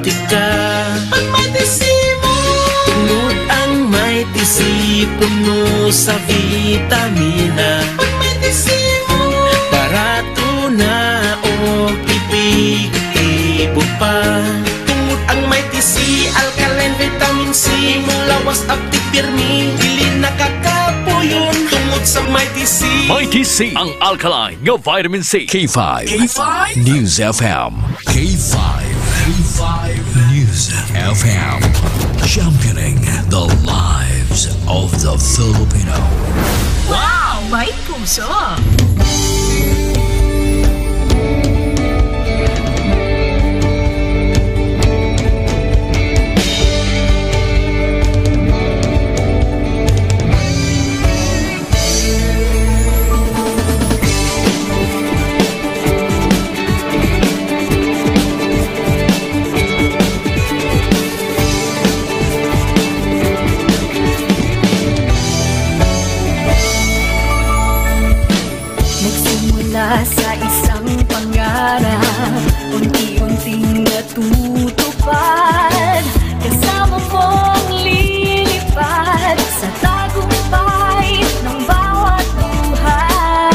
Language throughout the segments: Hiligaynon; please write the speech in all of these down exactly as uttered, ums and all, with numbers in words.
Tika, pag may T C mo. Tungod ang may T C puno sa vitamina. Pag may T C mo. Barato na o epektibo pa. Tungod ang may T C, alkaline vitamin C, imong lawas aptik pirmi, dili nakakapuyon. Tungod sa may T C. May T C, ang alkaline nga vitamin C. K five K five News F M. K five, K five News F M. Championing the lives of the Filipino. Wow! May puso! Nagsimula sa isang pangarap, unti-unting natutupad. Kasama mong lilipad sa tagumpay ng bawat buhay.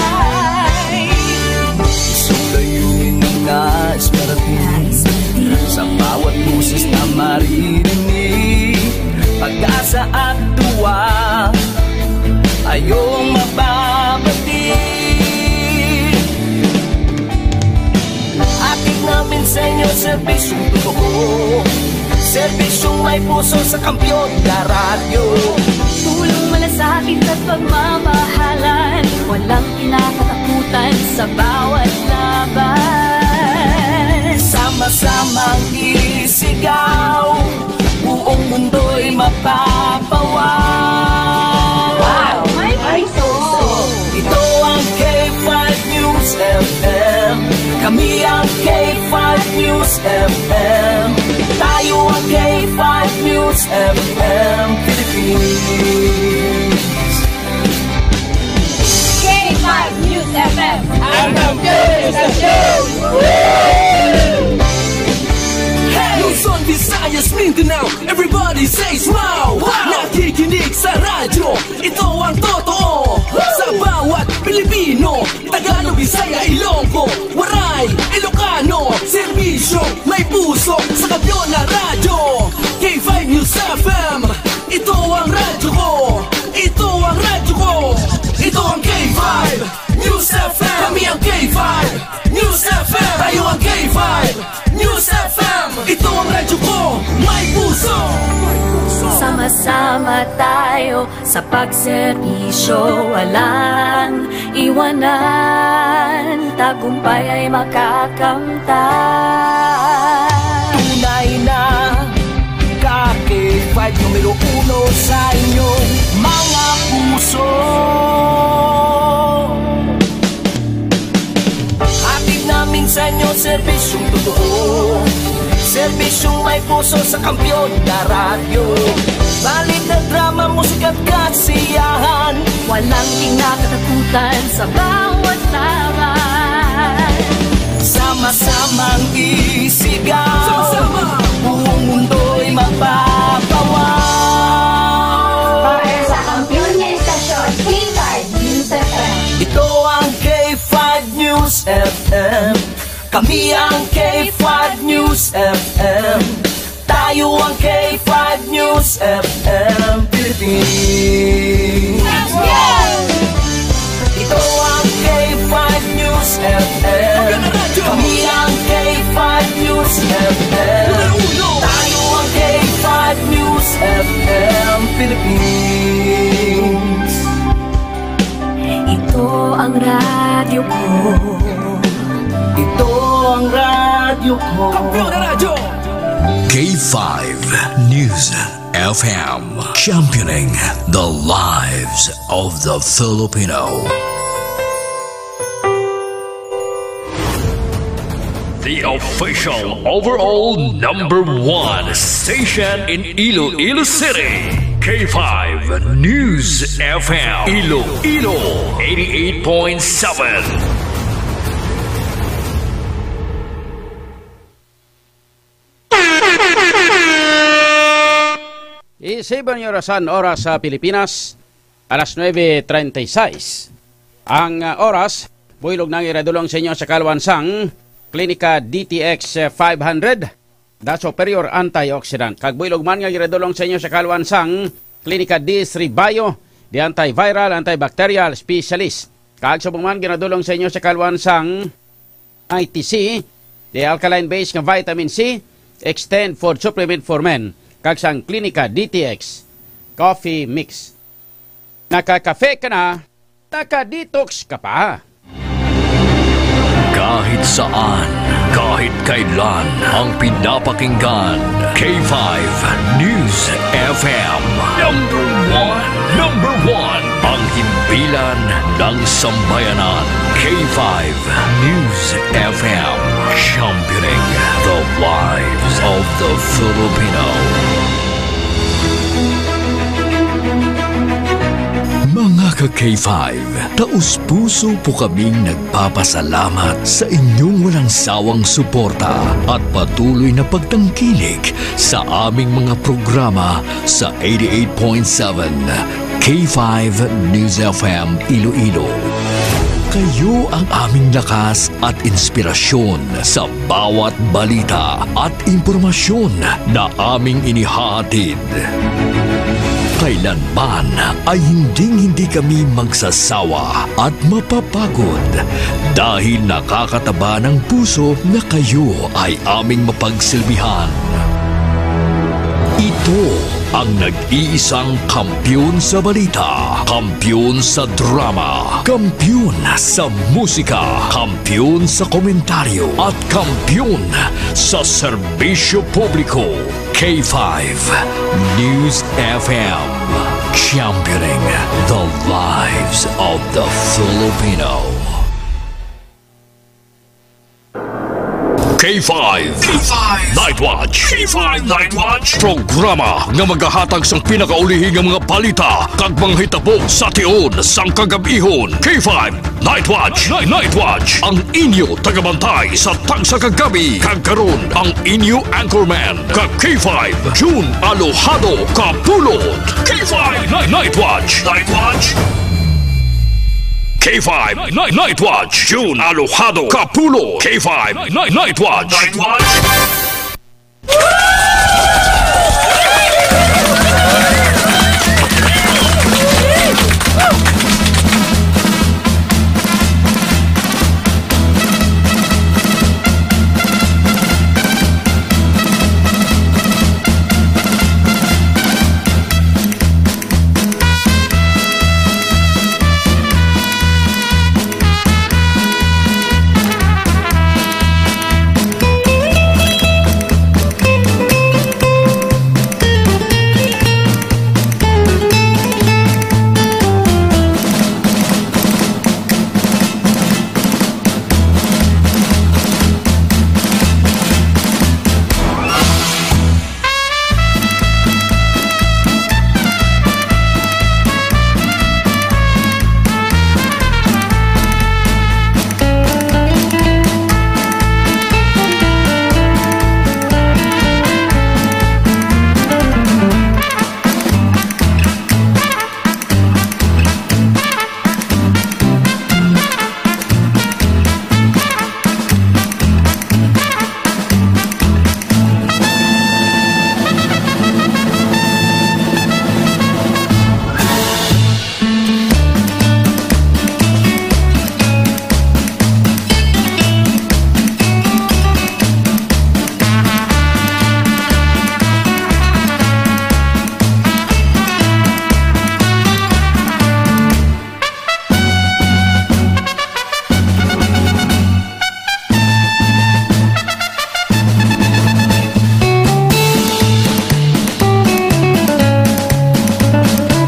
Isang layunin na nais marating. Nais marating. Sa bawat boses na maririnig, pag-asa at tuwa, ayong mababati. Hatid namin sa inyo serbisyong totoo, serbisyong may puso sa kampiyon na radyo. Tulong, malasakit at pagmamahalan, walang kinakatakutan sa bawat laban. Sama-samang isigaw, buong mundo'y mapapawaw. Wow! May puso! Ito ang K five News F M. Kami ang K five News F M. Tayo ang K five News F M Philippines. K five News F M. Ang kampiyon sa show! Hey! Luzon, Visayas, Mindanao, everybody say smile! Wow! Nakikinig sa radyo, ito ang totoo. Sa bawat Pilipino, Tagalog, Bisaya, Ilonggo, Waray, Ilocano, serbisyo, may puso, sa kampiyon na radyo. K five News F M, ito ang radyo ko. Ito ang radyo ko. Ito ang K five News F M. Kami ang K five News F M. Tayo ang K five News F M. Ito ang radyo ko. May puso. Sama-sama tayo sa pagserbisyo, walang iwanan, tagumpay ay makakamtan. Tunay na ka K five numero uno sa inyong mga puso. Hatid namin sa inyo serbisyong totoo, serbisyong may puso sa kampiyon na radyo. Balita, drama, musika at kasiyahan, walang kinakatakutan sa bawat laban. Sama-samang isigaw, sama-sama, buong mundo'y mapapawaw. Para sa kampiyon nga istasyon, K five News F M. Ito ang K five News F M. Kami ang K five News F M. Tayo ang K five News F M Philippines. Ito ang K five News F M. Kami ang K five News F M. Tayo ang K five News F M Philippines. Ito ang radyo ko. Ito ang radyo ko. Kampiyon na radyo. K five News F M, championing the lives of the Filipino. The official overall number one station in Iloilo City, K five News F M, Iloilo, eighty-eight point seven. Seven orasan, oras sa Pilipinas, alas nuebe treinta y seis. Ang, ah, oras, builog na ang iradulong sa inyo sa kaluan sang Klinika D T X five hundred, The Superior Antioxidant. Kag builog man nga iradulong sa inyo sa kaluan sang Klinika D three Bio, The Antiviral, Antibacterial Specialist. Kag subong man ginadulong sa inyo sa kaluan sang I T C, the alkaline base nga vitamin C, Extend Food Supplement for Men, kag sang Klinika D T X Coffee Mix. Nakakafe ka na, naka-detox ka pa. Kahit saan, kahit kailan, ang pinapakinggan, K five News F M. Number one, number one, ang himpilan ng sambayanan. K five News F M, championing the lives of the Filipino. Mga ka-K five, taus-puso po kaming nagpapasalamat sa inyong walang sawang suporta at patuloy na pagtangkilik sa aming mga programa sa eighty-eight point seven K five News F M Iloilo. Kayo ang aming lakas at inspirasyon sa bawat balita at impormasyon na aming inihahatid. Kailanman ay hinding-hindi kami magsasawa at mapapagod dahil nakakataba ng puso na kayo ay aming mapagsilbihan. Ito ang nag-iisang kampiyon sa balita, kampiyon sa drama, kampiyon sa musika, kampiyon sa komentaryo, at kampiyon sa serbisyo publiko. K five News F M, championing the lives of the Filipino. K five. K five. Night Watch. K five Night Watch. Programa nga magahatag sang pinakaulihi nga mga balita kag mga hitabo sa tion sang kagab-ihon. K five Night Watch. Night, Night Watch. Ang inyo tagabantay sa tagsa ka gabi. Kag karon, ang inyo anchorman, ka K five, June Alojado Kapulot. K five Night, Night Watch. Night Watch. K five Night, Night Watch, June Alojado Kapulot. K five Night, Night Watch. Night Watch.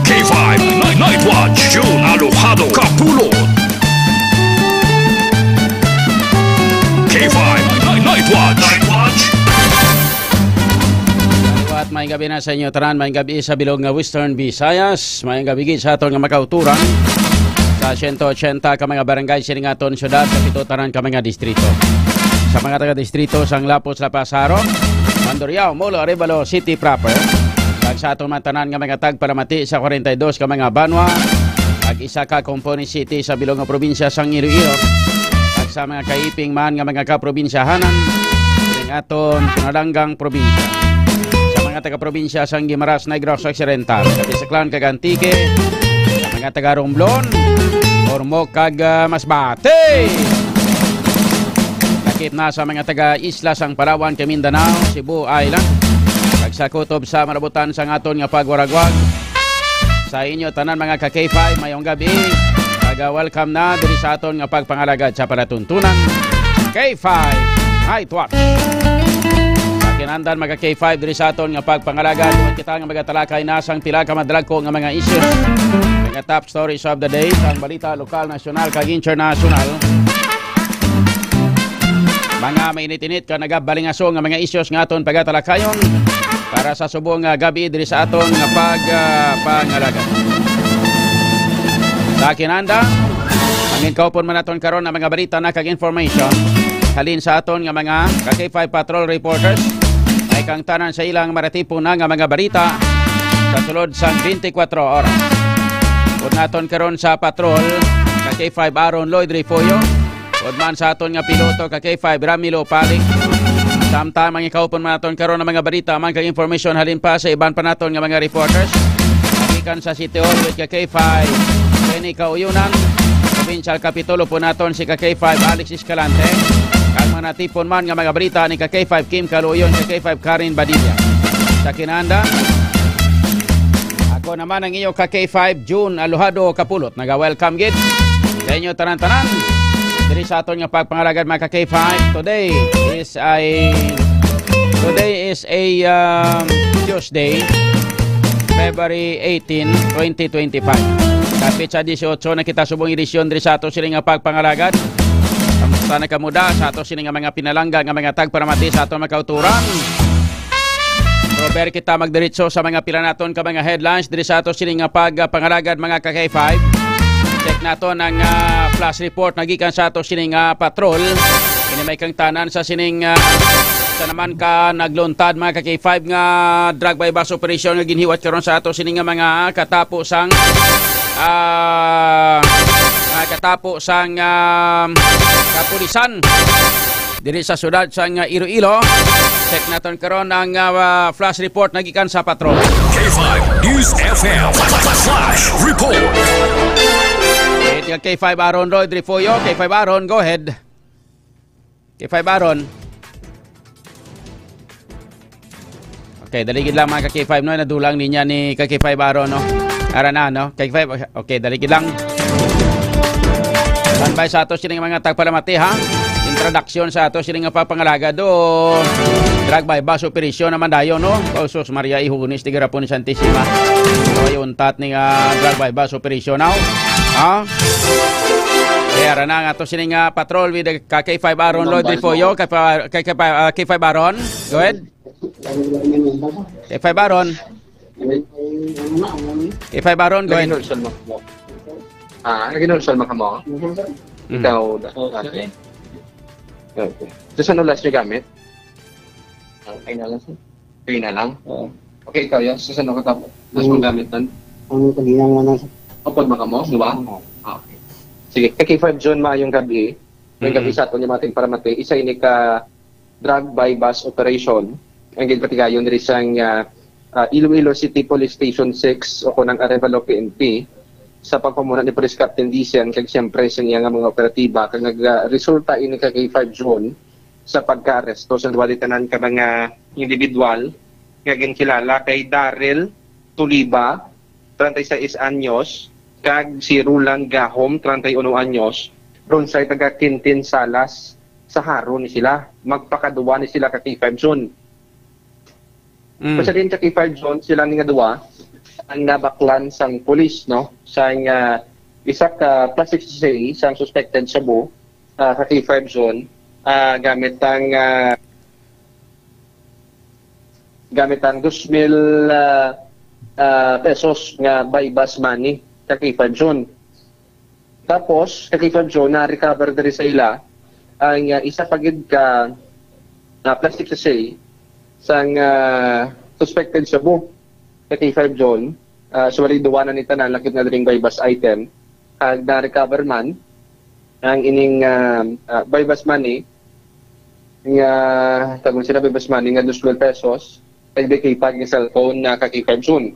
K five Night, Night Watch, June Alojado Kapulot. K five Night, Night Watch. At maayong gabi na sa inyo tanan, maayong gabi sa bilog nga Western Visayas, maayong gabi gid sa aton nga makauturan sa siyento ochenta ka mga barangay sini nga aton syudad, sa pito tanan ka mga distrito. Sa mga taga-distrito sang Lapuz, La Paz, Jaro, Mandurriao, Molo, Arevalo City proper, Kag sa aton man tanan nga mga tagpalamati sa kwarenta y dos ka mga banwa, kag isa ka Compone City sa bilog nga probinsya sang Iloilo, kag sa mga kaiping man nga mga kaprobinsyahanan ning aton pinalanggang probinsya. Sa mga taga-probinsya sang Guimaras, Negros Occidental, Capiz Aklan, kag Antique, sa mga taga Romblon, Ormoc, kag, ah, Masbate. Lakip na sa mga taga-isla sang Palawan, kag Mindanao, Cebu Island, kag sa kutob sa malabutan sang aton nga pagwaragwag. Sa inyo tanan, mga ka K five, mayong gabi. Kag, ah, welcome na diri sa aton nga pagpangalagad sa palatuntunan, K five Night Watch. Sa kinandan, mga K five, diri sa aton nga pagpangalagad, duman kita nga magatalakay na sang pila ka madalagko nga mga issues, mga top stories of the day, sang balita lokal, nasyonal, kag internasyonal. Mga mainit-init ka nagabalingaso nga mga issues nga aton pagatalakayon para sa subong nga gabi diri sa aton nga pag, ah, pangalagad. Sa kinanda, ang inkawpon man naton karon ang mga balita na kag information halin sa aton nga mga ka K five patrol reporters, ay kang tanan sa ilang maratipon na nga mga balita sa sulod sang twenty-four oras. Upod naton karon sa patrol, ka K five Aaron Lloyd Refollo, upod man sa aton nga piloto, ka K five Ramilo Palik. Samtang mangikaupon man naton karon ang mga balita man kag impormasyon halin pa sa iban pa naton nga mga reporters. Gikan sa City Hall with ka K five Kenny Kauyunan, Provincial Capitol, upod naton si ka K five Alex Escalante, kag manatipon man nga mga balita ni ka K five Kim Kaluyon, ka K five Karen Badilla. Sa kinanda, ako naman ang iyo ka K five June Alojado Kapulot. Naga-welcome gid sa inyo tanan-tanan diri sa aton nga pagpangalagad, mga ka K five. Today is a, today is a, um, Tuesday, February eighteen, twenty twenty-five. Kapit sa dieciocho na kita subong edisyon diri sa ato sini nga pagpangalagad. Kamusta na kamo da sa ato sini nga mga pinalangga nga mga tagparamati sa aton mga kauturan? Pero before kita magdiretso sa mga pila naton ka mga headlines diri sa ato sini nga pagpangalagad, mga ka K five, check naton ang, ah, flash report na gikan sa ato sini nga patrol. Ini may kangtanan sa sining, ah, sa naman ka nagluntad, mga ka K five, nga drug buy-bust operation nga ginhiwat karon sa ato sini nga mga katapo sang, ah, mga katapo sang, ah, kapulisan diri sa siyudad sang, ah, Iloilo. Check naton karon ang, ah, flash report na gikan sa patrol. K five News F M Flash Report. K five Aaron Lloyd Refollo. K five Aaron, go ahead. K five Aaron. Okay, dali gid lang, mga ka K five, no? Nadulang niya ni ka K five Aaron, no? Ara na, no? K five, okay, dali gid lang. Standby sa ato sining mga tagpalamati, ha? Introduction sa ato sining nga papangalagad, o drug buy-bust operation naman dayon, no? O, sus Maria, ihunis, tigarapon ni Santisima. Ay, untat ni nga drug buy-bust operation, no? Ha? Kaya ra na nga to sining nga patrol with the ka K five Aaron Lloyd Refollo, K five, ah, K five Aaron. Go ahead. K five Aaron. K five Aaron, go ahead. Nag-inulsol mo kamo? Ah, nag-inulsol mo kamo? Mhm. Ikaw, da-, okay. Okay. So, sa ano last niyo gamit? Ang kayo na lang, sir. Kayo na lang? Oo. Okay, ikaw, Yas. Sa ano ka tapos? Mas Mm. magamit nun? Ang kagilang na lang, sir. Upod mo kamo? Di ba? Oo. Ah, okay. Sige, ka K five John, maayong gabi. May Mm. gabi sa aton yung mga tigparamati. Isa ini ka drug buy-bust operation ang ginpatigayon diri sang, ah, ah, Iloilo City Police Station six o kunang Arevalo P N P sa pagpamuna ni Police Captain Dicen kag siyempre sa iya nga mga operatiba kag nag, ah, resulta ini ka K five June sa pagkaaresto sa duha di tanan ka mga individual nga ginkilala kay Daryl Tuliba, treinta y seis anyos, kag si Roland Gahom, treinta y uno anyos, ronsay taga Quintin Salas, sa Jaro ni sila. Magpakaduwa ni sila ka K five June. Mm. Basta din ka K five June, sila ni nga duwa ang nabaklan sang pulis, no? Sang, ah, isa ka plastic surgery sang suspected shabu, ah, ka K five June, ah, gamit ang, ah, gamit ang dos mil, ah, ah, pesos nga buy-bust money ka K five June. Tapos, ka K five June, na-recover diri sa ila ang, ah, isa pa gid ka, ah, plastic sachet sang, ah, suspected shabu. sa K five John, ah, suwali duwa na ni tanan, lakip na diri ang buy-bust item. Kag na-recover man ang ining, ah, ah, buy-bust money nga, tawag sila, buy-bust money nga dos mil pesos, kag di kay pag cellphone na ka K five John.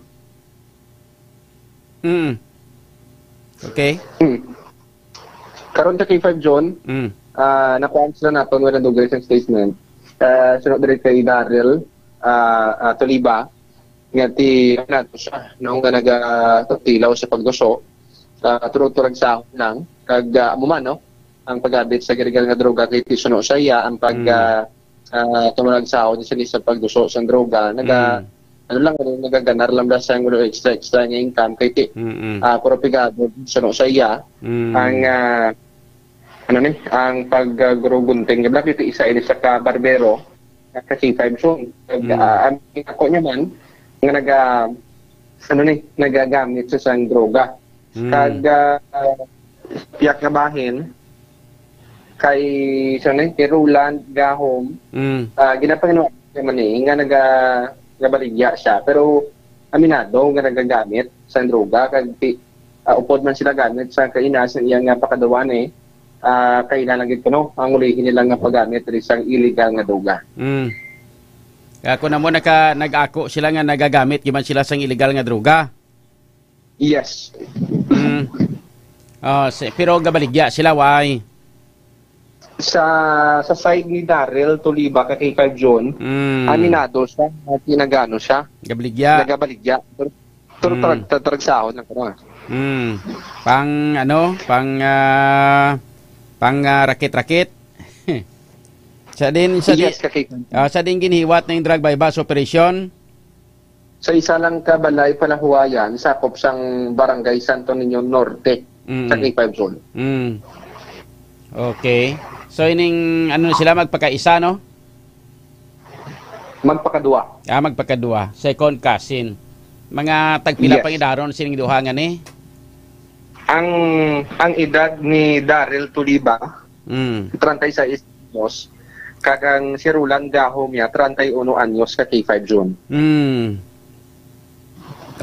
Mm. Okay. Hmm. Karon sa K five John, Mm. ah, nakuha sila naton wala dugay sa statement. Ah, sunod diri kay Daryl, ah, ah, Toliba, nga ti, ano to siya, no, nga nagatilaw sa pagduso, ah, turog-turag sahon lang, kag, ah, amo man, no, ang paggamit sa illegal nga droga kay ti suno sa iya ang pag, Mm. ah, ah, tumurag sahon sini sa pagduso sa droga, naga, Mm. ano lang, ano, nagaganar lang ba sa extra, extra nga income kay ti, Mm-mm. ah, puro pigado, suno sa iya, Mm. ang, ah, ano ni, ang pag, ah, gurugunting nga black, ito isa ini sa ka barbero, sa K five John. Kag, Mm. ah, ang ako niya man, nga naga, ano ni, nagagamit sa sang droga. Mm. Kag, ah, piyak nga bahin, kay, sa ni, kay Roland Gahom, Mm. ah, ginapahinuan naman ni, nga naga, nagabaligya siya. Pero, aminado nga nagagamit sa droga, kag ti, ah, upod man sila gamit sa kaina sa iyang nga pakaduwa ni, ah, kailangan gid kuno ang ulihin nila nga paggamit diri sang illegal nga droga. Mm. Kaya kung namo naka, nag-ako sila nga nagagamit, giman sila sang illegal nga droga. Yes. Mm. Oh, si, pero gabaligya sila, why? Sa, sa side ni Daryl Toliba ka K five John, Mm. aminado siya, at tinagano siya, Gabaligya. nagabaligya. Pero, pero Mm. tarag, tarag sahon lang kuno. Mm. Pang, ano, pang, ah, pang, ah, rakit-rakit. Sa din, sa di, Yes, ka K five. Ah, sa din ginhiwat na yung drug buy-bust operation. Sa isa lang ka balay palahuwayan, sakop sang Barangay Santo Niño Norte, Mm. sa K five Zone. Mm. Okay. So, ining, ano sila, magpakaisa, no? Magpakadua. Ah, magpakadua. Second cousin. Mga tagpila Yes. pang idaron sining duha nga ni? Ang, ang edad ni Daryl Tuliba, Mm. treinta y seis anyos, kag ang si Roland Gahom niya, treinta y uno anyos ka K five Zone. Mm.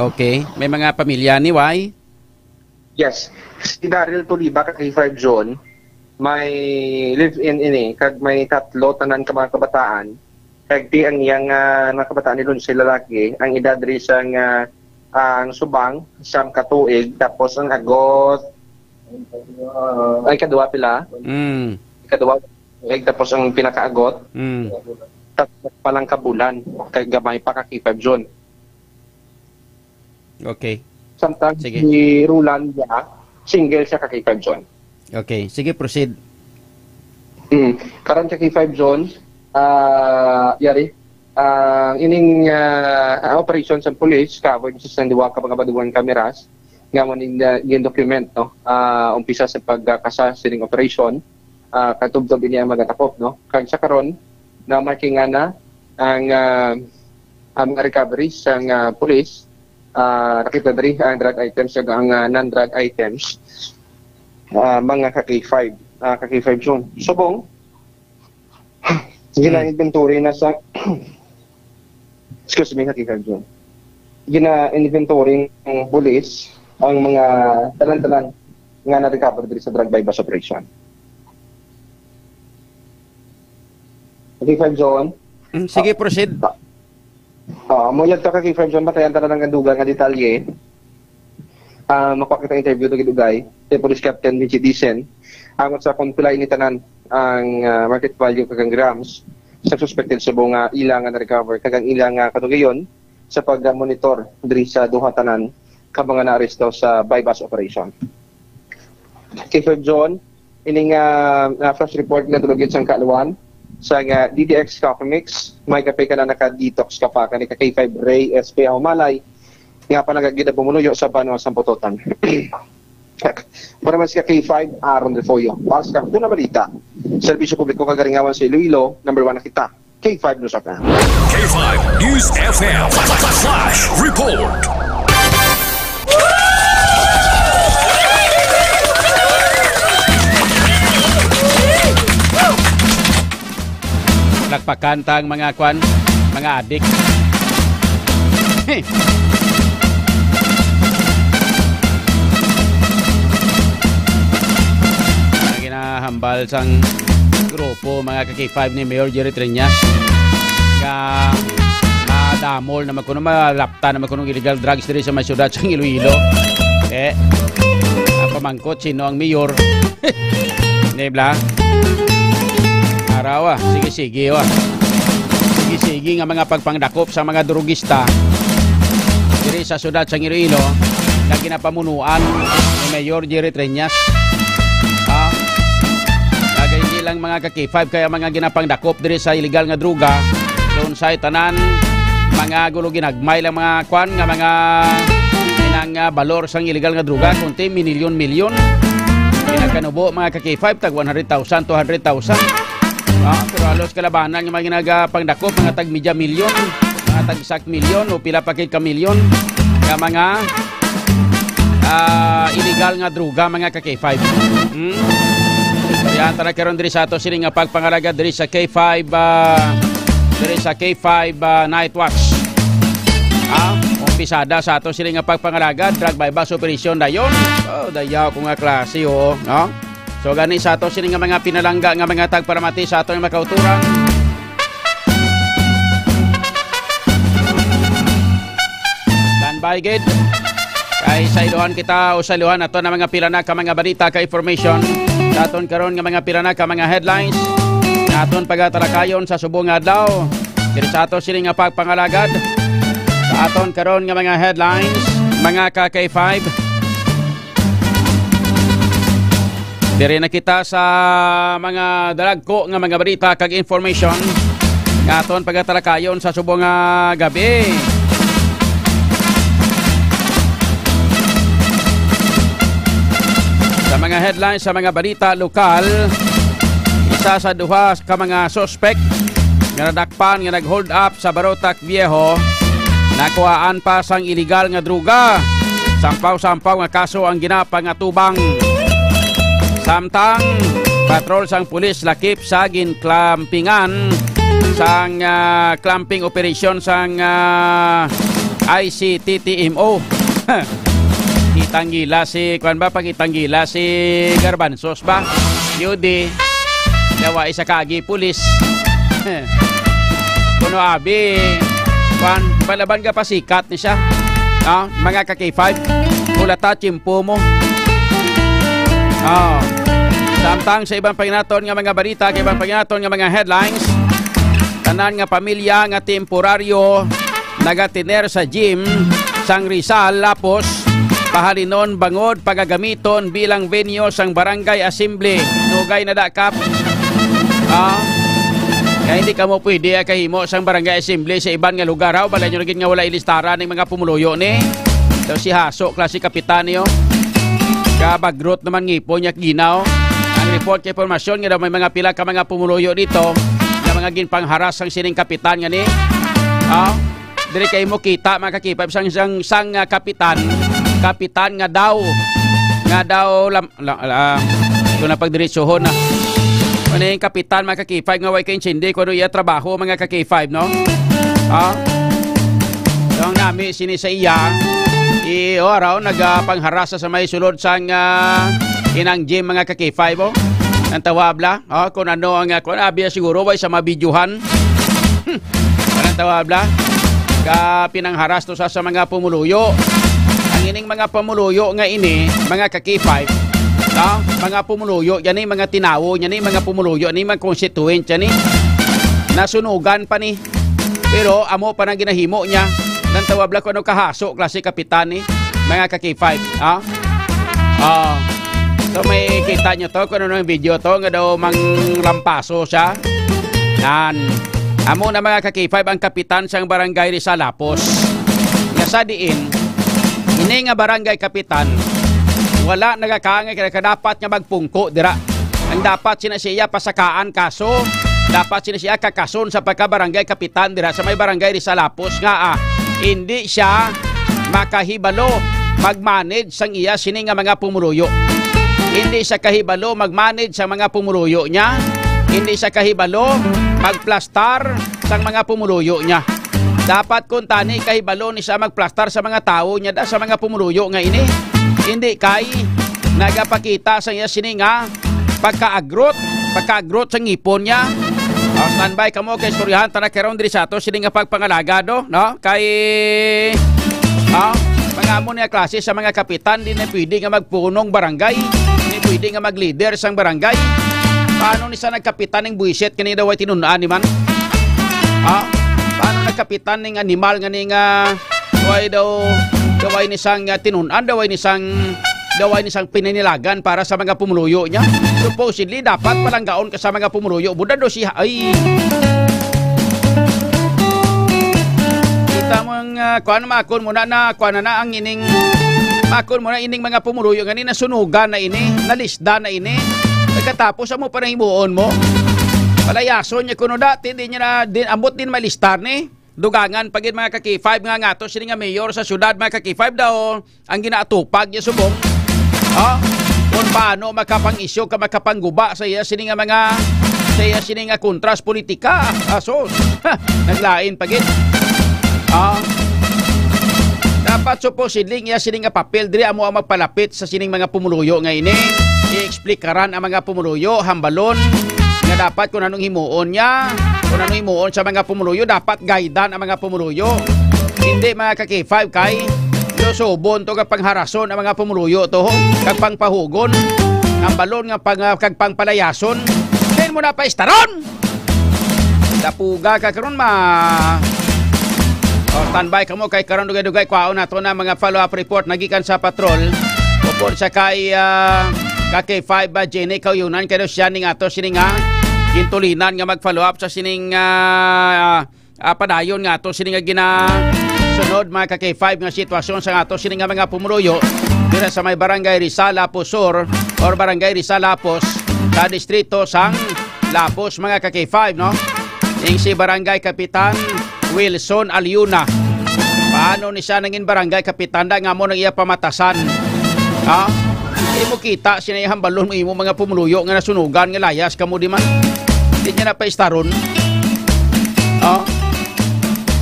Okay. May mga pamilya ni, why? Yes. Si Daryl Tuliba ka K five Zone, may live-in ini, kag may tatlo tanan ka mga kabataan. Kag ti ang iyang, ah, mga kabataan ni Lunsi lalaki, ang edad diri sang, ah, ang subang, siyam ka tuig, tapos ang agot, ay, kadua pila? Mm. Kadua, tuig, tapos ang pinakaagot, Mm. tatlo pa lang ka bulan, kay gamay pa ka K five Zone. Okay. Samtang Sige. si Roland niya, single siya ka K five Zone. Okay. Sige, proceed. Mm. Karon ka K five Zone, ah, yari, ang ining, ah, operation sa police, covered sa duwa ka mga baduan cameras, nga mo ning, ah, gin-document, no? Ah, umpisa sa pagkasa sining operation, ah, katubtob ini ang magatapok, no? Kag sa karon, na marking na ang, ah, ang mga recoveries sang, ah, police, ah, nakita diri ang drug items kag ang, ah, non-drug items, ah, mga ka K five, ah, ka K five Zone. Subong, gina-inventory na sa, excuse me, ka K five Zone. Gina-inventory ng police ang mga tanan-tanan nga na-recover diri sa drug buy-bust operation. Ka K five Zone. Mm, sige, proceed. Ah, mo yadto ka K five Zone, batayan ta na lang ang dugang nga detalye. Ah, makuha kita interview to gidugay si Police Captain Vinci Dicen. Ang sa kung pila ini tanan ang, ah, market value kag ang grams sa suspected subong nga ila nga na-recover kag ang ila nga kadugayon sa pag-monitor diri sa duha tanan ka mga naaresto sa buy-bust operation. K five Zone, ining, ah, ah, flash report nga tulugid sang kaaluan sa nga D D X Coffee Mix, may kape ka na naka-detox ka pa, kani ka K five Ray S P Humalay, nga panagagid ang pumuluyo sa banwa sa Pototan. Para mas ka K five, Aaron Refugio. Para sa Kaguna Balita, Serbisyo Publiko kag Kalingawan sa Iloilo, number one na kita. K five News F M. K five News F M. Flash Report. Nagpakanta ang mga kwan, mga adik. Hey! Ang ginahambal sang grupo, mga ka-K five, ni Mayor Jerry Treñas, nga madamol naman kuno, malapta naman kuno illegal drugs diri sa may syudad sang Iloilo. Eh, ang pamangkot, sino ang mayor? Di ba? Araw, ah. Sige, sige, ah. Sige, sige nga mga pagpangdakop sa mga drugista diri sa syudad sang Iloilo nga ginapamunuan ni Mayor Jerry Treñas. Ah, kag hindi lang mga ka-K five, kaya mga ginapangdakop diri sa illegal nga droga, doon sa tanan, mga gulo ginagmay lang mga kwan nga mga inang, ah, balor sang illegal nga droga, kundi minilyon-milyon. Pinagkanubo, mga ka-K five, tag one hundred thousand, two hundred thousand. Ah, pero halos kalabanan nga mga ginagapangdakop, mga tag media milyon, mga tag sak milyon, o pila pa kay ka milyon, nga mga, ah, illegal nga droga, mga ka-K five. Hmm? Yan, tara karon diri sa ato sini nga pagpangalaga diri sa K five, ah, diri sa K five, ah, Night Watch. Ah, umpisada sa ato sini nga pagpangalaga, drug buy-bust operation dayon. Oh, dayaw ko nga klase, oo, no? So, gani sa ato sini nga mga pinalangga nga mga tagparamati sa ato nga makauturan. Standby gid. Kay sa iluhan kita o sa iluhan ato na mga pila na ka mga balita ka information. Sa aton karon nga mga pila na ka mga headlines. Nga aton pagatalakayon sa subong nga adlaw. Diri sa ato sini nga pagpangalagad. Sa aton karon nga mga headlines, mga ka K five. Diri na kita sa mga dalagko nga mga balita kag information nga aton pagatalakayon sa subong nga gabi. Sa mga headlines, sa mga balita lokal, isa sa duha ka mga suspek nga nadakpan nga nag-hold up sa Barotac Viejo, nakuhaan pa sang iligal nga droga. Sampaw-sampaw nga kaso ang ginapangatubang. Samtang patrol sang pulis lakip sa ginklampingan sang, ah, clamping operation sang, ah, I C T T M O. Itanggila si, kwan ba, pag itanggila si Garbanzos ba? Yudi. Dawa isa kagi pulis. Kuno abi, kwan, palaban ka pasikat ni siya. No? Mga ka K five, wala ta tiyempo mo. Oh. Samtang sa ibang panginaton nga mga balita, kay ibang panginaton nga mga headlines, tanan nga pamilya nga temporaryo nagatiner sa gym sang Rizal, Lapos, pahalinon bangod pagagamiton bilang venue sang barangay assembly. Dugay na da, Kap. Ah. Kaya hindi kamo pwede, ah, kahimo sang barangay assembly sa iban nga lugar, ha? Balay nyo lagi nga wala ilistaran ng mga pumuluyo ni. Daw si Haso, klase kapitan niyo. Kabagrot naman ngipon niya, ginaw. Ang report kay impormasyon nga daw may mga pila ka mga pumuluyo dito nga mga ginpangharas sang sining kapitan nga ni. Ah. Diri kayo mo kita, mga ka-K five, sang, sang, sang, ah, kapitan, kapitan nga daw, nga daw lam-, la-, la-, ito na pagdiretsohon na. Ano yung kapitan, mga ka-K five, nga way kaintindi kung ano iya trabaho, mga ka-K five, no? Ha? Yung nami, sini sa iya, i, o, araw, nagapangharasa sa may sulod sang, ah, inang gym, mga ka-K five, oh. Ang tawabla, oh, kung ano ang, ah, kung abi siguro, way sa mabidyohan. Hmm. Walang tawabla. Ka pinangharas to sa, sa mga pumuluyo. Ang ining mga pumuluyo nga ini, mga ka-K five, no? Mga pumuluyo, yan ni mga tinawo, yan ni mga pumuluyo, yan ni mga constituent, yan ni nasunugan pa ni. Pero amo pa nang ginahimo niya. Nang tawabla ko ano kahaso, klase kapitan ni, mga ka-K five, ha? Oh. So, may kita nyo to, kung ano ang video to, nga daw manglampaso siya. Nan. Amo na, mga ka-K five, ang kapitan sang barangay Rizal Lapos. Nga sa diin, ini nga barangay kapitan, wala nagakaangay ka dapat nga magpungko dira. Ang dapat sina siya pasakaan kaso, dapat sina siya kakason sa pagka-barangay kapitan dira sa may barangay Rizal Lapos nga, ah, hindi siya makahibalo mag-manage sang iya sini nga mga pumuluyo. Hindi siya kahibalo mag-manage sa mga pumuluyo niya. Hindi siya kahibalo magplastar sang mga pumuluyo niya. Dapat kuntani kahibalo ni sa magplastar sa mga tawo niya da, sa mga pumuluyo nga ini. Hindi kay nagapakita sa iya sini nga pagkaagrot, pagkaagrot sa ngipon niya. O, standby kamo kay istoryahan ta na karon diri sa ato sini nga pagpangalagad, no? Kay, o, mga amo niya klase sa mga kapitan, di na pwede nga magpunong barangay, di pwede nga mag-leader sang barangay. Paano ni sa nagkapitan ning buwisit kani daw ay tinun-an ni man? Ha? Paano nagkapitan ning animal nga ning, ah, way daw, daw ay ni sang, ah, tinun-an, daw ay ni sang, daw ay ni sang pinanilagan para sa mga pumuluyo niya? Supposedly, dapat palanggaon ka sa mga pumuluyo. Buda do siya, ay. Kita mo ang, ah, kuan, makon mo na, na, kuan na, na ang ining, makon mo na ining mga pumuluyo nga ni nasunugan na ini, nalisda na ini. Pagkatapos, amo pa nang himuon mo. Palayason niya kuno dati, di niya na, din, ambot din malistar ni. Dugangan pa gid, mga ka-K five, nga ngato sini nga mayor sa syudad, mga ka-K five, daw ang ginaatupag niya subong. Ha? Kung paano makapang-isyu ka, makapangguba sa iya sini nga mga, sa iya sini nga kontras politika. Asos. Naglain pa gid. Ah. Dapat supposedly iya sini nga papel diri amo ang magpalapit sa sining mga pumuluyo nga ini. I-explikaran ang mga pumuluyo, hambalon nga dapat kung anong himuon niya, kung anong himuon sa mga pumuluyo, dapat guidean ang mga pumuluyo. Hindi, mga ka-K five, kay lusubon to kag pangharason ang mga pumuluyo to, ho, kag pangpahugon, hambalon nga pang, ah, kag pangpalayason. Din mo na paistaron! Dapuga ka karon, ma. O, standby kamo kay karon dugay-dugay kwaon nato na mga follow-up report nagikan sa patrol. Upod sa kay, ah, ka K five ba, Jenny Kauyunan, kay daw siya ning ato sining, ah, gintulinan nga mag-follow up sa sining, ah, ah, padayon nga ato sining nga ginasunod, mga ka K five, nga sitwasyon sa ato sining nga mga pumuluyo dira sa may Barangay Rizal, Lapos Sur, or Barangay Rizal, Lapos, sa distrito sang Lapos, mga ka K five, no? Ning si Barangay Kapitan Wilson Aliuna. Paano ni siya nangin barangay kapitan da nga mo nang iya pamatasan? Ha? Hindi mo kita, sinay hambalon mo imo mga pumuluyo nga nasunugan nga layas kamo di man. Hindi niya napaistaron. Ha?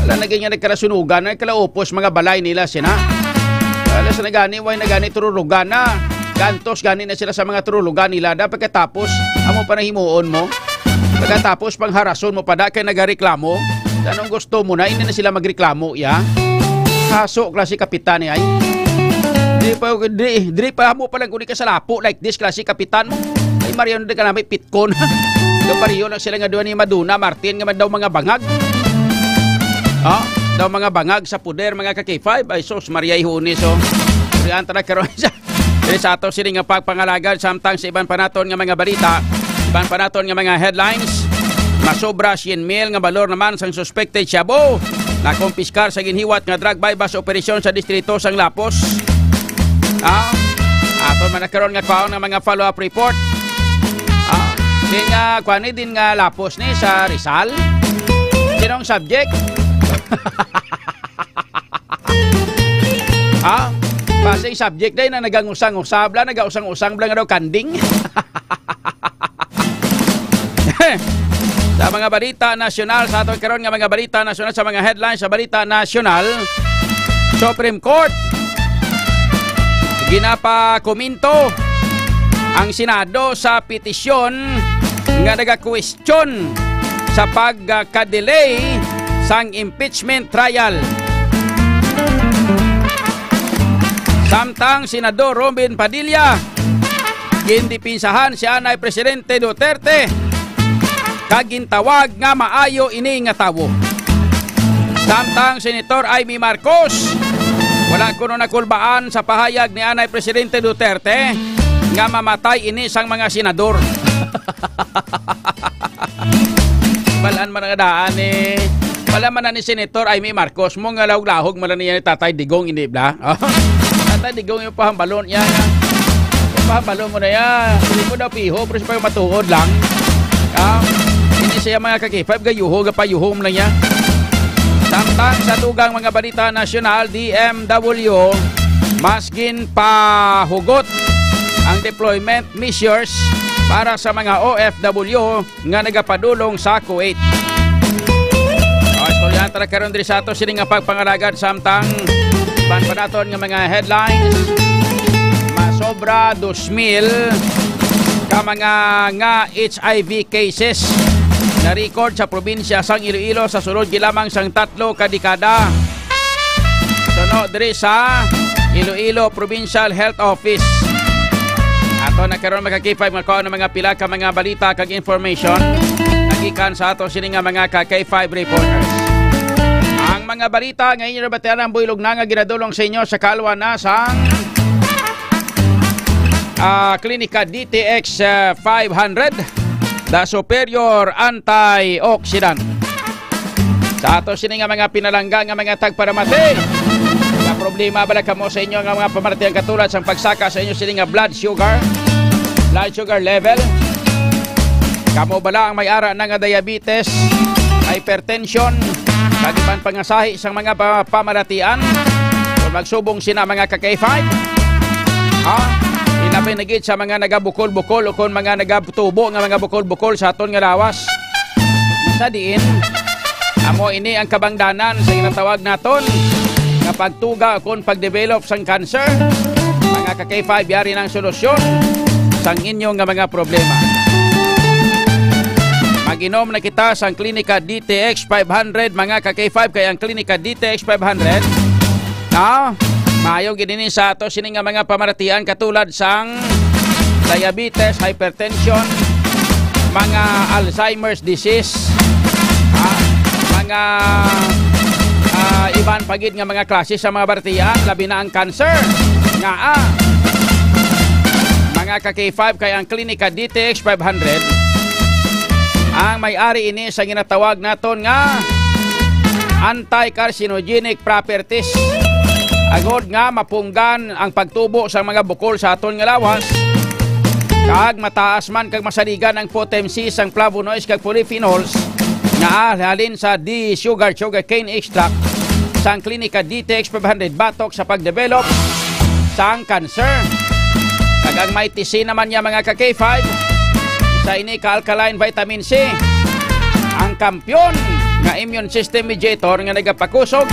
Wala na ganyan nagkalasunugan, nagkalaupos mga balay nila sina. Wala sa nagani, way nagani tururugan na. Gantos gani na sila sa mga tururugan nila. Da pagkatapos, amo pa na himuon mo. Pagkatapos, pangharason mo pa da kay nagareklamo. Anong gusto mo na? Hindi na sila magreklamo, ya? Kaso, klase kapitan ni ay. Di pa, di, di pa mo palang kunin ka sa lapo like this, klase kapitan mo. Ay, Mario, hindi ka namin pitkon. Kapariyo lang sila nga duha ni Maduna, Martin, nga man daw mga bangag. Ha? Daw mga bangag sa puder, mga ka K five. Ay, sus, Maria, ihuni, so. Riyan, tara, karon sa, diri sa ato sini nga pagpangalagad, samtang sa iban pa naton nga mga balita, iban pa naton nga mga headlines, masobra sien mil nga balor naman sang suspected shabu nakumpiskar sa ginhiwat nga drug buy-bust operasyon sa distrito sang Lapos. Ah, ato man na karon nga kwaon nga mga follow-up report. Ah, di nga, kuwan ni din nga Lapos ni sa Rizal. Sinong subject? Ha? Pasing subject day na nagangusang-usab la, nagausang-usang bla nga daw kanding. Sa mga balita nasyonal, sa aton karon nga mga balita nasyonal, sa mga headlines sa balita nasyonal, Supreme Court ginapakomento ang Senado sa petisyon nga nagakwestiyon sa pagka-delay sang impeachment trial. Samtang Senador Robin Padilla, gindipinsahan si anay Presidente Duterte kag gintawag nga maayo ini nga tawo. Samtang Senator Imee Marcos, wala kuno nakulbaan sa pahayag ni anay Presidente Duterte nga mamatay ini sang mga senador. Balaan man nga daan ni, balaan man na ni Senator Imee Marcos mo nga lahog-lahog man lang niya ni Tatay Digong, hindi bla? Tatay Digong yung pahambalon niya. Yung pahambalon mo na yan. Hindi mo daw piho, pero siya pa yung matuod lang. Ah, hindi siya mga ka K five, gayuho, gapayuho mo lang niya. Samtang sa dugang mga balita nasyonal, D M W, mas ginpahugot ang deployment measures para sa mga O F W nga nagapadulong sa Kuwait. O, istorya Tara karon diri sa ato sini nga pagpangalagad samtang iban pa naton nga mga headlines. Masobra dos mil ka mga nga H I V cases na record sa probinsya sang Iloilo sa sulod gilamang sang tatlo ka dekada. Suno diri sa Iloilo Provincial Health Office. Ato na karon, mga ka-K five, magkuha ng mga pila ka mga balita kag information nagikan sa ato sini nga mga ka-K five reporters. Ang mga balita nga inyo nabatian ang buylog na nga ginadulong sa inyo sa kalwa na sang, ah, Klinika D T X, ah, five hundred, the superior antioxidant. Sa ato sini nga mga pinalangga nga mga tagparamati, nga problema bala kamo sa inyo nga mga pamaratian, katulad sang pagsaka sa inyo sini nga blood sugar, blood sugar level? Kamo bala ang may ara na nga diabetes, hypertension, kag iban pa nga sahi sang mga pa-, pamaratian? Kung magsubong sina, mga ka-K five, ha? Ilabi na gid sa mga nagabukol-bukol o kon mga nagatubo nga mga bukol-bukol sa aton nga lawas. Sa diin, amo ini ang kabangdanan sa ginatawag naton nga pagtuga kon pag-develop sang cancer. Mga ka-K five, yari na ang solusyon sang inyo nga mga problema. Mag-inom na kita sang Klinika D T X five hundred, mga ka-K five, kay ang Klinika D T X five hundred, no? Maayo gid ini sa ato sini nga mga pamaratian, katulad sang diabetes, hypertension, mga Alzheimer's disease, ah, mga, ah, iban pa gid nga mga klase sa mga baratian, labi na ang cancer. Nga, ah, mga ka-K five, kay ang Klinika D T X five hundred ang may ari ini sa ginatawag naton nga anti-carcinogenic properties, agod nga mapunggan ang pagtubo sa mga bukol sa aton nga lawas, kag mataas man kag masaligan ang potency sang flavonoids kag polyphenols nga halin sa D sugar, sugarcane extract. Sang Klinika D T X five hundred batok sa pagdevelop sang cancer. Kag ang Mighty C naman niya, mga ka-K five, isa ini ka alkaline vitamin C, ang kampyon nga immune system mediator nga nagapakusog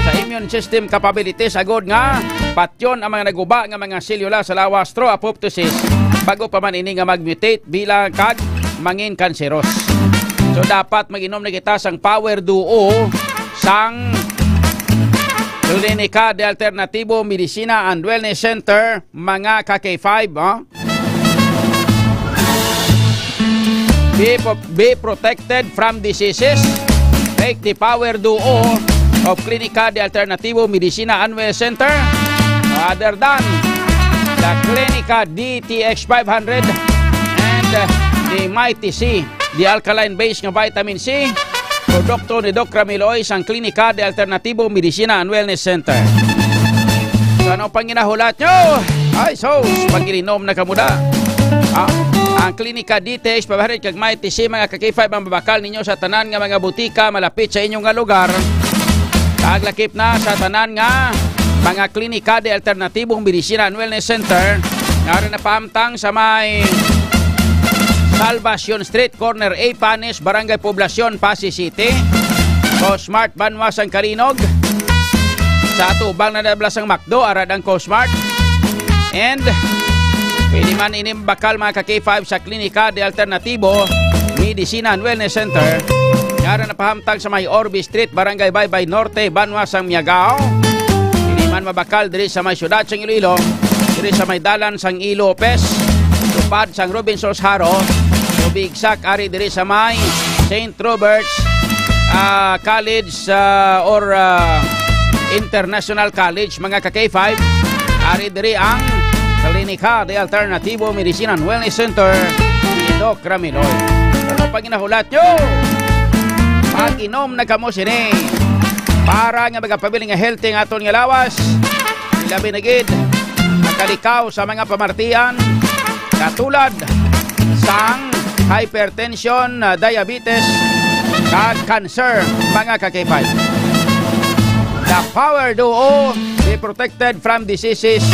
sa immune system capabilities, agod nga patyon ang mga naguba nga mga selula sa lawas through apoptosis, bago pa man ini nga mag-mutate bilang kag mangin kanseros. So, dapat mag-inom na kita sang Power Duo sang Klinika de Alternativo Medicina and Wellness Center, mga ka-K five, ha? Be, po- be protected from diseases. Take the Power Duo of Klinika de Alternativo Medicina and Wellness Center, other than the Klinika D T X five hundred and, uh, the Mighty C, the alkaline base nga vitamin C, produkto ni Doc Ramiloy sang Klinika de Alternativo Medicina and Wellness Center. So, ano pang ginahulat nyo? Ay, sos, pag-ilinom na kamo da. Ah, ang Klinika D T X five hundred kag Mighty C, mga ka-K five, ang mabakal ninyo sa tanan nga mga butika malapit sa inyo nga lugar. Kag lakip na sa tanan nga mga Klinika de Alternatibong Medisina and Wellness Center nga ari napahamtang sa may Salvacion Street, corner A Panes, Barangay Poblacion, Passi City. Cosmart, Banwa sang Calinog. Sa atubang na nabla sang McDo, ara ang Cosmart. And pwede man ini mabakal, mga ka-K five, sa Klinika de Alternatibo Medicina and Wellness Center nga ara napahamtang sa may Orbe Street, Barangay Baybay Norte, Banwa sang Miagao. Pwede man mabakal diri sa may siyudad sang Iloilo, diri sa may dalan sang E. Lopez, tupad sang Robinsons Jaro, o bigsak ari diri sa may Saint Robert's, ah, College, ah, or, ah, International College, mga ka-K five. Ari diri ang Klinika de Alternativo Medicine and Wellness Center ni Doc Ramiloy. Ano pang ginahulat nyo? Mag-inom na kamo sini para nga magapabilin nga healthy nga aton nga lawas. Ilabi na gid makalikaw sa mga pamartian katulad sang hypertension, ah, diabetes, kag cancer, mga ka-K five. The Power Duo, be protected from diseases.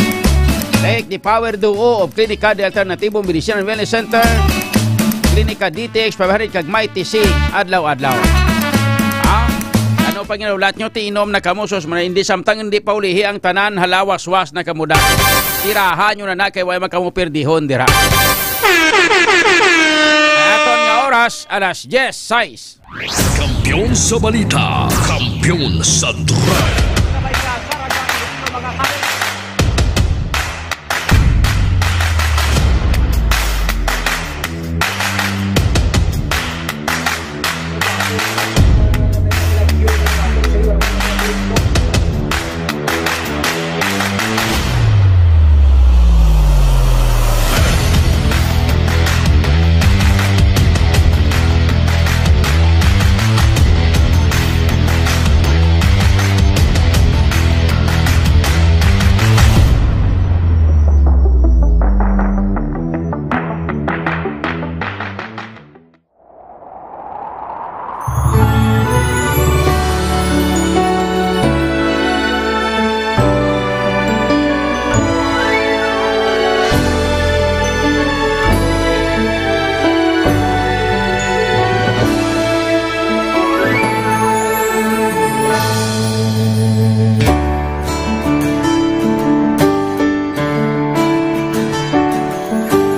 Take the Power Duo of Klinika de Alternativo Medicine and Wellness Center, Klinika D T X five hundred, kag Mighty C adlaw-adlaw. Ah, ano Panginaw, lahat nyo tiinom na kamo, sus, man, hindi samtang hindi pa ulihi ang tanan, halawaswas na kamo da. Tirahan nyo na na kay way man kamo pirdihon dira. Ang aton nga oras, alas diyes sais. Kampiyon sa balita, kampiyon sa drama.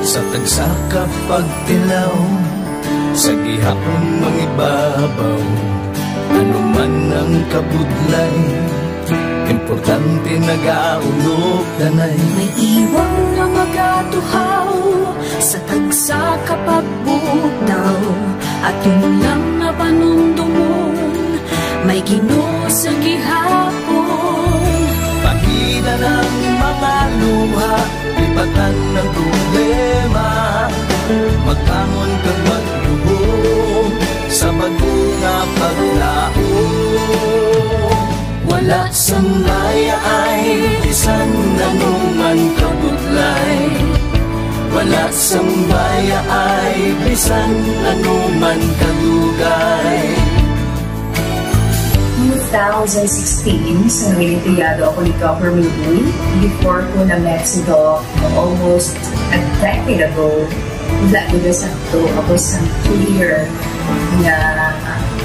Sa tagsa ka pagtilaw, sa gihapon mangibabaw, ano man ang kabudlay, importante nagaulog tanay. May iwang nga magatuhaw sa tagsa ka pagbutaw, aton lang nga panumdumon, may Ginoo sa gihapon. Pahina lang mga luha, lipatan ang problema, magbangon kag magluhom sa bag-o nga paglaom. Wala sang mayaay bisan ano man kabudlay, wala sang mayaay bisan ano man kadugay. Two thousand sixteen, sa Noyenteyado ako ni Governor Uy, before ko na-met si Doc almost a decade ago. Wala ko na sakto, ako sa clear nga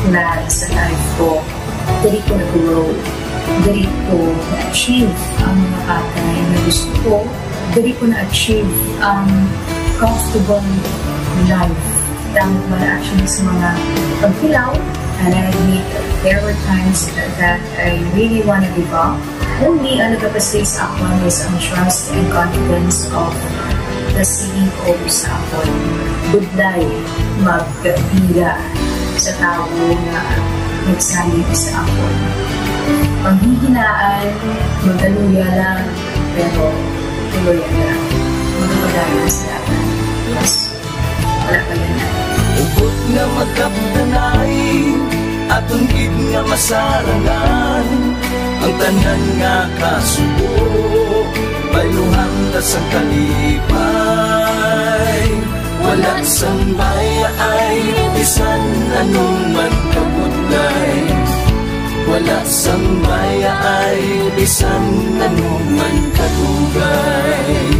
plan sa life ko. Diri ko nag-grow. Diri ko na-achieve ang mga bagay na gusto ko. Diri ko na-achieve ang comfortable life. Tangod man actually sa mga pagkilaw, and I admit there were times that I really wanna give up. Only ang nagapastay sa akon is ang trust and confidence of the C E O sa akon. Budlay magpila sa tawo nga nagsalig sa akon. Panghihinaan, magaluya lang, pero tuloy lang. Magpadayon sa akon. Yes. Wala pa yan. Hugot nga magkapdanay, aton gid nga masarangan ang tanan nga kasubo. Bayluhan ta sang kalipay, wala sang mayaay, bisan ano man kabudlay. Wala sang mayaay, bisan ano man kadugay.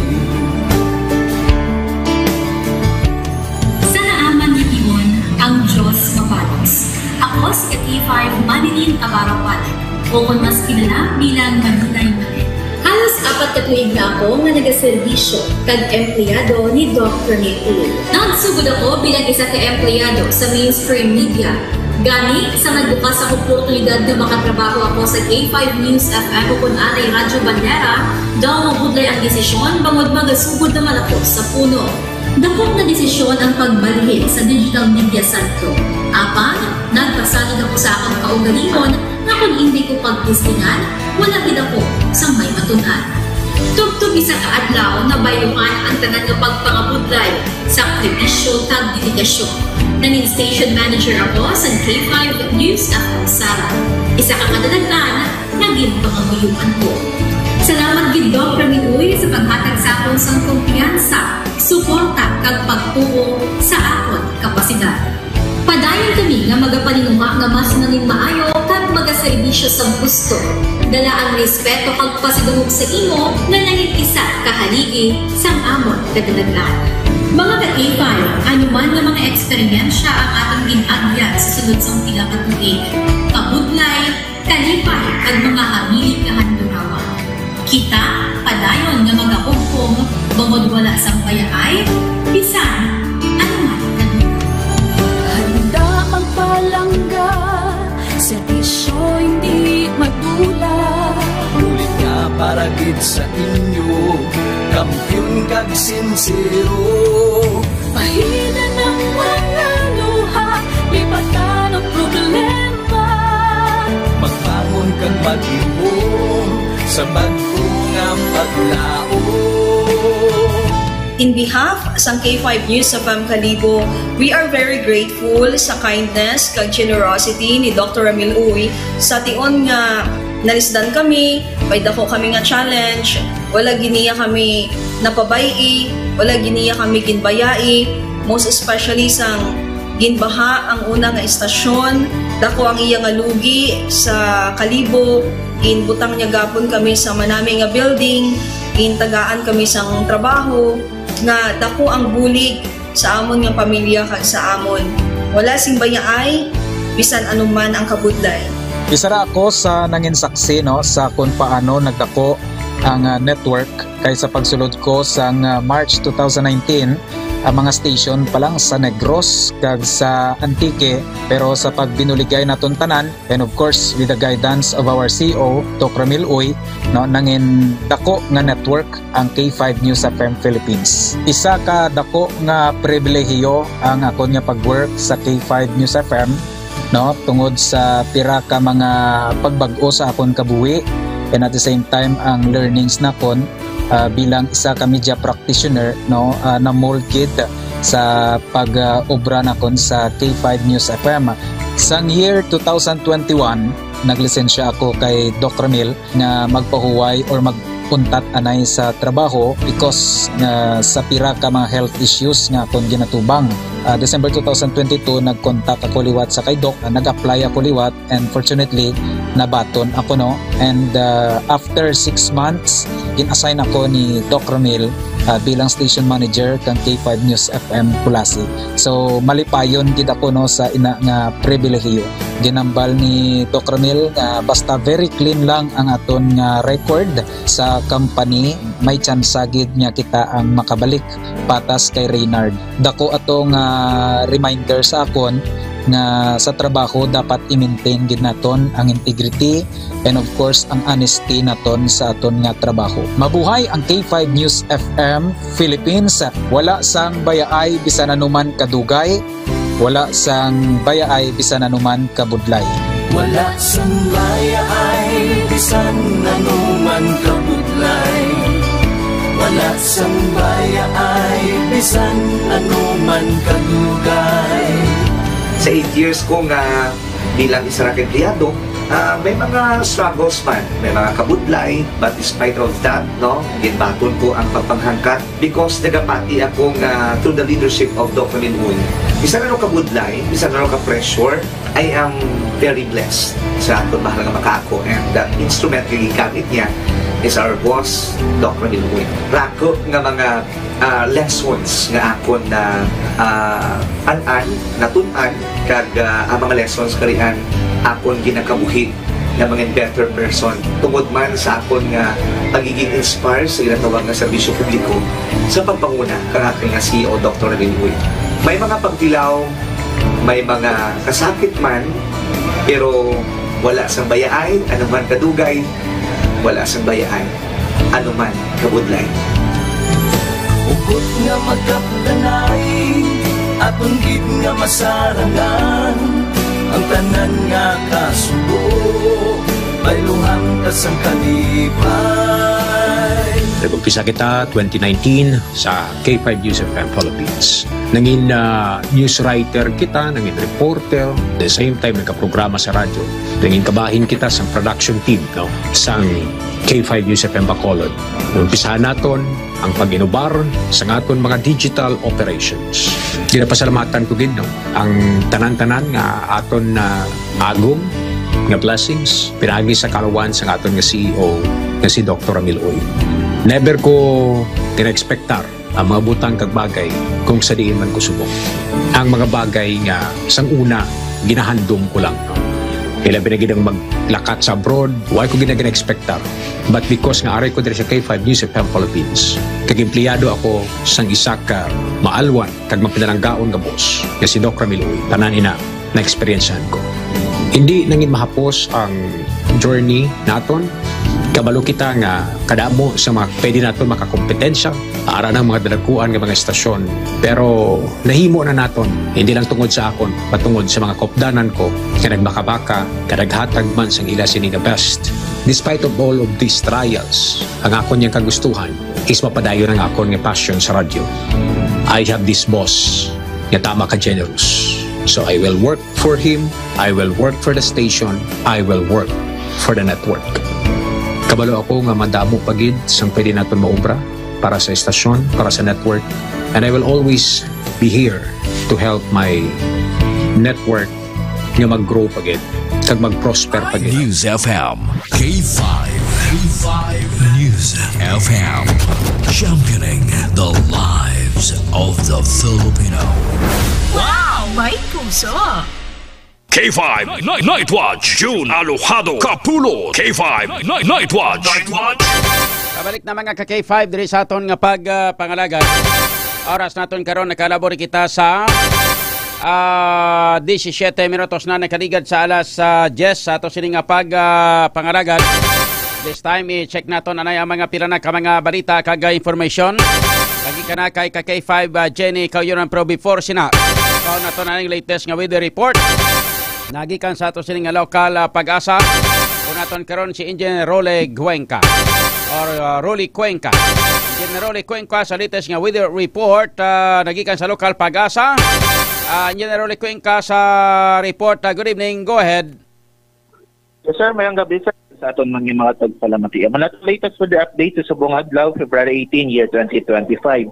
Sa naaman nga tion, ang Dios mabalos. Ako si K five Manilyn Navarro Palit, o kon mas kilala bilang Maninay Manin. Halos apat ka tuig na ako nga nagaserbisyo kag empleyado ni Doc Rene Uy. Nagsugod ako bilang isa ka empleyado sa mainstream media. Gani, sa nagbukas ang oportunidad nga makatrabaho ako sa K five News F M o kon anay Radyo Bandera, daw mabudlay ang desisyon bangod magasugod naman ako sa puno. Dako nga desisyon ang pagbalhin sa digital media sa Apan, nagpasalig ako sa akon kaugalingon nga kon indi ko pagtistingan, wala gid ako sang may matun-an. Tubtob isa ka adlaw, nabayluhan ang tanan nga pagpangabudlay, sakripisyo, kag dedikasyon. Nangin station manager ako sa K five News F M Sara. Isa ka kadalaghan nga ginpangamuyoan ko. Salamat gid, Doc Rene Uy, sa paghatag sa akon sang kumpiyansa, suporta, kag pagtuo sa akon kapasidad. Padayon kami nga magapaninguha nga mas manginmaayo kag magaserbisyo sa gusto. Dala ang respeto kag pasidungog sa imo nga nangin isa ka haligi sang amon kadalagan. Mga ka-K five, ano man nga mga eksperyensya ang atong gin-agyan sa sulod sang pila ka tuig, kabudlay, kalipay, kag mga habilin nga handurawan. Kita padayon nga magahugpong bangod wala sang bayaay bisan ano man nga lugar. Handa magpalangga, serbisyo hindi madula. Ulit nga para gid sa inyo, kampiyon kag sinsero. Pahinan ang mga luha, lipatan ang problema. Magbangon kag maghihom sa bag-o nga paglaom. In behalf sang K five News F M Kalibo, we are very grateful sa kindness kag generosity ni Doctor Ramil Uy sa tion nga nalisdan kami, may dako kami nga challenge, wala gid niya kami napabay-i, wala gid niya kami ginbayai, most especially sang ginbaha ang una nga estasyon, dako ang iya nga lugi sa Kalibo, ginbutang niya gapon kami sa manami nga building, gintagaan kami sang trabaho, nga dako ang bulig sa amon nga pamilya kag sa amon. Wala sing bayaay, bisan anuman ang kabudlay. Isa ra ako sa nangin saksi, no, sa kung paano nagdako ang, ah, network, kay sa pagsulod ko sang, ah, March two thousand nineteen, ang mga station pa lang sa Negros kag sa Antique, pero sa pagbinuligay naton tanan, and of course, with the guidance of our C E O, Doc Ramil Uy, no, nangin dako nga network ang K five News F M Philippines. Isa ka dako nga pribilehiyo ang akon nga pag-work sa K five News F M, no, tungod sa pira ka mga pagbag-o sa akon kabuhi, and at the same time ang learnings nakon, ah, bilang isa ka media practitioner, no, ah, na-mold gid sa pag, ah, obra nakon sa K five News F M. Sang year two thousand twenty-one, naglisensya ako kay Doc Ramil nga magpahuway or mag-untat anay sa trabaho because, ah, sa pira ka mga health issues nga akon ginatubang. Ah, December two thousand twenty-two, nag-contact ako liwat sa kay Doc, ah, nag-apply ako liwat, and fortunately, nabaton ako, no? And, ah, after six months, gin-assign ako ni Doc Ramil, ah, bilang station manager kang K five News F M Culasi. So, malipayon gid ako, no, sa ina nga pribilehiyo. Ginambal ni Doc Ramil nga basta very clean lang ang aton nga record sa company, may tsansa gid nga kita ang makabalik patas kay Reynard. Dako ato nga reminder sa akon nga sa trabaho dapat i-maintain gid naton ang integrity and of course ang honesty naton sa aton nga trabaho. Mabuhay ang K five News F M Philippines. Wala sang bayaay bisan anuman kadugay, wala sang bayaay bisan anuman kabudlay. Wala sang bayaay bisan anuman kabudlay. Wala sang bayaay bisan anuman kadugay. Sa eight years ko nga bilang isa ra ka empleyado, ah, may mga struggles man, may mga kabudlay, but despite of that, no, ginbaton ko ang pagpanghangkat because nagapati ako nga through the leadership of Doc Ramil Uy, bisan ano ka budlay, bisan ano ka pressure, I am very blessed sa aton mahal nga makaako, and the instrument nga gigamit niya is our boss, Doc Ramil Uy. Rako nga mga, ah, lessons nga akon na, ah, an-an, natun-an, kag, ah, ang mga lessons karian akon ginakabuhi nga mga better person tungod man sa akon nga pagiging inspire sa ginatawag nga serbisyo publiko sa pagpanguna kang aton nga C E O, Doctor Ramil Uy. May mga pagtilaw, may mga kasakit man, pero wala sang bayaay, ano man kadugay, wala sang bayaay, ano man kabudlay. Hugot nga magkapdanay, aton gid nga masarangan ang tanan nga kasubo, bayluhan ta sang kalipay. Nag-umpisa kita twenty nineteen sa K five News F M Philippines. Nangin, ah, news writer kita, nangin reporter, the same time nagkaprograma sa radyo. Nangin kabahin kita sa production team, no, sang K five News F M Bacolod. Umpisahan naton ang pag-inubar sa aton mga digital operations. Ginapasalamatan ko gid, no, ang tanan-tanan nga aton na agom nga blessings pinaagi sa kalawan sang aton nga C E O nga si Doktor Ramil Uy. Never ko gina-expectar ang mga butang kag bagay kung sa diin man ko subong. Ang mga bagay nga sang una ginahandom ko lang. Ilabi na gid ang maglakat sa abroad, wa ko gina-expectar. But because nga aray ko diri sa K five News F M Philippines, kag empleyado ako sang isa ka maalwan kag mapinalanggaon nga boss nga si Doc Ramil Uy, tanan ina na-eksperyensyahan ko. Hindi nangin mahapos ang journey naton. Kabalo kita nga kadamo sa mga pwede naton makakompetensya, ara ng mga dalakuan nga mga estasyon. Pero nahimo na naton, hindi lang tungod sa akon, patungod sa mga kopdanan ko nga nagbakabaka, nga naghatag man sang ila sini nga best. Despite of all of these trials, ang akon yang kagustuhan is mapadayon ang akon nga passion sa radyo. I have this boss nga tama ka generous. So I will work for him, I will work for the station, I will work for the network. Kabalo ako nga madamo pa gid sang pwede naton maobra para sa estasyon, para sa network, and I will always be here to help my network nga mag-grow pa gid kag mag-prosper pa gid. News F M, K five, K five News F M, championing the lives of the Filipino. Wow! May puso! K five Night, Night Watch, June Alojado Kapulot. K five Night, Night Watch. Night Watch. Pabalik na, mga ka K five, diri sa aton nga pag, ah, pangalagad. Oras naton karon, nakalabor kita sa, ah, disisiete minutos na nakaligad sa alas, ah, diyes sa ato sini nga pag, ah, pangalagad. This time, i-check naton anay ang mga pila na ka mga balita kag, ah, information. Lagi ka na kay ka K five, ah, Jenny Kauyonan, pero before sina, kaon naton ang latest nga weather report. Nagikan sa ato sini nga lokal, ah, Pag-asa. Kung naton karon si Engineer Rolly Cuenca or, ah, Rolly Cuenca. Engineer Rolly Cuenca sa latest nga weather report, ah, nagikan sa lokal Pag-asa. Ah, Engineer Rolly Cuenca sa report. Ah, good evening. Go ahead. Yes, sir. Mayong gabi, sir. Sa aton mga, mga tagpalamati. Ang mga latest weather update sa subong adlaw, February eighteen, year twenty twenty-five.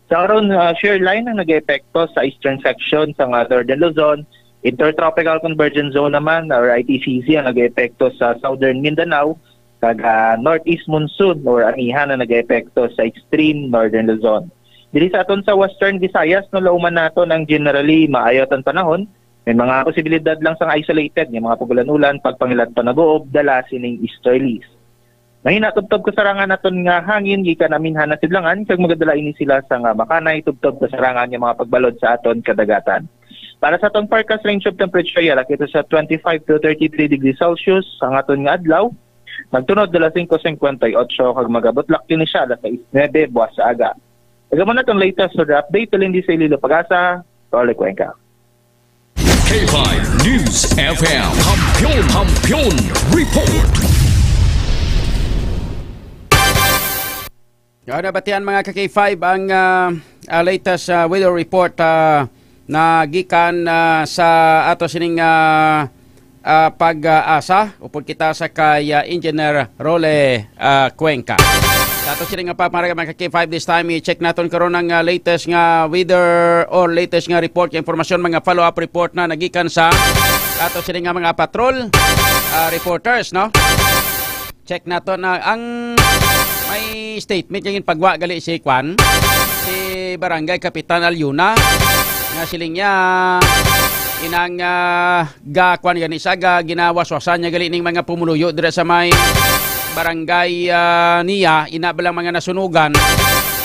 Sa karon, ah, shear line ang nag-epekto sa eastern section sa nga Northern Luzon. Intertropical Convergence Zone naman, or I T C Z, ang nag-epekto sa Southern Mindanao, kag, ah, Northeast Monsoon, or amihan, ang nag-epekto sa extreme Northern Luzon. Diri sa aton sa Western Visayas, nalauman naton ang generally maayo atong panahon. May mga posibilidad lang sang isolated nga mga pagulan-ulan, pagpangilat pa naguob, dala sining easterlies. Mahina tubtob kasarangan naton nga hangin gikan amihan na sidlangan, kag magadala ini sila sa nga makanay tubtob kasarangan nga mga pagbalod sa aton kadagatan. Para sa atong forecast range of temperature, yara kita sa twenty-five to thirty-three degrees Celsius ang aton nga adlaw. Magtunod alas singko cincuenta y ocho kag magabutlak kini siya alas sais nuebe buwas sa aga. Amo na ang latest weather update, Tulindi sa Iloilo, Pag-asa, Rolly Cuenca. K five News F M, Kampiyon, Kampiyon Report. Ano, batian, mga ka K five, ang, ah, ah, latest, ah, weather report, ah, na gikan, ah, sa ato sining, ah, ah, Pag-asa, upod kita sa kay, ah, Engineer Rolly, ah, Cuenca. Sa ato sini nga pamaraga, mga ka K five, this time, i-check naton karon ang, ah, latest nga weather or latest nga report, nga impormasyon, mga follow-up report na nagikan sa ato sini nga mga patrol, ah, reporters, no? Check nato na ang may statement nga ginpagwa gali si kwan, si Barangay Kapitan Alyuna, nga siling niya inang, ah, ga kwan gani sa ga ginawaswasan niya gali ning mga pumuluyo dira sa may barangay, ah, niya, ina ba lang mga nasunugan.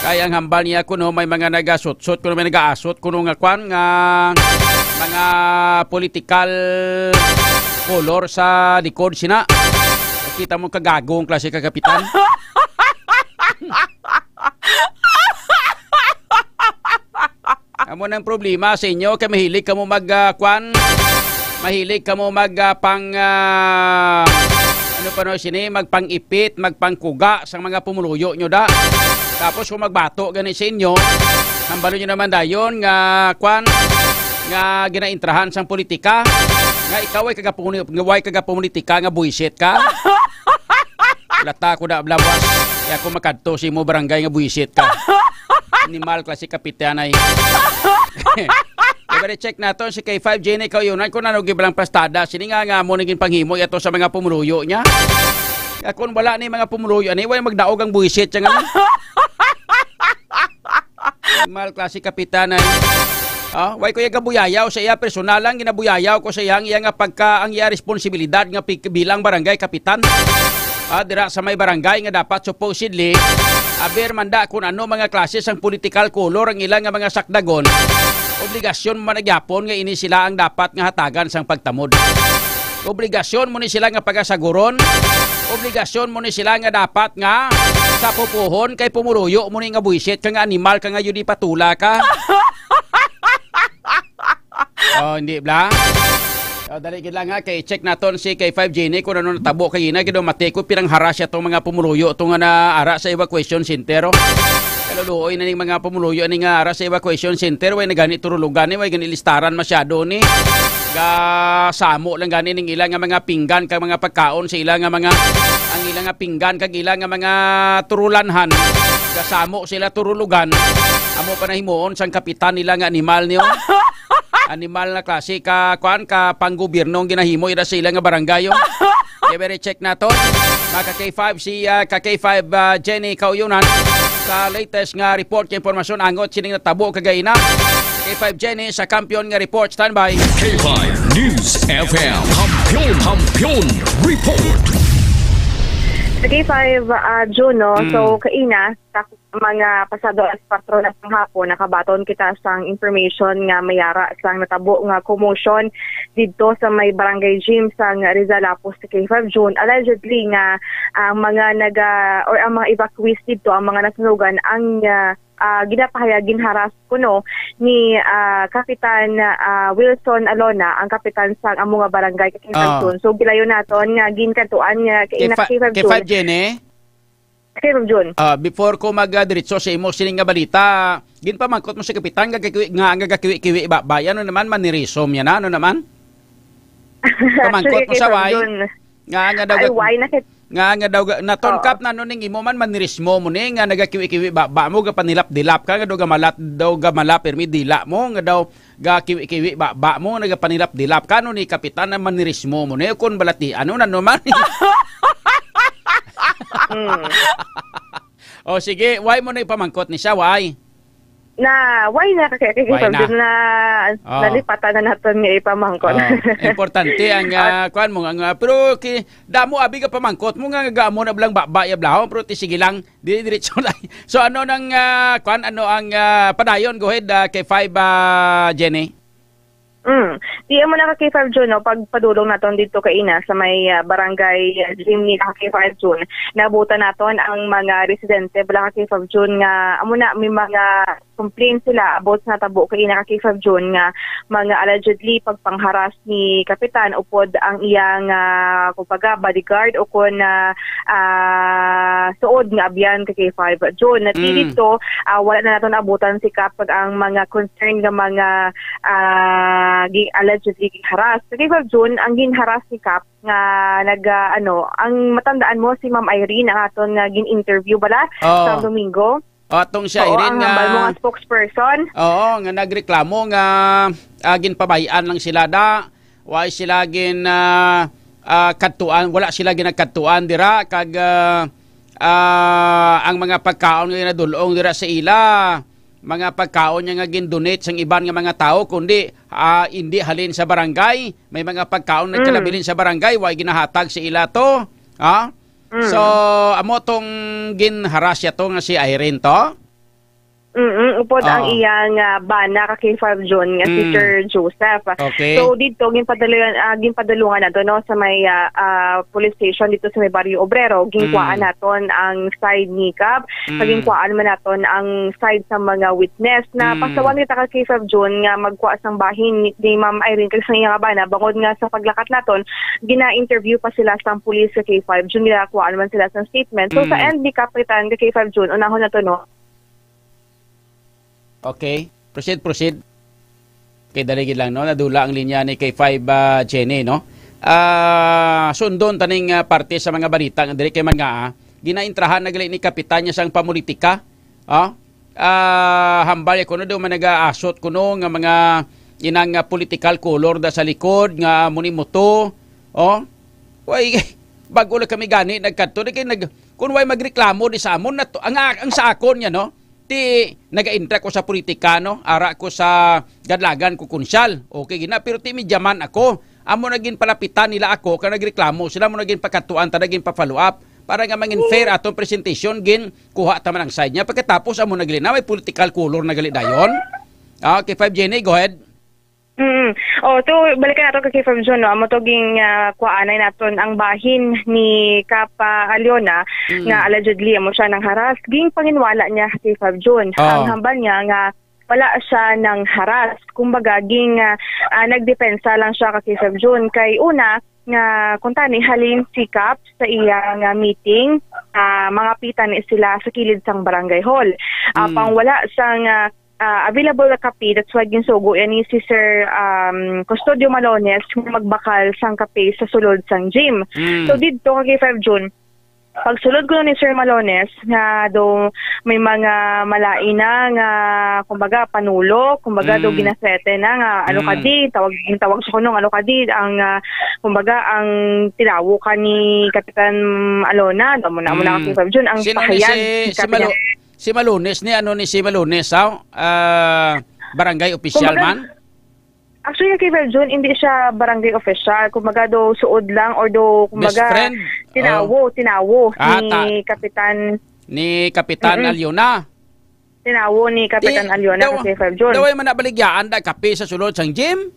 Kay ang hambal niya kuno may mga nagasutsot, kuno may nagaasot kuno nga kwan nga mga political color sa likod sina. Kita mo kagagong klase ka kapitan. Amo nang problema sa inyo kay mahilig kamo mag, ah, kwan, mahilig kamo mag, ah, pang, ah, ano pa no sini, magpang-ipit, magpangkuga sa mga pumuluyo nyo da. Tapos kung magbato gani sa inyo, hambalo nyo naman dayon nga kwan, nga ginaintrahan sang politika, nga ikaw ay kagapuni-, way kagapolitika nga buwisit ka. Lata ko na, blabas. Kaya ako makadto sa imo barangay nga buwisit ka. Animal klase kapitan ay. Pero check naton si K five Jenny Kauyonan kung ano gibalang pastada. Sini nga nga mo naging panghimo yato sa mga pumuluyo niya. Kaya kung wala ni mga pumuluyo, ani, way magdaog ang buwisit siya nga. Mal klase kapitan ay. Ah, way ko yung gabuyayaw sa iya, personal lang ginabuyayaw ko sa iya, ang iya nga pagka, ang iya responsibilidad nga pig-, bilang barangay kapitan. Ah, dira sa may barangay nga dapat supposedly aber manda kung ano mga klase sang political color ang ila nga mga sakdagon. Obligasyon mo na gyapon nga ini sila ang dapat nga hatagan sang pagtamod. Obligasyon mo ni sila nga pagasaguron. Obligasyon mo ni sila nga dapat nga sa pupuhon kay pumuluyo mo ni nga buwisit ka nga animal ka nga yun di patula ka. Oh, hindi bla. Oh, dali gid lang ha, kay check naton si K five Jenny kung ano natabo kay ina gid mati ko pirang harass siya tong mga pumuluyo to nga naara sa evacuation center. Oh. Kaluluoy na ning mga pumuluyo ni nga ara sa evacuation center, way na gani turulugan ni, way gani listaran masyado ni. Ga samo lang gani ning ila nga mga pinggan kag mga pagkaon sa ila nga mga, ang ila nga pinggan kag ila nga mga turulanhan. Ga samo sila turulugan. Amo pa nahimuon sang kapitan nila nga animal niyo. Animal na klase ka, kuan, ka panggobyerno ang ginahimo ira sa ila nga barangay, oh. Kaya very check naton. Mga ka K five, si, ah, ka K five, ah, Jenny Kauyonan sa latest nga report kay impormasyon angot sining natabo kagaina. K five Jenny sa kampiyon nga report. Standby. K five News F M. Kampiyon, kampiyon report. Sa K five, ah, June, no? Mm. So, kaina, sa mga pasado alas kuwatro na sang hapon, nakabaton kita sang information nga may ara sang natabo nga commotion didto sa may barangay gym sang Rizal Lapus sa K five June. Allegedly nga ang mga naga, or ang mga evacuees didto, ang mga nasunugan, ang, ah, ah, ginapahayag, ginharas kuno ni, ah, Kapitan, ah, Wilson Alona, ang kapitan sang amo nga barangay, K five Ah. June. So, gilayon naton nga ginkadtuan nga K five, K five June. K five June, eh? K five June. Ah, before ko mag, ah, diretso sa imo sining nga balita, ginpamangkot mo si Kapitan nga gakiwi-, nga ang gagakiwi-kiwi ba, ba? Ano naman, mannerism yan, ano naman? Pamangkot Actually, mo sa K five way? June. Nga, nga daw Ay, ga-, why na kit- nga, nga daw ga-, natungkap Oo. na nun ning imo man, mannerismo mo ni, nga nagakiwi-kiwi ba, ba mo, gapanilap-dilap ka, nga daw gamalat, daw gamala, pirmi dila mo, nga daw gakiwi-kiwi ba, ba mo, nagapanilap-dilap ka, no, ni Kapitan, na mannerismo mo ni, kung balati, ano na naman? Mm. O sige, why mo na ipamangkot ni siya, why? Na, why na kay, kay Why na? Sir, na, Oh. nalipatan na naton nga ipamangkot. Oh, importante ang, At ah, kuwan mo, ang, ah, pero ki-, damo abi ka pamangkot mo nga, nga amo na blang baba ya blahon, pero ti sige lang, di diretso lang. So, ano nang, ah, kuwan, ano ang, ah, padayon? Go ahead, ah, kay five, ah, Jenny. Mm. Di mo na ka K five June, no? Pagpadulong naton dito kaina sa may, ah, barangay, ah, gym ni ka K five June, nabutan naton ang mga residente bala ka K five June nga amo na may mga complaint sila about sa natabo kaina ka K five June nga mga allegedly pagpangharas ni Kapitan upod ang iyang, ah, kumbaga, bodyguard o kon, ah, ah, suod nga abyan ka K five June. Na Mm. dito, ah, wala na naton abutan si Kap kag ang mga concern nga mga ah, gi-, allegedly gin-harass. Sa K five June, ang gin-harass ni Kap nga nag, ah, ano, ang matandaan mo si Ma'am Irene, ang aton nga gin-interview bala Oh. sa Domingo. Oh, atong si Oo, Irene ang hambal mo nga nga spokesperson. Oo, nga nagreklamo nga, ah, ginpabay-an lang sila da. Wa sila gin, ah, ah, kadtuan, wala sila ginakadtuan dira kag, ah, ah, ang mga pagkaon nga ginadul-ong dira sa ila, mga pagkaon niya nga gin-donate sang iban nga mga tawo, kundi, ah, indi halin sa barangay. May mga pagkaon Mm. nagkalabilin sa barangay, way ginahatag sa ila to. Ha? Mm. So, amo tong ginharas siya to nga si Irene to? Mm, upod ang Oo. iyang, ah, bana ka K five June nga si Mm. Sir Joseph. Okay. So, dito, ginpadalungan, ah, ginpadalungan nato, no, sa may, ah, ah, police station dito sa may Barrio Obrero. Ginkuhaan Mm. naton ang side ni Kap. Mm. Pagingkuhaan man naton ang side sa mga witness na Mm. pasawan kita ka K five June nga magkuha sang bahin ni, ni Ma'am Irene kag sa iya nga bana, bangod nga sa paglakat naton, gina-interview pa sila sang pulis sa K five June, ginakuhaan man sila sang statement. So, sa Mm. end ni Kapitan ka K five June, unahon nato, no? Okay. Proceed, proceed. Okay, dali gid lang, no? Nadula ang linya ni K five, ah, Jenny, no? Ah, sundon taning, ah, parte sa mga balita nga diri kay man nga, ah, ginaintrahan na gali ni Kapitan niya sang pamulitika. Ah, ah, hambal ya kuno daw man nagaasot kuno nga mga, inang, ah, political color da sa likod nga muni muto. Oh. Way, bago lang kami gani nagkadto, di kay nag-, kung way magreklamo di sa amon na to, ang, ang sa akon niya, no? Ti nagaintra ko sa politika, no? Ara ko sa gadlagan ko kunsyal. Okay gina, pero ti medyaman ako. Amo na ginpalapitan nila ako kay nagreklamo sila, mo na ginpakatuan ta, na ginpa-follow up para nga mangin fair atong presentation, gin kuha ta man ang side niya. Pagkatapos amo na gali na may political color na gali dayon. Ah, okay, five Jenny, go ahead. Mm. Oh, to balikan nato kay Fam Jun, no. Amo to ging ah, kuaanay naton ang bahin ni Kap ah, Aliona Mm. nga allegedly amo siya nang harass. Ging panginwala niya kay Fam Jun. Ah. Ang hambal niya nga wala siya nang harass. Kumbaga ging ah, ah, nagdepensa lang siya kay Fam Jun. Kay una nga kuntani halin si Kap sa iya nga meeting, ah, mangapitan ni sila sa kilid sang barangay hall. Mm. Apang wala sang ah, ah, available na kape, that's why ginsugo yan ni si Sir um, Custodio Malones nga magbakal sang kape sa sulod sang gym. Mm. So didto kay five June, pagsulod ko ni Sir Malones nga do may mga malain na nga kumbaga panulo, kumbaga do Mm. ginasete na nga ano ka Mm. di, tawag tawag sa kunong ano ka di ang ah, kumbaga ang tinawo ka ni Kapitan Alona, do mo na mo na Mm. kay five June ang Sino ni pahayag si, ni si Kapitan Malo-, si Malones ni ano ni si Malones, aw? Ah, barangay official Kumbaga, man? Actually, kay Virgin, hindi siya barangay official. Kumbaga, do suod lang or do, Best kumbaga, friend? Tinawo, Oh. tinawo Ah, ni ta- Kapitan, Ni Kapitan Mm-mm. Aliona? Tinawo ni Kapitan Di, Aliona daw-, kay Virgin. Daway man nabaligyaan da kape sa sulod sang gym?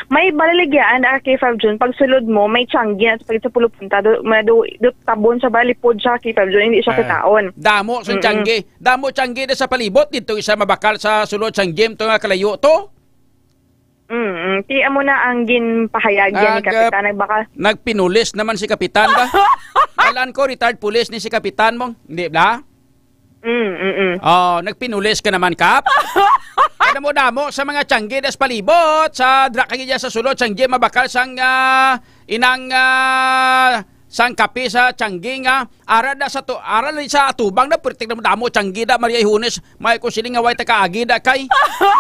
May baligyaan da kay Virgin. Pag sulod mo, may tiyanggi na sa pagkita pulo punta. Do, ma-, do, do, tabon sa balipod siya kay Virgin. Hindi siya Eh, kitaon. Damo sa Mm-mm. tiyanggi. Damo tiyanggi na sa palibot. Dito isa mabakal sa sulod sang gym. To nga kalayo to. Mm, ti amo na ang ginpahayag yan ni Nag-, Kapitan. Nagbaka- nagpinulis naman si Kapitan ba? Alam ko, retired police ni si Kapitan mo. Hindi ba? Mm, mm, mm. Oh, nagpinulis ka naman, Kap. Ano mo damo sa mga tiyanggi das palibot sa dra kay sa sulod sang gym mabakal sang ah, inang ah, sang kape sa tiyanggi nga ara da sa to, ara da sa atubang na pertik na damo tiyanggi da Maria Ihunes may ko sini nga way ta kaagi da kay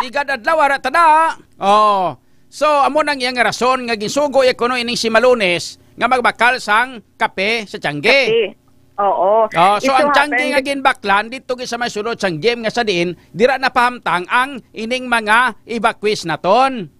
ligad adlaw ara ta da. Oh. So, amo nang iyang rason nga ginsugo iya kuno ining si Malones nga magbakal sang kape sa tiyangge. Kape. Oo. Oh, so It so ang tiyangge happens nga ginbaklan dito gid sa may sulod sang gym nga sa diin dira napahamtang ang ining mga evacuees naton.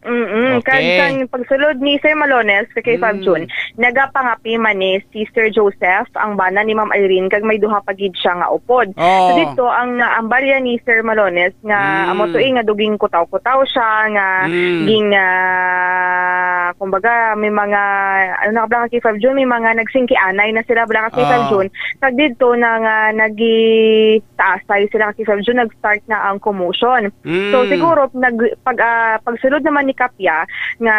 Mm-mm. Okay. Kag sang pagsulod ni Sir Malones kay Fab Mm. Jun, nagapangapi man ni si Sir Joseph, ang bana ni Ma'am Irene, kag may duha pa gid siya nga upod. Oh. So dito ang naambalya ni Sir Malones nga Mm. amo to, eh, nga duging kutaw-kutaw siya, nga Mm. ging, ah, kumbaga, may mga, ano na, bala kay Fab Jun, may mga nagsingkianay na sila, bala kay Fab Oh. Jun. Kag dito na nga nagitaasay sila kay Fab Jun, nag-start na ang commotion. So, Mm. siguro, nag-, pag, ah, pagsulod naman ni Kapya, nga,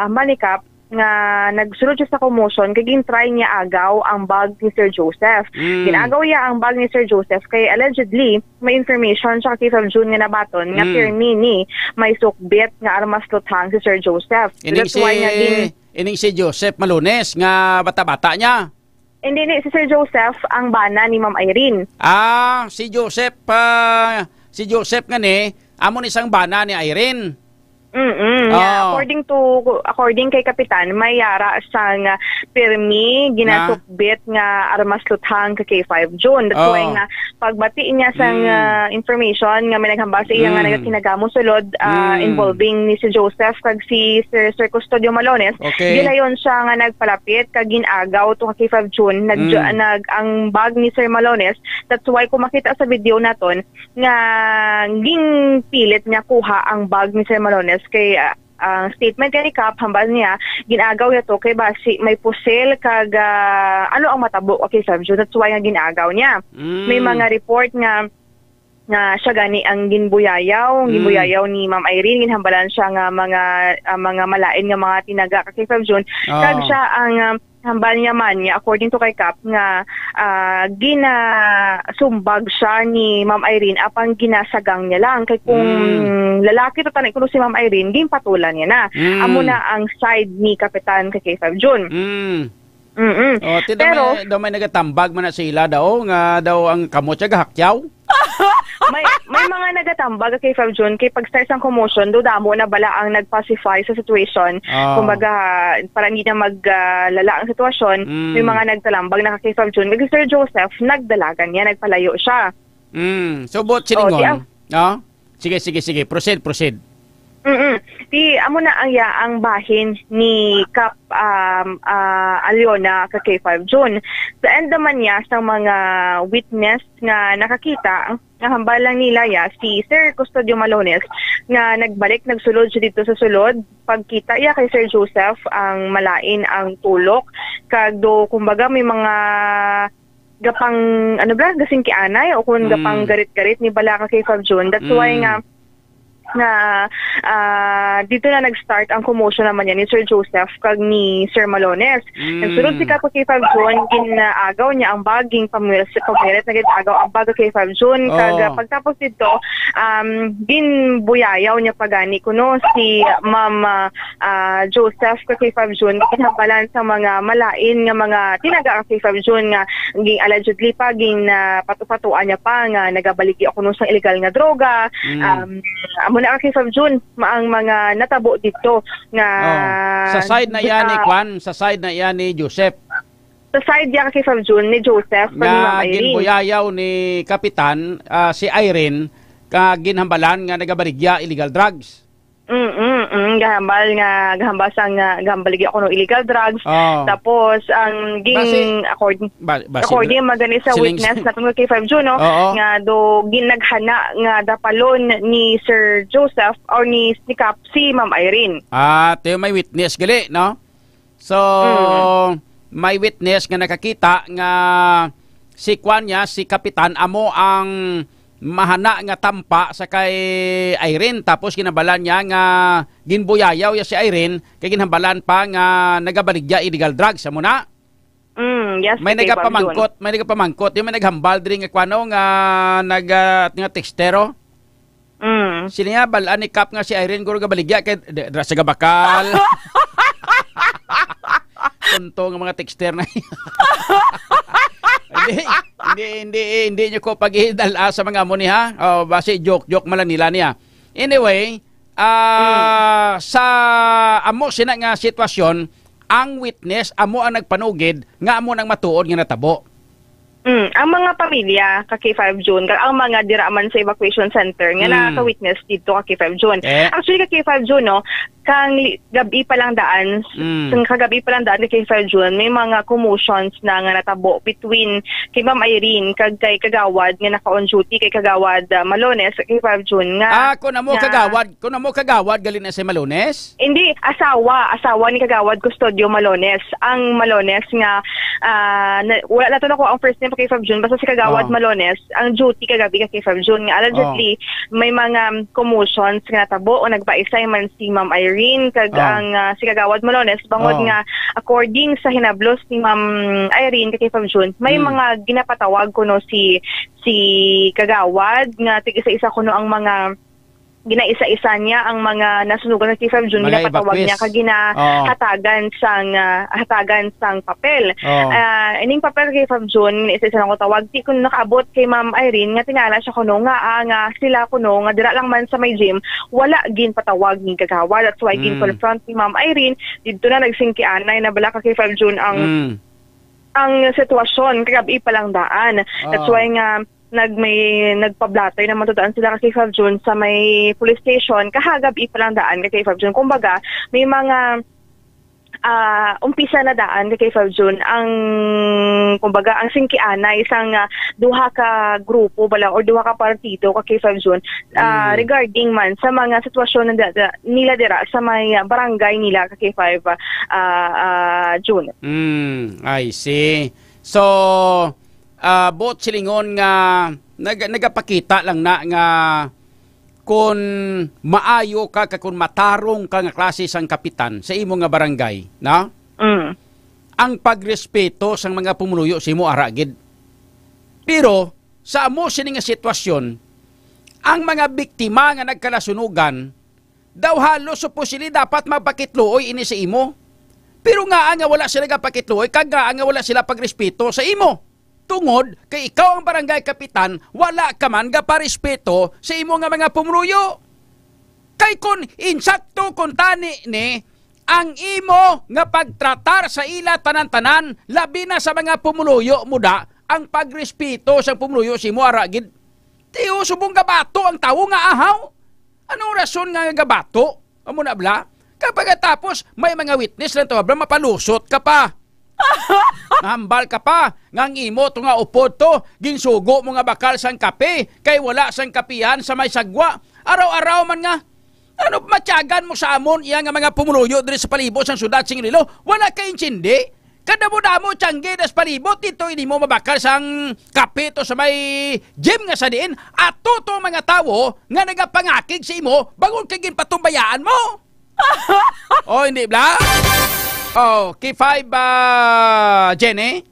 hambal ni Kap, nga nagsulod siya sa commotion, kay gin-try niya agaw ang bag ni Sir Joseph. Mm. Gin-agaw niya ang bag ni Sir Joseph, kay allegedly, may information siya kay Fab Jun nga nabaton, nga Mm. pirmi ni, may sukbit nga armas luthang si Sir Joseph. Ining That's why si, nga gin- ining si Joseph Malones nga bata-bata niya? Hindi, ni si Sir Joseph ang bana ni Ma'am Irene. Ah, si Joseph, ah, si Joseph nga ni, amo ni sang bana ni Irene. Mm-mm. Oh. According to, according kay Kapitan, may yara sang, ah, pirmi, Na? ginasukbit nga armas luthang ka kay five June. That's why Oh. nga pagbati niya sang, Mm. ah, information nga may naghambal sa iya nga Mm. nagakinagamo sulod, ah, Mm. involving ni si Joseph kag si Sir, Sir Custodio Malones, Okay. gilayon siya nga nagpalapit kag gin-agaw to ka kay five June. Nag-, Mm. nag-, ang bag ni Sir Malones, that's why kung makita sa video naton, nga ginpilit niya kuha ang bag ni Sir Malones kay, ah, ang statement kay ni Kap, hambal niya, gin-agaw niya to kay basi may pusil kag, ah, ano ang matabo kay Fab Jun. That's why nga gin-agaw niya. Mm. May mga report nga, nga siya gani ang ginbuyayaw, Mm. ginbuyayaw ni Ma'am Irene, ginhambalan siya nga mga, ah, mga malain nga mga tinaga kay Fab Jun. Oh. Kag siya ang, ah, hambal niya man niya, according to kay Kap, nga, ah, ginasumbag siya ni Ma'am Irene, apang ginasagang niya lang. Kay kung Mm. lalaki to, tanay kuno si Ma'am Irene, ginpatulan niya na. Mm. Amo na ang side ni Kapitan kay, kay Fab Jun. Mm. Mm-mm. Oh, ti daw Pero may, daw may nagatambag man na sila daw, nga daw ang kamot siya gahakyaw. May, may mga nagatambag, Ka K five Jun, kay pag-start sang commotion, do damo na bala ang nag-pacify sa situation. Oh. Kumbaga, para hindi na mag, ah, lala ang sitwasyon, Mm. may mga nagtalambag na, Ka K five Jun. Kag si Sir Joseph, nagdalagan niya, nagpalayo siya. Mm. So, buot Oh, silingon, di ang no? Sige, sige, sige. Proceed, proceed. Mm-mm. Di, amo na ang, ya, ang bahin ni Kap, um, ah, Aliona, Ka K five Jun. Sa end naman niya, sa mga witness nga nakakita, nga hambal lang nila, ya, si Sir Custodio Malones, nga nagbalik, nagsulod siya dito sa sulod. Pagkita, ya, kay Sir Joseph, ang malain ang tulok. Kag do, kumbaga, may mga gapang, ano ba, gasingkianay o kung Mm. gapang garit-garit ni bala, Ka K five Jun. That's why Mm. nga, nga, ah, dito na nag-start ang commotion naman niya ni Sir Joseph kag ni Sir Malones. Mm. Nagsulod si Kap, Ka K five Jun, ginaagaw niya ang bag, ging pamilit, pamilit na gid agaw ang bag, Ka K five Jun. Kag, Oh. ah, pagtapos dito, um, ginbuyayaw niya pa gani kuno si Ma'am, ah, ah, Joseph, Ka K five Jun, ginhambalan sa mga malain nga mga tinaga, Ka K five Jun, nga ging allegedly pa, gin, ah, patu-patuan niya pa nga nagabaligya kuno sang illegal nga droga. Mm. Um, amo na, Ka K five Jun, ma-, ang mga natabo dito nga Oh. Sa side na yan ni ah, Kwan, sa side na yan ni Joseph. Sa side niya, Ka K five Jun, ni Joseph, kag ni Nga Ma'am Irene. ginbuyayaw ni Kapitan, ah, si Irene, ka ginhambalan nga nagabaligya illegal drugs. Mm, mm, mm. Gahambal nga, gahambal sang, ah, gahambaligya kuno illegal drugs. Oh. Tapos, ang ging Basi, accord-, ba-, basi, according man gani sa siling witness naton nga Ka K five Jun, no, Oo. nga do ginaghana nga dapalon ni Sir Joseph or ni, ni Kap si Ma'am Irene. Ah, tayo may witness gali, no? So, Mm. may witness nga nakakita nga si kwan niya, si Kapitan, amo ang mahana nga tampa sa kay Irene. Tapos ginhambalan niya nga ginbuyayaw niya si Irene, kay ginhambalan pa nga nagabaligya illegal drugs. Amo na? Mm, yes, May Ka K five Jun. nagapamangkot, may nagapamangkot. Yung may naghambal diri nga kwano nga nag, ah, nga textero. Mm. Sino niya, bal-an ni Kap nga si Irene guro gabaligya kay d-, dra sa gabakal. Tunto nga mga texter na. Hindi, hindi, hindi, hindi niyo ko pag-idala sa mga amo ni, ha? Oh, basi joke, joke man lang nila niya. Anyway, ah, Mm. sa amo sina nga sitwasyon, ang witness amo ang nagpanugid nga amo nang matuod nga natabo. Mm, ang mga pamilya ka K five Jun, kag ang mga dira man sa evacuation center nga Mm. nakaka-witness dito ka K five Jun. Eh? Actually, ka K five Jun, no, kang li-, gabi pa lang daan, Mm. kang kagabi pa lang daan ka K five Jun, may mga commotions na nga natabo between kay Ma'am Irene kag kay Kagawad nga naka-on duty kay Kagawad, ah, Malones, ka K five Jun, nga, Ah, kung amo nga Kagawad, kung amo Kagawad, gali na si Malones? Hindi, asawa, asawa ni Kagawad Custodio Malones. Ang Malones nga, ah, na, wala nato nakuha ang first name pa ka K five Jun, basta si Kagawad Oh. Malones, ang duty kagabi ka K five Jun, nga allegedly, Oh. may mga commotions nga natabo o nagbaisay man si Ma'am Irene, kag Oh. ang, ah, si Kagawad Malones, bangod Oh. nga, according sa hinablos ni Ma'am Irene ka K five Jun, may Hmm. mga ginapatawag kuno si, si Kagawad, nga tig-isa-isa kuno ang mga ginaisa-isa niya ang mga nasunugan sa K five Jun, Mga ginapatawag niya evacuees. kag Oo. ginahatagan sang, ah, hatagan sang papel. Oo. Ah, ining papel ka K five Jun, ginaisa-isa lang ko tawag. Di kuno nakaabot kay Ma'am Irene nga tingala siya kuno nga, ah, nga sila kuno nga dira lang man sa may gym, wala ginpatawag ni Kagawad. That's why Mm. gin-confront ni Ma'am Irene. Didto na nagsingkianay na bala ka K five Jun ang Mm. ang sitwasyon kagabi pa lang daan. That's Oo. why nga nag-, may nagpablatay naman to daan sila ka K five Jun sa may police station. Kahagabi pa lang daan ka K five Jun. Kumbaga, may mga, ah, umpisa na daan ka K five Jun ang, kumbaga, ang singkianay sang, ah, duha ka grupo bala or duha ka partido ka K five Jun, ah, Mm. regarding man sa mga sitwasyon na da-, da-, nila dira sa may, ah, barangay nila ka K five, ah, ah, Jun. Mm, I see. So, ah, buot silingon nga nag-, nagapakita lang na nga kun maayo ka, ka kun matarong ka nga klase sang kapitan sa imo nga barangay, no? Mm. Ang pagrespeto sang mga pumuluyo sa imo ara gid. Pero sa amo sini nga sitwasyon, ang mga biktima nga nagkalasunugan daw halos supposedly dapat magpakitluoy ini sa imo. Pero ngaa nga wala sila gapakitluoy, kag ngaa nga wala sila pagrespeto sa imo? tungod kay ikaw ang barangay kapitan, wala ka man gaparespeto sa imo nga mga pumuluyo. Kay kon insakto, kon tani ni ang imo nga pagtratar sa ila tanan-tanan, labi na sa mga pumuluyo mo da, ang pagrespeto sang pumuluyo sa imo, ara gid. Tiyo, subong gabato ang tawo nga ahaw. Anong rason nga gabato? Amo na bala? Kag pagkatapos, may mga witness lang to, bala, mapalusot ka pa. Nahambal ka pa nga ang imo to nga upod to, ginsugo mo nga bakal sang kape, kay wala sang kapihan sa may sagwa. Araw-araw man nga, ano matyagan mo sa amon iya nga mga pumuluyo diri sa palibot sang syudad sing Iloilo? Wala ka intindi? Kadamo-damo tiyangge das palibot dito, ini mo mabakal sang kape to sa may gym nga sa diin. Ato to mga tawo nga nagapangakig sa imo, bangod kay ginpatumbayaan mo. Oh, hindi bala? Oh, K five, ah, Jenny?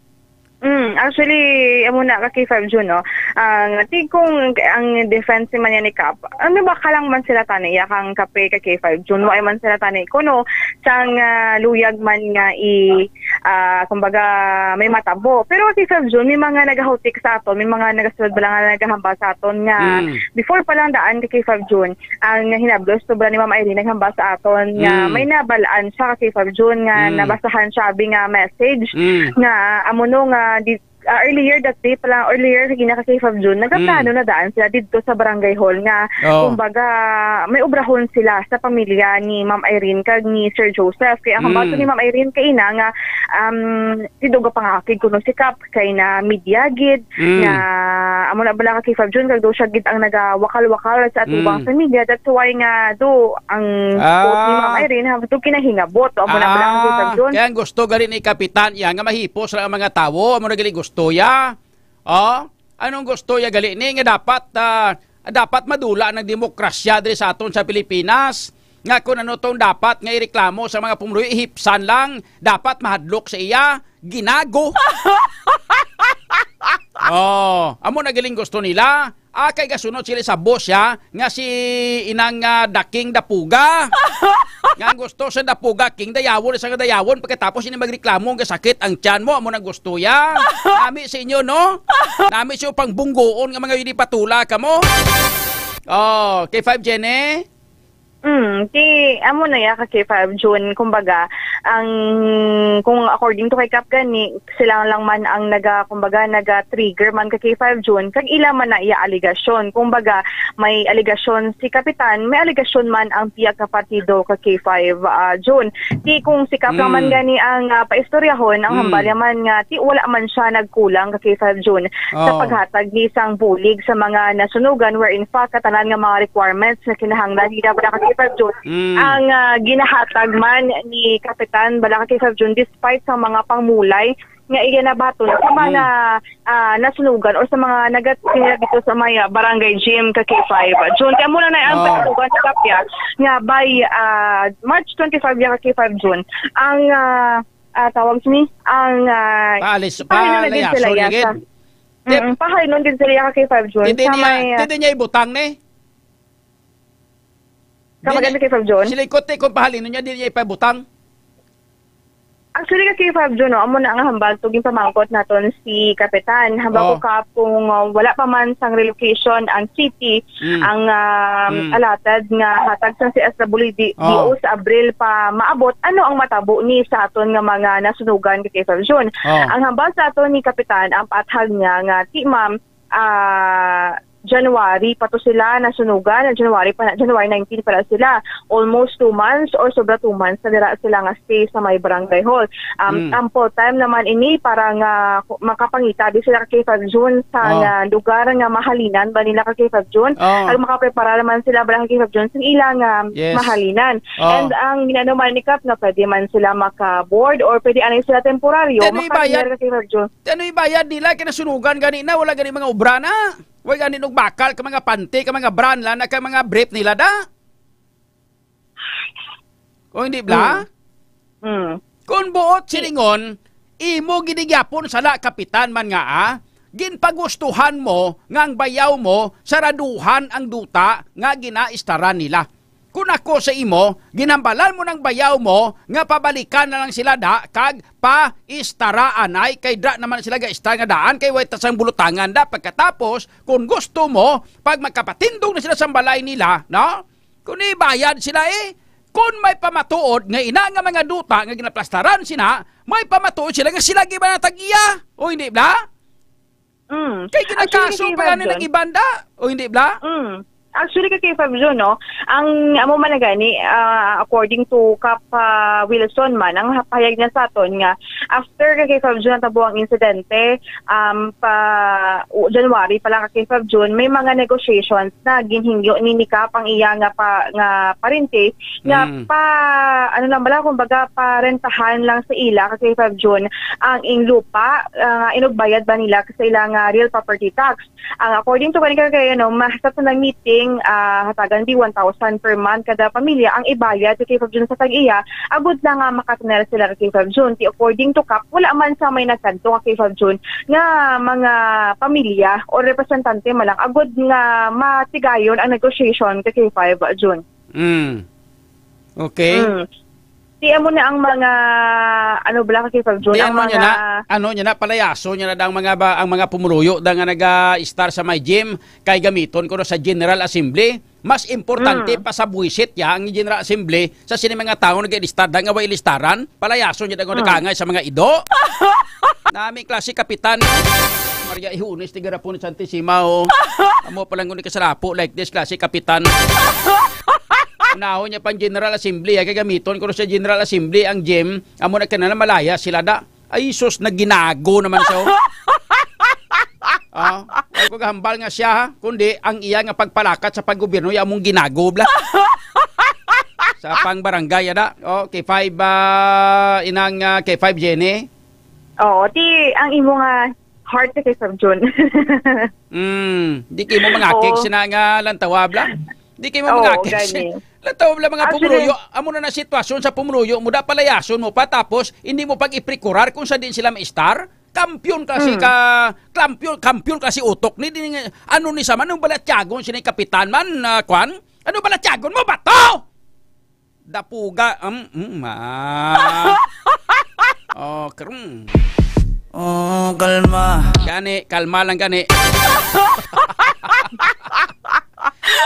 Mm, actually, amo na ka K five Jun, no? Ang, ti kung ang defense man yan ni Kap, ano ba ka lang man sila tani, ya kang kape ka K five Jun, wa man sila tani, kuno, sang, ah, luyag man nga i, ah, kumbaga, may matabo. Pero ka K five Jun, may mga nagahutik sa aton, may mga nagasulod ba lang nga nagahambal sa aton nga, Mm. before pa lang daan ka K five Jun, ang hinablos to bala ni Ma'am Irene naghambal sa aton nga Mm. may nabalaan siya ka K five Jun nga Mm. nabasahan siya abi nga message Mm. nga amo no nga di, ah, earlier that day pala, earlier sa gina ka K five Jun, nagaplano Mm. na daan sila didto sa barangay hall nga Oh. kumbaga may obrahon sila sa pamilya ni Ma'am Irene kag ni Sir Joseph. Kaya ang hambal to Mm. ni Ma'am Irene kay ina nga, um, didto gapangakig kuno si Kap kay na media gid Mm. nga amo na bala ka K five Jun, kag daw siya gid ang nagawakal-wakal sa atubang Mm. sa media. That's why nga do ang Ah. quote ni Ma'am Irene, ha, do kinahingabot. Amo na bala ka K five Ah, Jun. Kaya ang gusto gali ni Kapitan iya nga mahipos lang ang mga tawo, amo na gali gusto ya. Oh, anong gusto ya gali ni nga dapat, ah, dapat madula ang demokrasya diri sa aton sa Pilipinas? Nga kung ano tong dapat nga ireklamo sa mga pumuluyo, ihipsan lang, dapat mahadlok sa iya, ginago. Oh, amo na giling gusto nila. Ah, kay gasunod sila sa boss ya, nga si inang, ah, Daking Dapuga. Nga ang gusto sa Dapuga King, dayawon sa nga dayawon, pagkatapos ini magreklamo nga sakit ang tiyan mo, amo nang gusto ya. Nami sa inyo, no? Nami sa pang bunggoon nga mga yun ipatula ka mo. Oh, K five Jenny? Mm, ti, amo na ya ka K five Jun, kumbaga, ang, kung according to kay Kap gani, sila lang man ang naga, kumbaga, naga-trigger man ka K five Jun, kag ila man na iya aligasyon. Kumbaga, may aligasyon si Kapitan, may aligasyon man ang pihak nga partido ka K five, ah, Jun. Ti kung si Kap lang man Mm. gani ang, ah, paistoryahon, ang Mm. hambal niya man nga, ti wala man siya nagkulang ka K five Jun sa Oh. paghatag ni sang bulig sa mga nasunugan, where in fact, katanan nga mga requirements na kinahanglan nila para ka K five Jun, Mm. ang, ah, ginahatag man ni Kapitan bala ka K five Jun, despite sa mga pangmulay nga iya nabaton sa mga, Mm. ah, nasunugan or sa mga nagatinda dito sa may, ah, barangay gym ka K five. Jun, kaya muna na ang Oh. patutugan sa kapya nga by, ah, March twenty-five ya ka K five Jun. Ang, ah, ah, tawag ni, ang, ah, Paalis, paano na din sila palayason lagi. yasa? Tip. Mm, pahalin nun din sila ka K five Jun. Hindi Sa niya, may, ah, hindi niya ibutang ni. Kamagan Di- sa K five Jun? Sila ikote kung pahalin niya, di niya ipabutang. Actually, ka K five Jun, no, amo na ang hambal to, ginpamangkot naton si Kapitan. Hambal ko Oh. ka kung, uh, wala pa man sang relocation ang city, Mm. ang, um, Mm. alatad nga hatag sa C S W D, Oh. D O sa Abril pa maabot, ano ang matabo ni sa aton nga mga nasunugan ka K five Jun? Oh. Ang hambal sa aton ni Kapitan, ang paathag niya nga, ti ma'am, ah, January pa to sila nasunugan, January pa na, January nineteen pa na sila. Almost two months or sobra two months na dira sila nga stay sa may barangay hall. Um, Mm. ample time naman ini para nga ku-, makapangita di sila ka K five Jun sa Oh. nga lugar nga mahalinan ba nila ka K five Jun. Oh. Ang makaprepara naman sila ba ka K five Jun sa ilang, um, Yes. mahalinan. Oh. And ang ginano man ni Kap nga pwede man sila maka-board or pwede anay sila temporaryo, Kaya ano ibayad? maka-share ka K five Jun. Ti ano ibayad nila? Kay nasunugan gani na, wala gani mga obra na. Wala gani og bakal ka mga panty, ka mga bra nila na, ka mga brief nila da. O hindi bla? Mm. Mm. Kung buot silingon, imo gid gyapon sala kapitan man nga, ah, ginpagustuhan mo nga ang bayaw mo saraduhan ang duta nga ginaistaran nila. Kung ako sa imo, ginhambalan mo nang bayaw mo nga pabalikan na lang sila da kag paistaraanay, kay dra naman sila ga-istar nga daan kay way ta sang bulutangan da. Pagkatapos, kung gusto mo, pag magkapatindog na sila sa balay nila, no? Kung ibayad sila eh, kung may pamatuod nga ina nga mga duta nga ginaplastaran sina, may pamatuod sila nga sila gibanatag iya. O hindi bla? Mm. Kay Actually, ginakaso kay pa gani Fabio, nang ibanda. O hindi bla? Mm. Actually, kay Fabio, no, ang amo man na gani, ah, according to Kap, ah, Wilson man, ang pahayag niya sa aton nga after kay Fabio natabo ang insidente, um, pa u- January pa lang kay Fabio, may mga negotiations na ginhingyo ni ni Kap ang iya nga pa, nga parente nga Mm. pa, ano lang bala, kumbaga, parentahan lang sa ila kay Fabio ang ing lupa, ah, nga inugbayad ba nila sa ila nga real property tax. Ang according to kani kay, ano, ma-, sa tanang meeting, ah, hatagan di one thousand per month kada pamilya ang ibayad kay Fab Jun sa tag-iya, agod lang nga makatener sila kay Fab Jun. Ti according to Kap, wala man sa may nagkadto kay Fab Jun nga mga pamilya o representante man lang agod nga matigayon ang negotiation kay Fab Jun. Mm. Okay. Mm. Ti amo na ang mga, ano, bala ka kay Fab Jun, Di ang ano niya mga na, ano niya na, palayaso niya na da ang mga ba, ang mga pumuluyo da nga naga-star sa may gym, kay gamiton ko na sa General Assembly. Mas importante Mm. pa sa buwisit ya ang General Assembly sa sini mga tawo nag-ilistar da nga way ilistaran. Palayaso niya da nga Mm. nakangay sa mga ido. Nami klase kapitan. Maria Ihunis, tigarapon ni Santissima, oh. Amo pa lang kung kasalapo like this, klase kapitan. Unahon niya pang General Assembly, ay kagamiton ko sa General Assembly ang gym. Amo na kinahanglan malaya sila da. Ay, sus, naginago naman siya, oh. Ah, ay ko gahambal nga siya, ha? Kundi ang iya nga pagpalakat sa paggobyerno, ya among ginago, bla. Sa pang barangay, ada. Oh, K five, ah, inang, ah, K five Jenny. Oo, ti, ang imo nga heart kay Sir Jun. Mm, di kay mo mangakig Oo. sina nga lantawa, bla. Di kay mo Oo, mangakig gani. sina. Lantawa, bla, mga Actually, pumuluyo. Amo na na sitwasyon sa pumuluyo mo, da palayason mo pa, tapos hindi mo pag-iprikurar kung sa din sila ma-star. Kampiyon kasi Mm. ka, kampiyon, kampiyon kasi utok ni, di nga, ano ni sa man, nung balatyagon sina yung kapitan man, ah, kwan? Ano balatyagon mo, bato? Dapuga, um, um, ah. Oh, karong. Oh, kalma. Gani, kalma lang gani.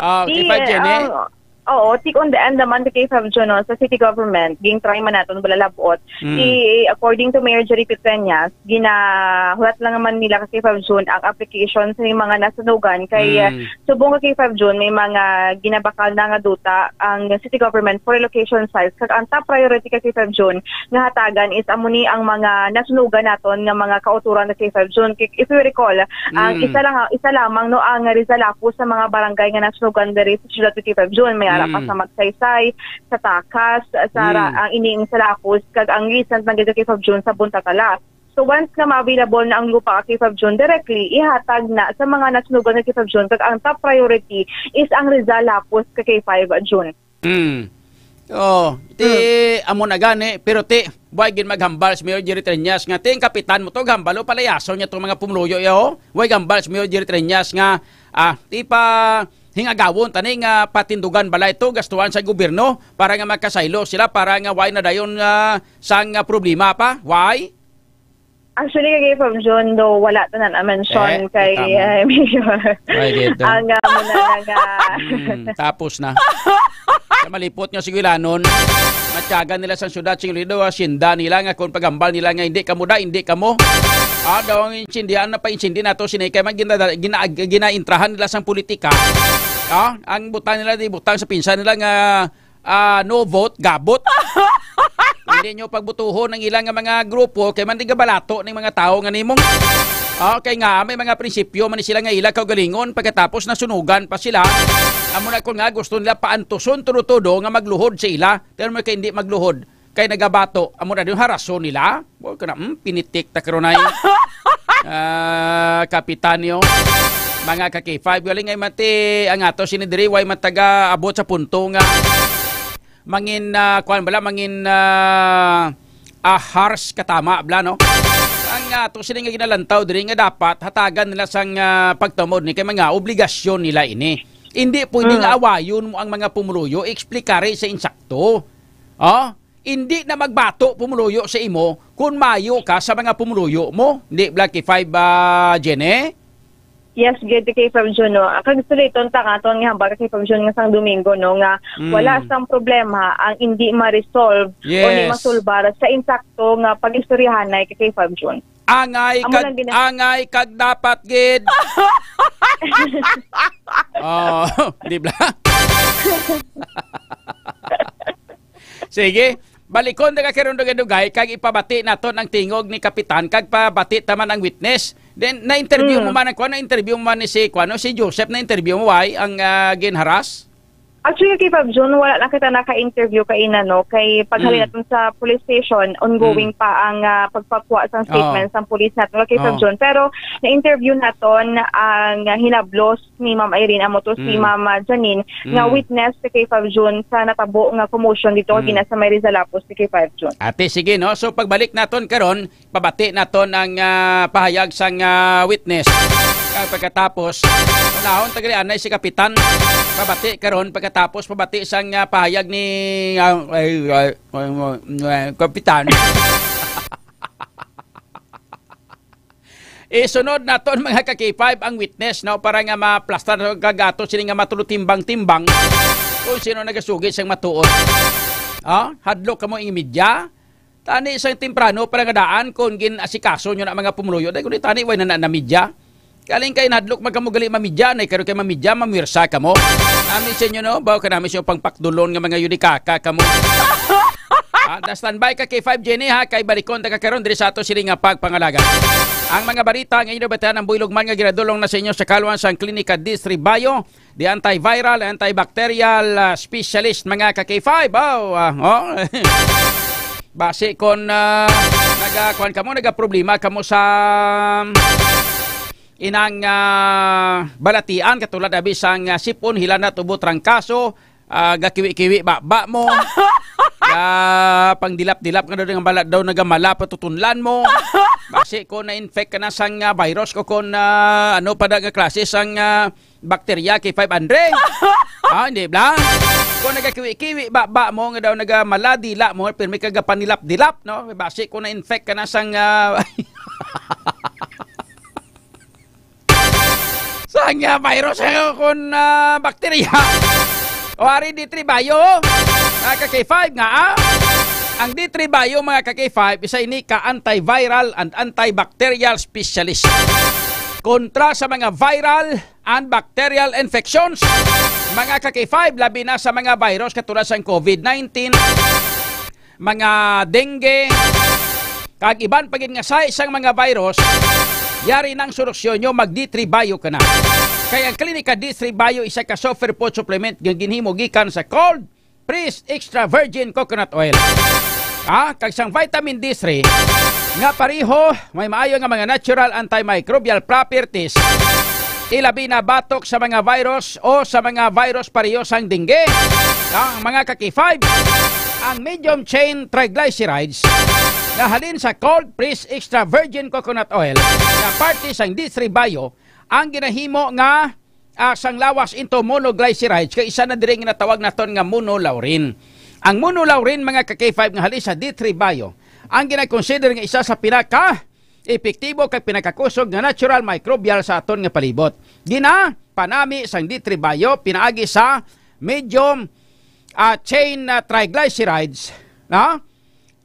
Oh, Di, K five Jenny. ang, oo, tik on the end naman kay Fab Jun, no, sa city government, ging try man naton, wala labot. Mm. Di, according to Mayor Jerry Petreñas, ginahulat lang naman nila kay Fab Jun ang application sa mga nasunugan kay, Mm. subong kay Fab Jun, may mga ginabakal na nga duta ang city government for relocation sites. Kag ang top priority kay Fab Jun nga hatagan is amo ni ang mga nasunugan naton nga mga kauturan na kay Fab Jun. Kay, if you recall, ang Mm. isa lang, isa lamang, no, ang Rizal Lapus sa mga barangay nga nasunugan diri sa siyudad kay Fab Jun. May ara pa Mm. sa Magsaysay, sa Takas, sa ra-, Mm. ang ining sa Lapus, kag ang recent na gid kay Fab Jun sa Buntatala. So, once nga ma-available na ang lupa ka K five June, directly ihatag na sa mga nasunugan nga K five June, kag ang top priority is ang Rizal Lapus ka K five June. Hmm. Oh, ti Hmm. amo na gani, pero ti, way gid maghambal si Mayor Jerry Treñas nga, ti, ang kapitan mo to, hambal o palayason niya tong mga pumuluyo, yo. Way gambal si Mayor Jerry Treñas nga, ah, ti pa hingagawon tani nga patindugan balay to, gastuhan sa gobyerno para nga magkasaylo sila, para nga way na dayon nga sang, ah, problema pa. Why? Actually, kay Fam Jun, do, wala to na na-mention Eh, kay, kita mo. eh, Mayor. Ay, dito. Ang, ah, muna na nga. Mm, tapos na. Sa malipot nga Sigilanon, matyagan nila sa syudad, sing lido, hacienda nila nga kung pagambal nila nga hindi kamo da, hindi kamo. Ah, daw ang insindihan na pa-insindi na to, sini kay man gina-, gina-, ginaintrahan nila sang politika. Ah, ang butang nila, di butang sa pinsan nila nga ah, no vote, gabot. Hindi nyo pagbutuhon ang ilang nga mga grupo kay man di gabalato ning mga tawo nga nimong. Okay nga, may mga prinsipyo man ni sila nga ila kaugalingon pagkatapos nasunugan pa sila. Amo na kon nga gusto nila paantuson todo-todo nga magluhod sa ila. Pero may kay hindi magluhod. Kay nagabato, amo na din harason nila. Wa ka na, hmm, pinitik ta karon ay. Ah, kapitan yo. Mga ka K five, galing ay mati, ang ato sini diri, way mataga abot sa punto nga mangin, ah, kuwan bala, mangin, ah, ah, harsh katama, bla, no? Ang ato sini nga ginalantaw diri nga dapat hatagan nila sang, ah, pagtumod ni kay mga obligasyon nila ini. Hindi pwede nga Mm. awayon mo ang mga pumuluyo, eksplikari sa insakto. Oh? Hindi na magbato pumuluyo sa imo kung mayo ka sa mga pumuluyo mo. Hindi, Blacky Five, ah, Jenny? Yes, gid, K five Jun, no. Ah, kag suliton ta nga aton nga hambal, K five Jun, nga sang Domingo, no, nga Mm. wala sang problema ang hindi ma-resolve o hindi Yes. masulbar sa insakto nga pag-istoryahanay, K five Jun. Angay Amo kag, lang gina- angay kag dapat gid. Oh, di ba? Sige, balikon na ka karon, dugay-dugay, kag ipabati naton ang tingog ni Kapitan, kag pabati ta man ang witness. Then, na-interview mo Mm. man ang kuwan, na-interview mo man ni si, kuwan, no, si Joseph, na-interview mo, why, ang, ah, ginharas? Actually, K five Jun, wala na kita naka-interview kay ina, no, kay paghalin Mm. naton sa police station, ongoing Mm. pa ang, ah, pagpakuha sang Oo. statement sang police naton, K five Oo. Jun. Pero na-interview naton ang, ah, hinablos ni Ma'am Irene, amo to si Mm. Ma'am, ah, Janine, nga Mm. witness sa K five Jun sa natabo nga commotion dito Mm. kagina sa may Rizalapos sa K five Jun. Ate, sige, no? So, pagbalik naton karon, pabati naton ang, ah, pahayag sang, ah, witness. Ah, pagkatapos, unahon ta gali anay si Kapitan. Pabati karon, pagkatapos pabati sang, ah, pahayag ni, ah, ay, ay, ay, ay, Kapitan. Isunod naton, mga ka-K five, ang witness, no, para nga maplastar kag ato sini nga matulutimbang-timbang kung sino nagasugi sang matuod. Ah, hadlok kamo ing media. Tani sang temprano pa nga daan, kon gin-asikaso nyo na mga pumuluyo, day, kundi tani, way na na, na media. Kaling kay nadlok man kamo gali mamidya, nay karon kay mamidya, mamwersa kamo. Nami sa inyo, no? Baw ka nami sa inyo pangpakdulon nga mga yudikaka kamo. Ah, da standby ka, K five Jenny, ha, kay balikon ta ka karon diri sa ato sini nga pagpangalaga. Ang mga barita nga inyo nabatian, ang buylog man nga ginadulong na sa inyo sa kaluan sang Klinika Distri Bayo, the antiviral, antibacterial, ah, specialist, mga ka-K five. Oh, ah, oh. Basi kon, ah, naga-, kuwan kamo, nagaproblema kamo sa, um, inang, ah, balatian, katulad abi sang, ah, sipon, hilanat, ubo, trangkaso, ah, gakiwi-kiwi baba mo, ah, pangdilap-dilap nga daw nga mala-, daw nagamala patutunlan mo. Basi kon na-infect ka na sang, ah, virus, o kon, ah, ano pa na nga klase sang, ah, bakterya, K five Andre. Ah, hindi bala? Kung nagakiwi-kiwi baba mo, nga daw nagamala dila mo, pirmi ka gapanilap-dilap, no? Basi kung na-infect ka na sang, ah, sang, ah, virus, eh, kung, ah, bakterya. O, ari D three Bio, mga ka-K five nga, ah. Ang D three Bio, mga ka-K five, isa ini ka antiviral and antibacterial specialist kontra sa mga viral and bacterial infections. Mga ka-K five, labi na sa mga virus katulad sang COVID nineteen, mga dengue, kag iban pa gid nga size sang mga virus, yari nang solusyon nyo, mag D three Bio ka na. Kay ang Klinika D three Bio isa ka superfood supplement nga ginhimo gikan sa cold pressed extra virgin coconut oil. Ah, kag sang vitamin D three nga pareho may maayo nga mga natural antimicrobial properties, ilabi na batok sa mga virus o sa mga virus pareho sang dengue. Ang mga ka-K five, ang medium chain triglycerides nga halin sa cold pressed extra virgin coconut oil nga parte sang D three Bio ang ginahimo nga ah, sang lawas into monoglycerides, kay isa na diri nga natawag naton nga monolaurin. Ang monolaurin, mga ka-K five, nga hali sa D three Bio, ang ginakonsider nga isa sa pinaka epektibo kag pinakakusog nga natural microbial sa aton nga palibot. Ginapanami sang D three Bio pinaagi sa medium, ah, chain, ah, triglycerides, no?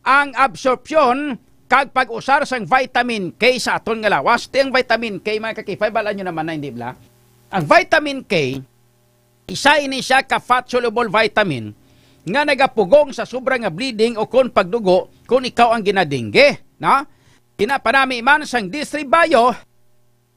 Ang absorpsyon kag pag-usar sang vitamin K sa aton nga lawas. Ti ang vitamin K, mga ka-K five, bala nyo naman na, hindi bala? Ang vitamin K, isa ini siya ka fat-soluble vitamin nga nagapugong sa sobra nga bleeding o kon pagdugo kon ikaw ang ginadengge, no? Ginapanami man sang D three Bio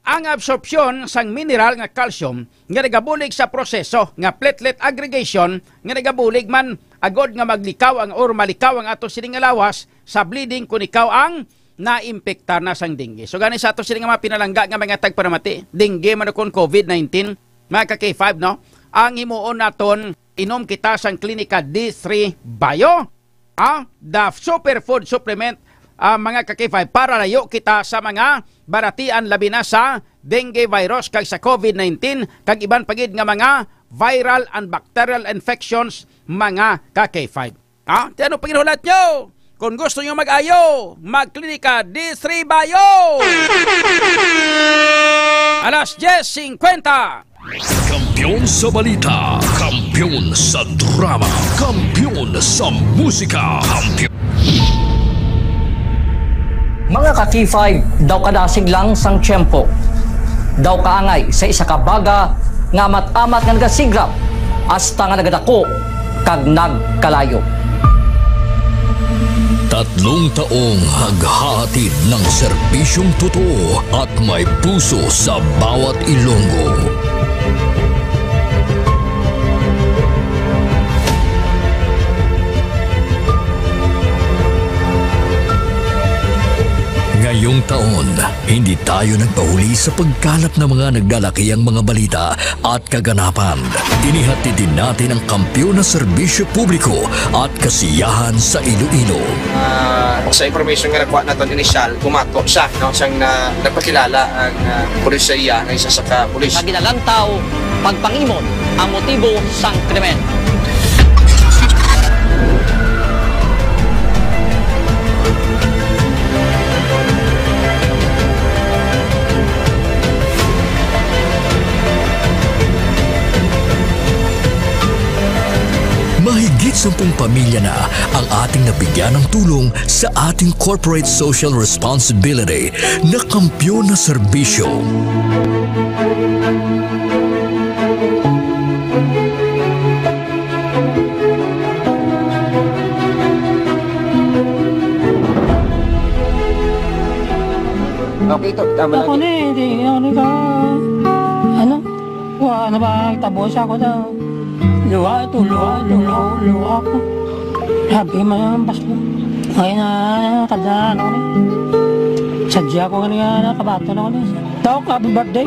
ang absorpsyon sang mineral nga calcium nga nagabulig sa proseso nga platelet aggregation nga nagabulig man agod nga maglikaw ang, or malikaw ang ato sini nga lawas sa bleeding kon ikaw ang naimpektar na sang dengue. So gani sa ato sini nga mga pinalangga nga mga tagpanamati, dengue man o kon COVID nineteen, mga ka-K five, no? Ang himuon naton, inom kita sang Klinika D three Bio. Ah, the superfood supplement, ah, mga ka-K five, para layo kita sa mga balatian, labi na sa dengue virus kag sa COVID nineteen kag iban pa gid nga mga viral and bacterial infections, mga ka K five. Ha? Ti ano paghinulat nyo? Kung gusto nyo mag-ayo, magklinika D three Bio! Alas diyes singkwenta. Kampiyon sa balita, kampiyon sa drama, kampiyon sa musika, kampiyon. Mga ka K five, daw kadasig lang sang tiyempo. Daw kaangay sa isa ka baga nga amat-amat nga nagasigrap hasta nga nagadako kag nagkalayo. Tatlong taong naghahatid ng serbisyong totoo at may puso sa bawat Ilonggo. Ngayong taon, hindi tayo nagpahuli sa pagkalap ng mga naglalakihang mga balita at kaganapan. Inihatid din natin ang kampiyon na serbisyo publiko at kasiyahan sa Iloilo. Ah, sa information nga nakuha naton initial, bumato siya, no, siyang na, nagpakilala ang, ah, pulis sa iya, ang isa sa ka pulis. Nga ginalantaw, pagpangimot ang motibo sang krimen. Mahigit sampung pamilya na ang ating nabigyan ng tulong sa ating corporate social responsibility na kampiyon na serbisyo. Okay, to. Tama lang. Ako ni, di, ano ka, ano? Wa na ba tabo siya ko daw. Luha, to, luha, to, luha, luha ko. Sabi man ang bas mo. Ay na, kada ano ni. Sadya ko nga niya nakabaton ako ni. Tawag ka, happy birthday.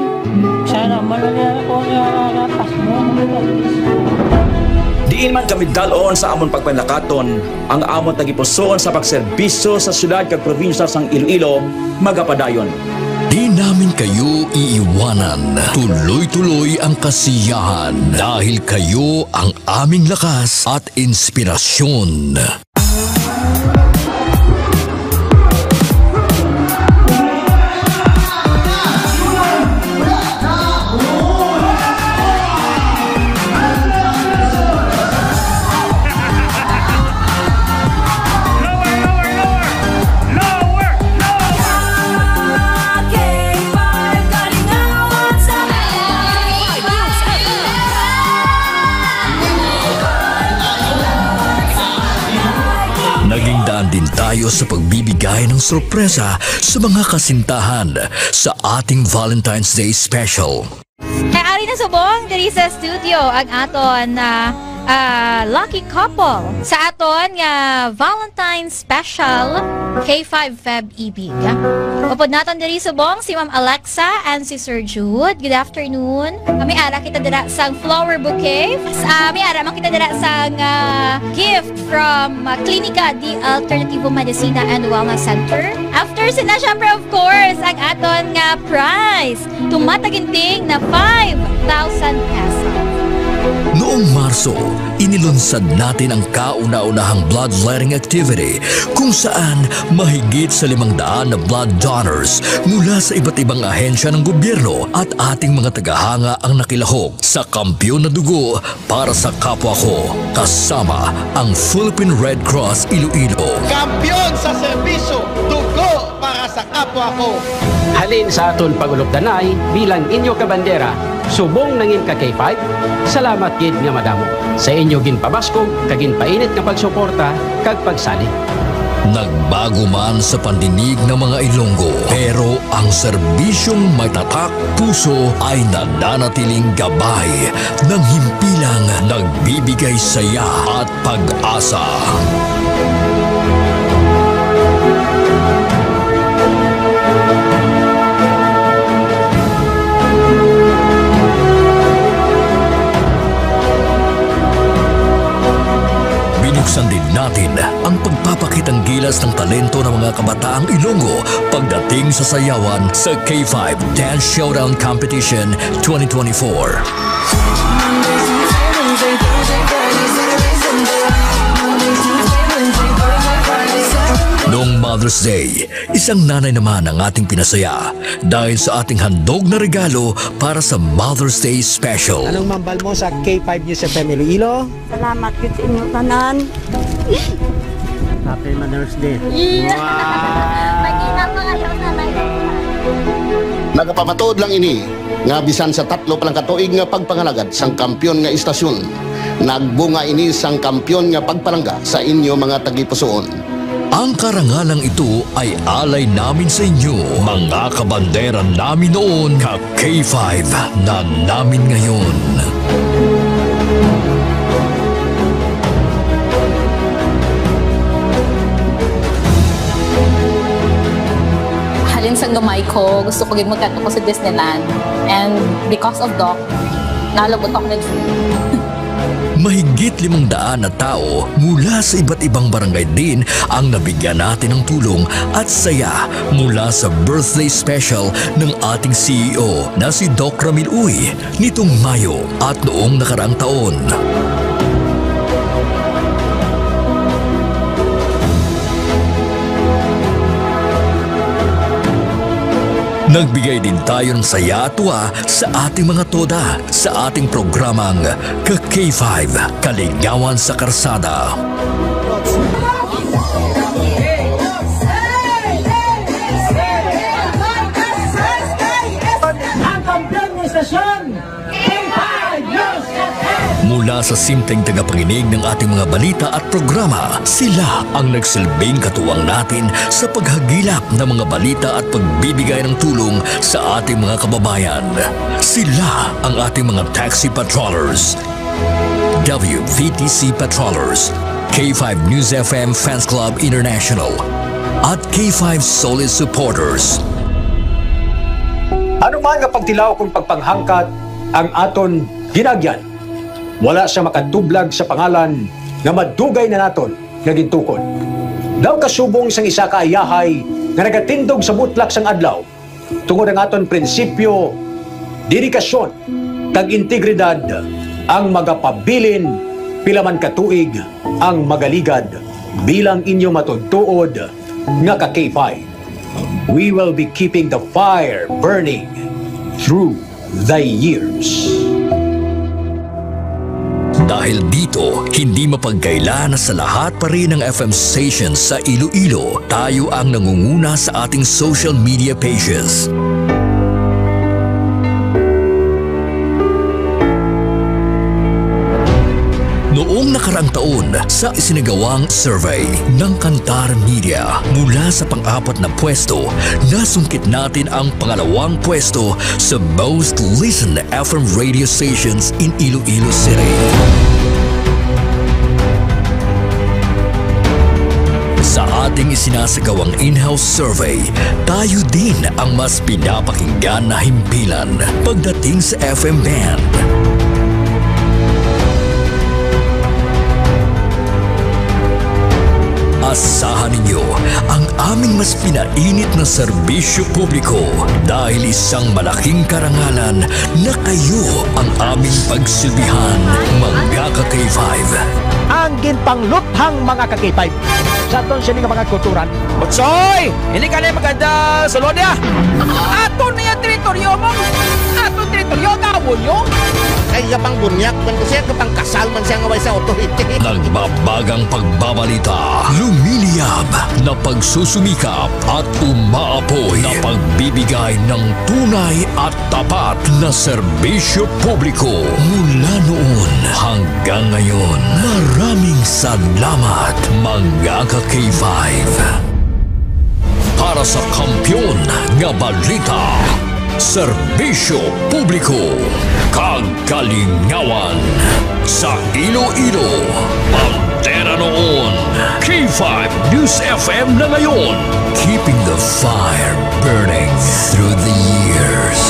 Sana man lang yan ako nga napas mo. Diin man kami dalon sa amon pagpanlakaton, ang amon tagipusoon sa pagserbisyo sa siyudad kag probinsya sang Iloilo magapadayon. Di namin kayo iiwanan. Tuloy-tuloy ang kasiyahan dahil kayo ang aming lakas at inspirasyon. Naging daan din tayo sa pagbibigay ng sorpresa sa mga kasintahan sa ating Valentine's Day special. Kay ari na subong diri sa studio ang aton, ah, ah, lucky couple sa aton nga Valentine's Special K five Feb Ibig. Upod naton diri subong si Ma'am Alexa and si Sir Jude. Good afternoon. Kami ara kita dira sang flower bouquet. Ah, may ara man kita dira sang, ah, gift from, ah, Klinika de Alternativo Medicina and Wellness Center. After sina, syempre, of course, ang aton nga prize. Tumataginting na five thousand pesos. Noong Marso, inilunsad natin ang kauna-unahang bloodletting activity, kung saan mahigit sa limang daan na blood donors mula sa iba't ibang ahensya ng gobyerno at ating mga tagahanga ang nakilahok sa kampiyon na dugo para sa kapwa ko, kasama ang Philippine Red Cross Iloilo. Kampiyon sa serbisyo, dugo para sa kapwa ko. Halin sa aton pag-ulupdanay bilang inyo kabandera, subong nangin ka K five, salamat gid nga madamo sa inyo ginpabaskog kag ginpainit nga pagsuporta kag pagsalig. Nagbago man sa pandinig ng mga Ilonggo, pero ang serbisyong may tatak puso ay nananatiling gabay ng himpilang nagbibigay saya at pag-asa. Binuksan din natin ang pagpapakitang gilas ng talento ng mga kabataang Ilonggo pagdating sa sayawan sa K five Dance Showdown Competition twenty twenty-four. Noong Mother's Day, isang nanay naman ang ating pinasaya dahil sa ating handog na regalo para sa Mother's Day special. Anong mambal mo sa K five News F M Iloilo? Salamat gyud sa inyo tanan. Happy Mother's Day. Yeah. Wow. Mag-ingat pa kayo, nanay. Nagapamatuod lang ini nga bisan sa tatlo pa lang ka tuig nga pagpangalagad sang kampiyon nga istasyon, nagbunga ini sang kampiyon nga pagpalangga sa inyo mga tagipusoon. Ang karangalang ito ay alay namin sa inyo, mga kabandera namin noon, ka K five na namin ngayon. Halin sang gamay ko, gusto ko gid magkadto ko sa Disneyland. And because of Doc, nalabot ako na dream. Mahigit limang daan na tao mula sa iba't ibang barangay din ang nabigyan natin ng tulong at saya mula sa birthday special ng ating C E O na si Doc Ramil Uy nitong Mayo at noong nakaraang taon. Nagbigay din tayo ng saya at tuwa sa ating mga toda sa ating programang Ka K five, Kalingawan sa Karsada. Ang kampiyon ng estasyon, K five News F M. Mula sa simpleng tagapanginig ng ating mga balita at programa, sila ang nagsilbing katuwang natin sa paghagilap ng mga balita at pagbibigay ng tulong sa ating mga kababayan. Sila ang ating mga taxi patrollers, W V T C patrollers, K five News F M Fans Club International, at K five Solid Supporters. Ano man nga pagtilaw kon pagpanghangkat ang aton ginagyan, wala sia makatublag sa pangalan nga madugay na naton nga gintukod. Daw kasubong sang isa ka ayahay nga nagatindog sa butlak sang adlaw, tungod ang aton prinsipyo, dedikasyon, kag integridad ang magapabilin pila man ka tuig ang magaligad bilang inyo matuod-tuod nga ka K five. We will be keeping the fire burning through the years. Dahil dito, hindi mapagkaila na sa lahat pa rin ng F M stations sa Iloilo, tayo ang nangunguna sa ating social media pages. Noong nakaraang taon, sa isinagawang survey ng Kantar Media, mula sa pang-apat na pwesto, nasungkit natin ang pangalawang pwesto sa most listened F M radio stations in Iloilo City. Sa ating isinasagawang in-house survey, tayo din ang mas pinapakinggan na himpilan pagdating sa F M band. Asahan ninyo ang aming mas pinainit na serbisyo publiko dahil isang malaking karangalan na kayo ang aming pagsilbihan, mga ka K five. Ang ginpangluthang mga ka K five. Sa aton sini nga mga kulturan. Butsoy! Hindi ka na maganda sa Lodia. Aton niya teritoryo mo. Aton teritoryo, gawon nyo. Ay, kapang bunyak, man ko siya, kapang kasal man siya nga way sa authority. Nagbabagang pagbabalita, lumiliyab na pagsusumikap at umaapoy na pagbibigay ng tunay at tapat na serbisyo publiko mula noon hanggang ngayon. Maraming salamat, mga ka K five. Para sa kampiyon nga balita, serbisyo publiko, kag kalingawan sa Iloilo. Bandera noon, K five News F M na ngayon. Keeping the fire burning through the years.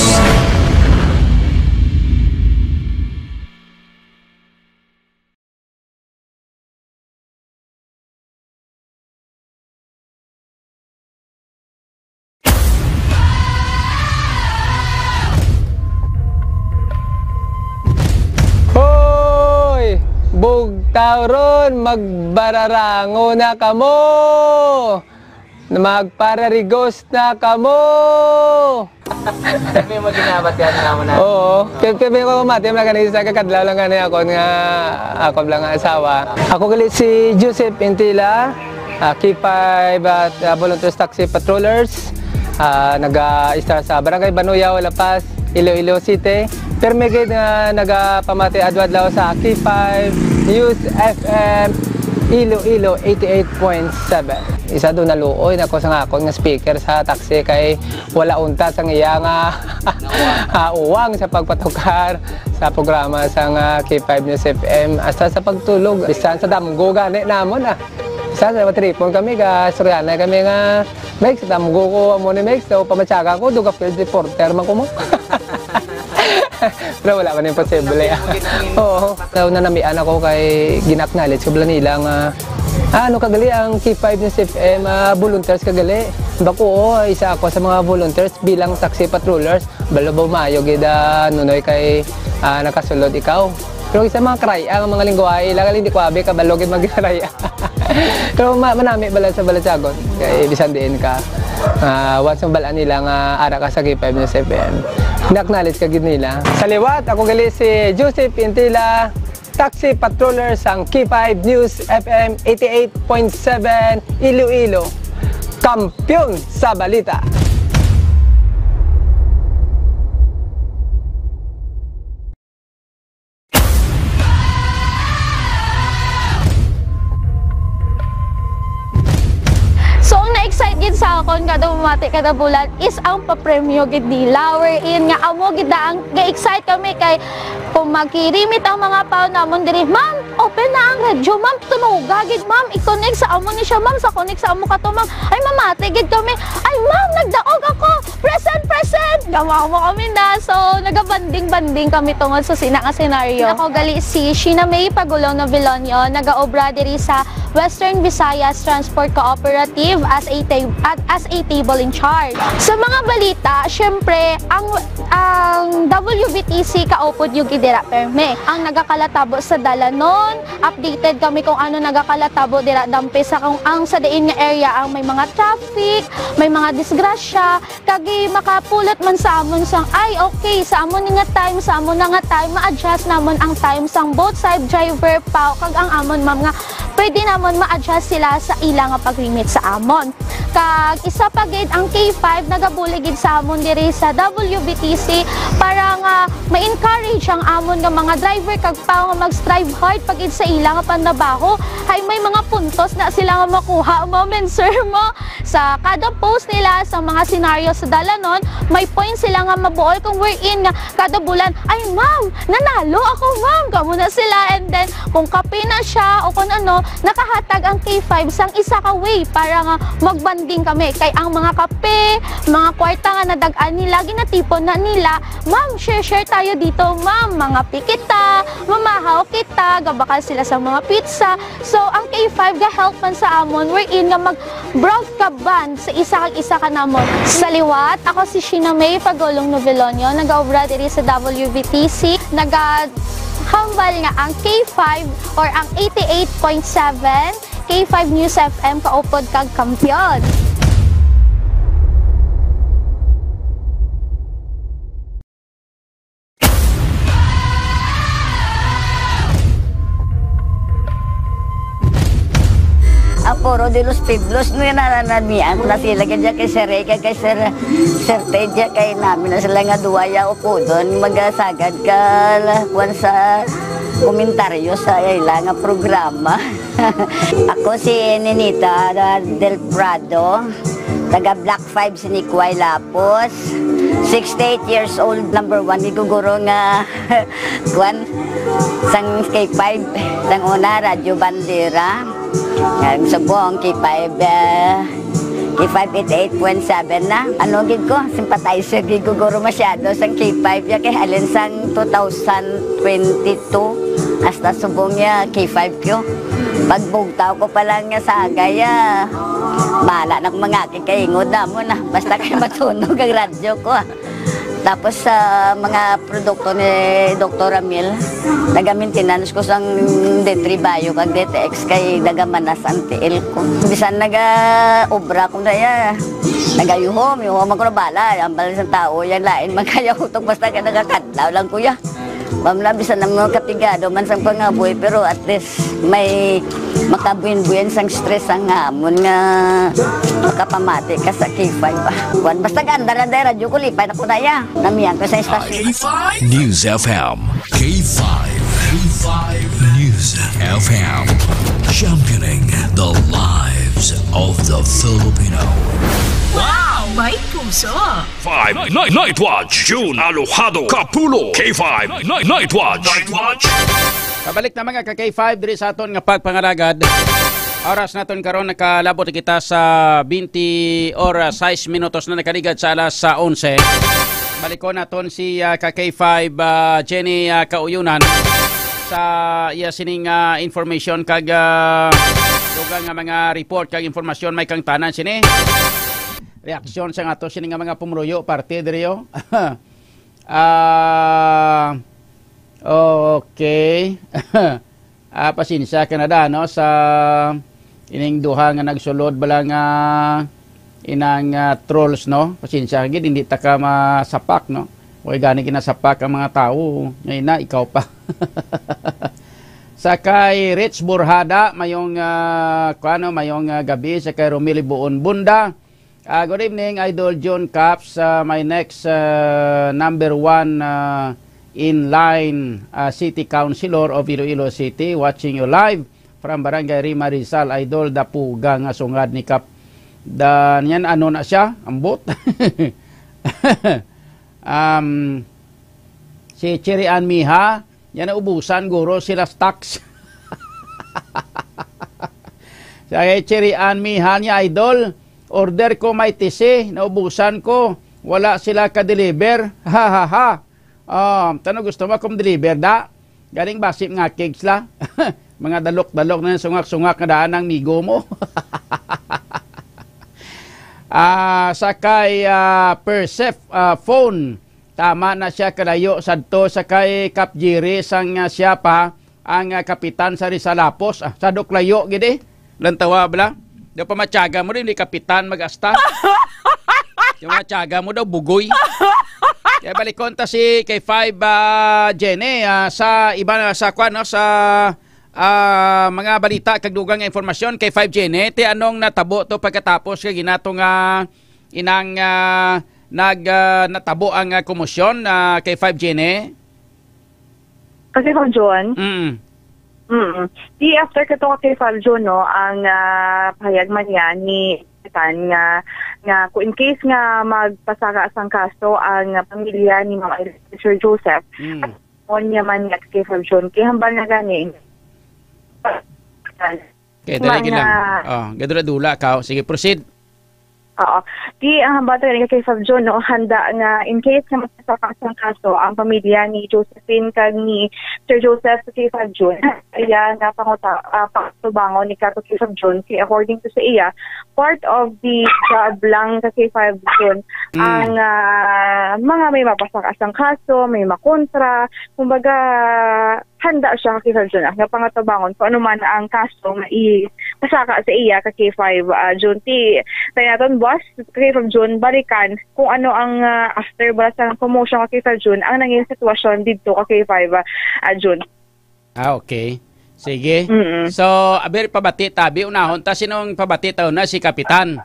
Hoy! Bugtaw ron, magbararango na kamo! Magpararigos na kamo! May mga ginabat yan naman na. Oo. Kaya, kaya may pamati, mga kanisa, kakadlaw lang gani ako nga, ako lang nga asawa. Ako gali si Joseph Intila, ah, K five at, ah, Volunteers Taxi Patrollers. Ah, naga-istar sa Barangay Banuyaw, La Paz, Iloilo City. Permi gid nga nagapamati adlaw-adlaw sa K five News F M Iloilo eighty-eight point seven. Isa do naluoy na ko sa akon nga speaker sa taxi kay wala untat sang iya nga, ah, uwang sa pagpatukar sa programa sang, ah, K five News F M hasta sa pagtulog. Bisan sa damgo gani namon, ah. Sa, sa matripon kami, ka istoryahanay kami nga, "Mex, damgo ko amo ni Mex, so pamatyaga ko, duga field reporter man ko mo." Pero wala man imposible, ah. Oo. So, nanamian ako kay gina-acknowledge ko bala nila nga, "Ah, ano ka gali ang K five News F M, ah, volunteers ka gali?" Bako, oo, isa ako sa mga volunteers bilang taxi patrollers. Balo ba maayo gid, ah, Nunoy, kay, ah, nakasulod ikaw? Pero sa mga karaya, ang mga lingwahe, ila gali hindi ko abi, kabalo gid magkaraya. Pero ma-, manami bala sa balatyagon. Kay bisan diin ka, ah, once mabalaan nila nga ara ka sa K five News F M, na-acknowledge ka gid nila. Sa liwat, ako gali si Joseph Intila, taxi patroller sang K five News F M eighty-eight point seven Iloilo. Kampiyon sa balita. So, ang na-excite gid sa akon kada bumati, kada bulan is ang papremyo gid nila. Wherein nga amo gid na ang na-excite kami kay kung magkirimit ang mga pao namon diri, "Ma'am, open na ang radyo, ma'am, tunoga gid, ma'am, i-connect sa amo ni siya, ma'am, sa connect sa amo ka to, ma'am." Ay, mamati gid kami, "Ay, ma'am, nagdaog ako, present, present!" Gamaw mo kami na. So, nagabanding-banding kami tungod sa sina nga senaryo. Ako gali si Sheena May Pagulong Novilonio, nagaobra diri sa Western Visayas Transport Cooperative as a ta-, at as a table in charge. Sa mga balita, syempre, ang, ang W V T C kaupod yung gidira perme. Ang nagakalatabo sa dalanon, updated kami kung ano nagakalatabo dira dampe sa kung ang sa diin nga area ang may mga traffic, may mga disgrasya, kag makapulot man sa amon sang, ay, okay, sa amon ni nga time, sa amon na nga time, ma-adjust namon ang time sang both side driver, pao, kag ang amon ma'am nga pwede namon ma-adjust sila sa ila nga pag-remit sa amon. Kag isa pa gid, ang K five nagabulig gid sa amon diri sa W V T C para nga ma-encourage ang amon nga mga driver kag pao nga mag-strive hard pa gid sa ila nga panrabaho. Hay may mga puntos na sila nga makuha, ma'am and sir, mo. Sa kada post nila sa mga senaryo sa dalanon, may point sila nga mabuol kung wherein nga kada bulan, "Ay, ma'am, nanalo ako, ma'am." Kamo na sila. And then, kung kape na siya o kung ano, nakahatag ang K five sang isa ka way para nga magbanding kami. Kay ang mga kape, mga kwarta nga nadag-an nila, ginatipon na nila, "Ma'am, share-share tayo dito, ma'am. Mangape kita, mamahaw kita." Gabakal sila sa mga pizza. So, ang K five ga-help man sa amon, wherein nga mag-broad ka band sa isa kag isa ka namon. Sa liwat, ako si Sheena May Pagulong Novelonio, nagaobra diri sa W V T C. Nagahambal nga ang K five or ang eighty-eight point seven K five News F M kaupod kag kampiyon. Ang Foro de los Pueblos, no, yan, nananamian ko na sila, kaya kay Sir Ray, kay Sir, Sir Ted, kay namin na sila nga duwa ya upodon, magasagad ka, la-, kuwan sa komentaryo sa ila nga programa. Ako si Ninita Del Prado, taga Block five, Sinikway, Lapos. Sixty-eight years old, number one, giguguro nga, kuwan, sang K five, sang una, Radyo Bandera. Ang subong, K five, eh, K five eighty-eight point seven na. Ano gid ko, sympathizer gid ko, guro, masyado sang K five ya, kay halin sang two thousand twenty-two, hasta subong ya, K five ko. Pagbugtaw ko pa lang nga sagay, ah, bahala na kung mga kikaingod na mo na. Basta kay matunog ang radyo ko, ah. Tapos sa mga produkto ni Doktor Ramil, naga-maintenance ko sang D three Bio kag D T X kay nagamanas ang tiil ko. Bisan naga-obra ko na ya, nagayuhom, yuhom ako na bala. Ang bala sa tao, yan lain man kaya kutok basta ka nagakadlaw lang kuya. Ma'am na, bisan ang mga kapigado man sang pangabuhi, pero at least may makabuin-buin sang stress ang hamon nga makapamati ka sa K five ba. Kuwan, basta ganda lang dahil radyo ko, lipay na ko na ya. Namiyan ko sa istasyon. K five News F M. K five. K five News F M. Championing the lives of the Filipino. Wow! May puso! Five Night, Night Watch, June Alojado, Kapulo, K five Night, Night Watch. Night Watch. Pabalik na, mga ka K five, diri sa aton nga pagpangalagad. Oras naton karon, nakalabot kita sa twenty or, ah, sais minutos na nakaligad sa alas, ah, onse. Balikon naton si, ah, ka K five, ah, Jenny, ah, Kauyunan sa iya sining, ah, information kag, ah, dugang nga mga report kag informasyon may kang tanan sini. Reaksyon sa ato sini nga mga pumuluyo, parte diri, oh. Ah, okay. Ah, pasensya ka na da, no, sa ining duha nga nagsulod bala nga inang, ah, trolls, no? Pasensya gid, hindi ta ka masapak, no? Way gani ginasapak ang mga tawo. Ngayon na, ikaw pa. Sa kay Rich Burhada, mayong, ah, kuano, mayong, ah, gabi. Sa kay Romilly Buon Bunda, ah, good evening, Idol John Caps. Ah, my next, ah, number one, ah, in line, ah, City Councilor of Iloilo City, watching you live from Barangay Rima Rizal, Idol, dapuga nga sungad ni Kap. Da, niyan, ano na siya? Ambot. Um, si Cherry Ann Miha, yan, naubusan guro sila stocks. Sa kay Cherry Ann Miha niya, Idol, order ko may tisi, naubusan ko, wala sila ka-deliver. Ha, ha, ha. Ah, tano gusto mo akong deliver, da? Galing basi nga cakes la. Mga dalok-dalok na sungak-sungak nga daan ang migo mo. Ah, sa kay, ah, Persef, ah, phone. Tama na siya kalayo sadto sa kay Kap Jerry sang, ah, siya pa ang, ah, kapitan sa Rizalapos. Ah, sa Doklayo gid eh. Lantawa bala. Daw pamatyaga mo din, di kapitan mag-asta. Yung mga tiyaga mo daw, bugoy. Kaya balikon ta si kay five, ah, Jenny, ah, sa iba na, sa kwan, no, sa, ah, mga balita kag dugang nga informasyon kay five Jenny, ti anong natabo to pagkatapos kay ginato nga inang, ah, nag, ah, natabo ang, ah, komosyon, ah, kay five Jenny? Kasi Sir John, Mm. mm, di after kato ka kay five June, no, ang, ah, pahayag man niya ni Tan nga, nga kung in case nga magpasaka sang kaso ang pamilya ni Ma'am Irene, Sir Joseph, Mm. on niya man niya kay five June, kay hambal na gani. Kay Ma-, dali lang. nga Oh, gadula-dula ka. Sige, proceed. Oo. Di ang hambal talaga kay five June, no, handa nga in case nga magpasaka sang kaso ang pamilya ni Josephine kag ni Sir Joseph sa kay five June, iya nga panguta-, ah, pangatubangon ni kato kay five June, kay according to sa iya, part of the job lang sa kay five June Mm. ang, ah, mga may mapasaka sang kaso, may makontra, kumbaga, handa siya kay five June, ah, nga pangatabangon kung ano man ang kaso nga ipasaka sa iya ka kay five, ah, June. Ti, tayo naton, boss, kay five June, balikan kung ano ang, ah, after bala sa commotion ka kay five June, ang nangin sitwasyon didto ka kay five, ah, ah, June. Ah, okay. Sige. Mm-mm. So, aber, pabati tabi, unahon ta, sinong pabati ta una, si Kapitan?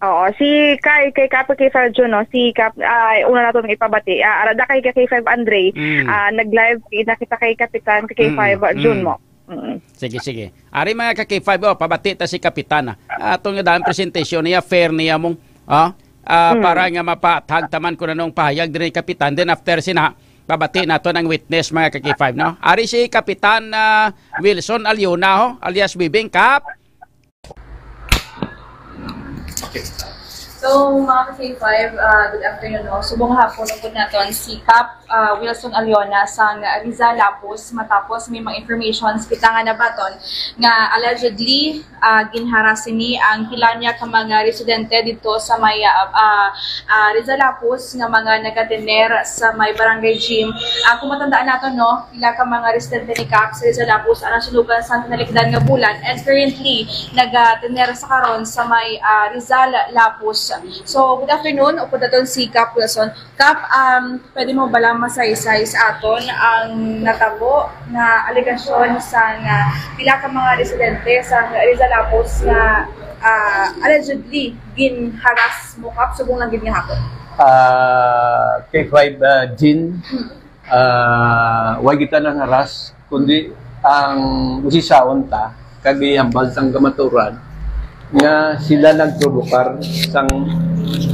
Oo, si kay, kay Kap, kay Sir Jun, no? Si Kap, ah, una nato nga ipabati. Ah, ara da kay, kay five Andre. Mm. Ah, nag-live, nakita kay Kapitan, kay Mm, five, ah, Jun mm. mo. Mm. Sige, sige. Ari mga ka K five, oh, pabati ta si Kapitan, ah. Ato nga daan presentasyon niya, fair niya mong, ah, ah, Mm. para nga mapatag taman ko nanong pahayag diri ni Kapitan. Then after sina, pabati nato ng witness mga ka K five, no? Ari si Kapitan, ah, Wilson Aliona, ho, alias Bibing Kap. Okay. So, mga ka-K five, ah, good afternoon, no? Subong hapon, upod naton si Kap, ah, Wilson Aliona sang Rizal Lapus. Matapos may mga informations kita nga nabaton nga allegedly, ah, ginharas sini ang pila niya ka mga residente dito sa may, ah, ah, ah, Rizal Lapus nga mga nagatener sa may barangay gym. Ah, kung matandaan naton, no, pila ka mga residente ni Kap sa Rizal Lapus ang nasunugan sa nalikdan nga bulan, and currently nagatener sa karon sa may, ah, Rizal Lapus. So, good afternoon, upod naton si Kap Wilson. Kap, um, pwede mo bala masaysay sa aton ang natabo nga alegasyon sa nga pila ka mga residente sa Rizal Lapus nga, ah, allegedly ginharas mo, Kap, subong lang gid nga hapon? Ah, K five, ah, Jean, ah, way kita nangharas, kundi ang usisaon ta, kag ihambal sang kamaturan, nga sila nagprovokar sang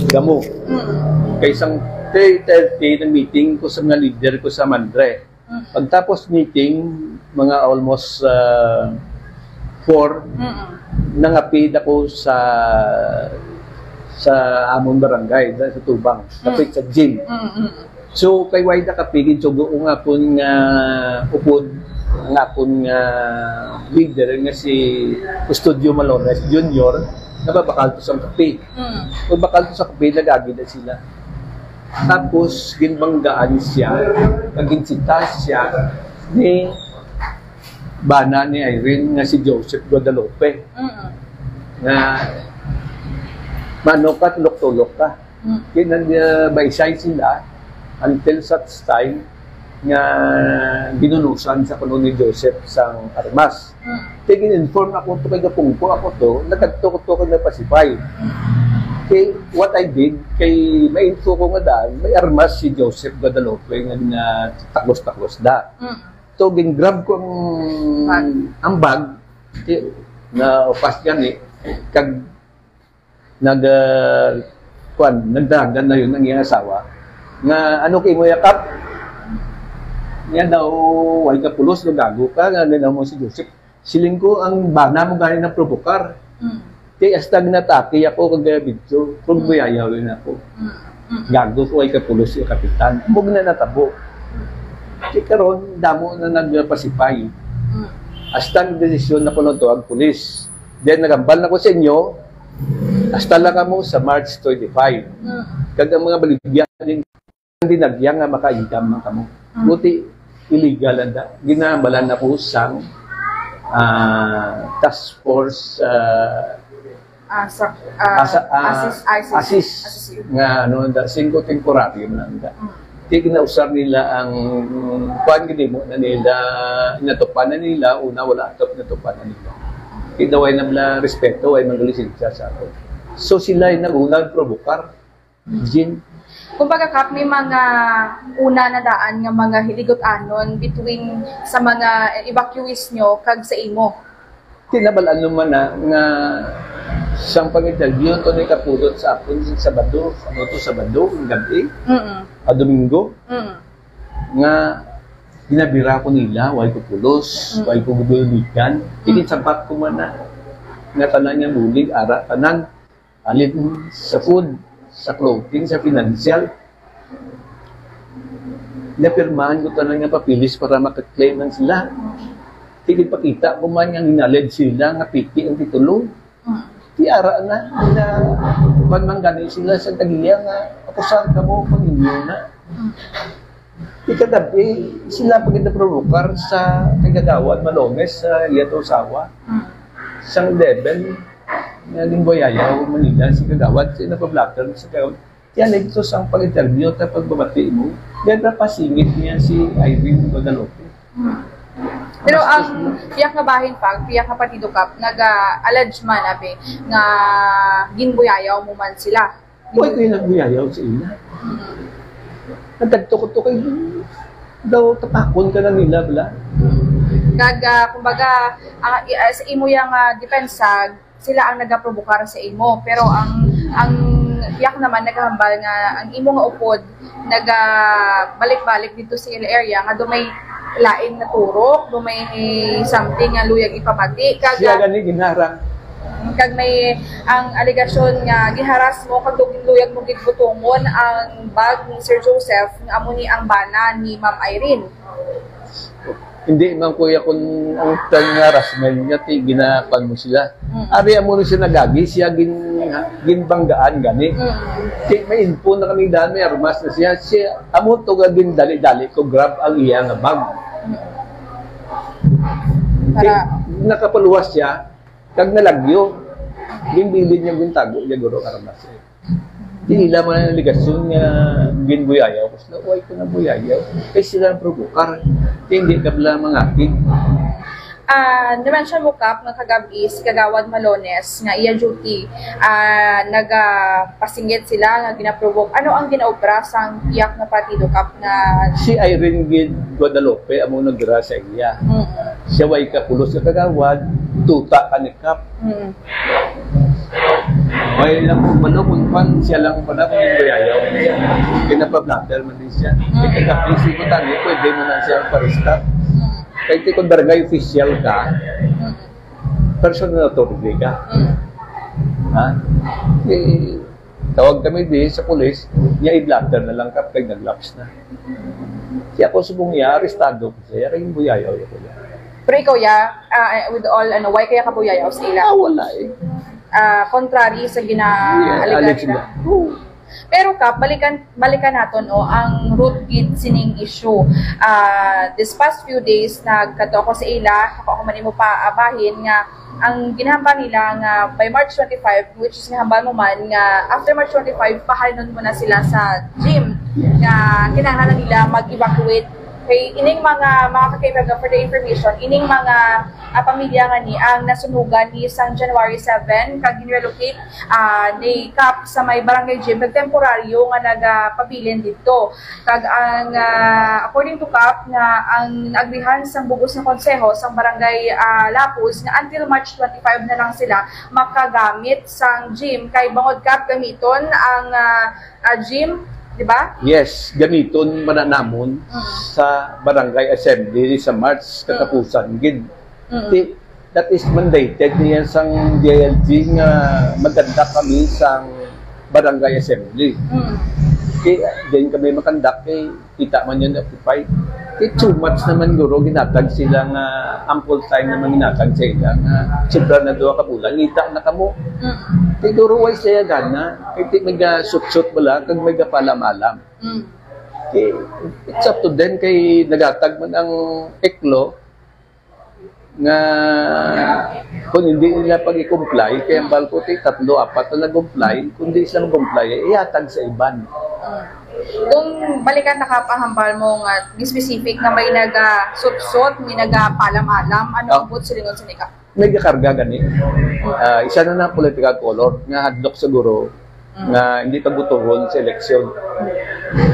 damo. Mm. Kay sang three thirty, nag-meeting ko sa mga leader ko sa Mandre. Mm. Pagtapos meeting, mga almost, ah, four, Mm. nangapid ako sa, sa amon barangay, sa tubang, Mm. kapit sa gym. Mm, mm. So, kay way da kapigid, so, ang akon nga upod, ang akon nga leader nga si Custodio Malones Junior, nababakal to sang kape. Mm. Pagbakal to sa kape, nagagi na sila. Tapos, ginbanggaan siya, naging siya ni bana ni Irene nga si Joseph Guadalupe. Mm. Nga, mano ka, tulok-tulok ka. Mm. Kaya nag, uh, baysay sila until such time nga ginunusan sa kuno ni Joseph sang armas. Mm. Kaya gin-inform ako to kay gapungko ako to, nagkadto ko to kay nagpasipay. Mm. Kay what I did, kay ma-info ko nga daan, may armas si Joseph Guadalupe nga, nga takos-takos da. Mm. So, gin-grab ko ang, Bag. ang bag, kay, na upas gani, kag nag, ah, kuwan, nagdagan na yun ang iyang asawa. Nga, "Ano kay mo yakap?" Niya daw, "Way ka pulos, gago ka, nga ganaw mo si Joseph." Siling ko, "Ang bana mo gani na provokar." Mm. Kay hasta ginatake ako kag video, kung Mm. buyayaw yun ako. Mm. Mm. Gago ko, way ka pulos, si kapitan. Mug na natabo. Mm. Kay karon, damo na nagpasipay. Mm. Hasta ang desisyon na ko nagtuwag pulis. Then, nagambal na ko sa inyo, hasta lang kamo sa March twenty-five. Mm. Kag ang mga baligya din, dinagya nga maka-income man kamo. Mm. Buti, illegal lang da. Ginahambalan na ko sang, ah, task force, ah, Ah, sa, ah, Asa-, ah, assist, ah, assist, assist. assist. Nga, ano, da, singko temporaryo man lang da. Mm. Di ginausar nila ang, kuwan, gid mo na nila, inatupan na nila, una wala atop, inatupan na nila. Di daw ay nabla respeto, ay maglisensya sa ako. So, sila ay nag-una provokar. Jean. Kumbaga, Kap, may mga una na daan nga mga hiligot-anon between sa mga evacuees nyo kag sa imo. Tinabalan naman na nga sang pag-interview to ni kapulot sa akon sa Sabado, ano to, Sabado, ang gabi, Mm-mm. a Domingo, Mm. nga ginabira ko nila, way ko pulos, Mm. way ko guduligan. Mm. Ikinsabat ko man na, nga tanan nga bulig, ara, tanan, alin sa food, sa clothing, sa financial. Napirmahan ko tanan nga papeles para makaklaim man sila. Tigpakita ko man nga ginalid sila nga piki ang titulo. Mm. Tiara na, na, man man gani sila sa tagiya nga, akusar ka mo, pag inyo na. Mm. Ikagabi, sila pa gid naprovokar sa kagagawad Malones sa iya to asawa. Mm. Sang eleven, nga limboyayaw, Manila, si kagawad, sa napablocker sa kagawad. Yan, ito sang pag-interview at pagbabati mo. Then, napasingit niya si Irene Guadalupe. Mm. Pero Bastos ang mo. Pihak nga bahin pa, ang pihak nga partido, Kap, nag-allege man, abi, nga ginbuyayaw mo man sila. Uy, kayo nagbuyayaw sa ila. Mm. Nagtagto ko to kay daw tapakon ka na nila, bala. Mm. Kag, ah, kumbaga, ah, i-, ah, sa imo yang, ah, depensa, sila ang nagaprovokar sa imo. Pero ang, ang pihak naman nagahambal nga ang imo nga upod nagabalik-balik dito sa ila area nga do may lain nga turok, do may something nga luyag ipamati. Kag, Siya ah, gani ginharang. Kag may ang alegasyon nga giharas mo kag luyag mo gid butongon ang bag ni Sir Joseph nga amo ni ang bana ni Ma'am Irene. Hindi man, kuya, kung ang term nga harassment nga ti ginapan mo sila. Mm. Ari amo ni siya nagagi, siya gin ginbanggaan gani. Mm. Ti may info na kami dami, armas na siya. Siya amo to nga gindali-dali ko grab ang iya nga bag. Mm. Para nakapaluwas siya, kag nalagyo. Ginbilin niya, gintago niya guro karabas. Di nila man ang alegasyon nga ginbuyayaw. Basta, "Why ko nabuyayaw?" Kay sila ang provokar. Kay hindi ka bala mangakig. Ah, na-mention mo, Kap, nga kagabi si Kagawad Malones nga iya duty, ah, nagapasingit sila nga ginaprovoke. Ano ang ginaobra sang pihak nga partido, Kap, nga si Irene gid Guadalupe amo nagra sa iya. Mm. Siya way kapulos sa kagawad, tuta ka ni Kap. Mm. May lang kung ano, kung pan, siya lang pala kung yung bayayaw. Kinapablatter man din siya. Mm. Kaya kung si Butani, pwede mo na siya parista. Mm. Kaya kung barangay official ka, mm, personal authority ka. Mm. Ha? Eh, tawag kami di sa pulis, niya i-blotter na lang, Kap, kay nag-lapse na. Siya ko subong niya, arestado ko siya, kay buyayaw ko niya. Pero ikaw, ya, ah, with all, ano, why kaya ka buyayaw sa ila? Ah, wala eh. Ah, contrary sa gina-, yeah, alleged nila. Pero, Kap, balikan, balikan naton, o, ang root gid sining issue. Ah, this past few days, nagkadto ako sa ila, ako, ako man imo pa, ah, bahin nga ang ginahambal nila nga by March twenty-five, which is nga hambal mo man nga after March twenty-five, pahalinon mo na sila sa gym, nga kinahanglan nila mag-evacuate. Kay ining mga, mga ka-K P F, for the information, ining mga, ah, pamilya nga ni ang nasunugan ni sang January seven, kag ginrelocate, ah, ni Kap sa may barangay gym, nagtemporaryo nga nagapabilin didto. Kag ang, ah, according to Kap, nga ang agrihan sang bug-os nga konseho sang barangay, ah, Lapuz nga until March twenty-five na lang sila makagamit sang gym, kay bangod, Kap, gamiton ang, ah, ah, gym, di ba? Yes, gamiton man na namon, mm, sa barangay assembly sa March, mm, katapusan gid. Mm. Ti, that is mandated niya sang D I L G nga maganda kami sang barangay assembly. Mm. Kay, then kami makandak kay kita man yun occupied. Kay too much naman guro ginatag sila nga ample time naman ginatag sa ila nga sobra na duha ka bulan. Ngita na kamo. Mm. Kay guro way siya gana. Kay ti may sutsot bala kag may gapalam-alam. Mm. Kay it's up to them kay nagatag man ang eklo nga kung hindi nila pag-i-comply, kay ang balko ti tatlo, apat na nag-comply, kung di sila mag-comply, ihatag sa iban. Kung balikan na ka pa hambal mo nga specific nga may nagasutsot, may nagapalam-alam, ano ang buot silingon sa nika? May gakarga gani. Ah, isa na na political color nga hadlok siguro nga hindi pagbutuhon sa eleksyon.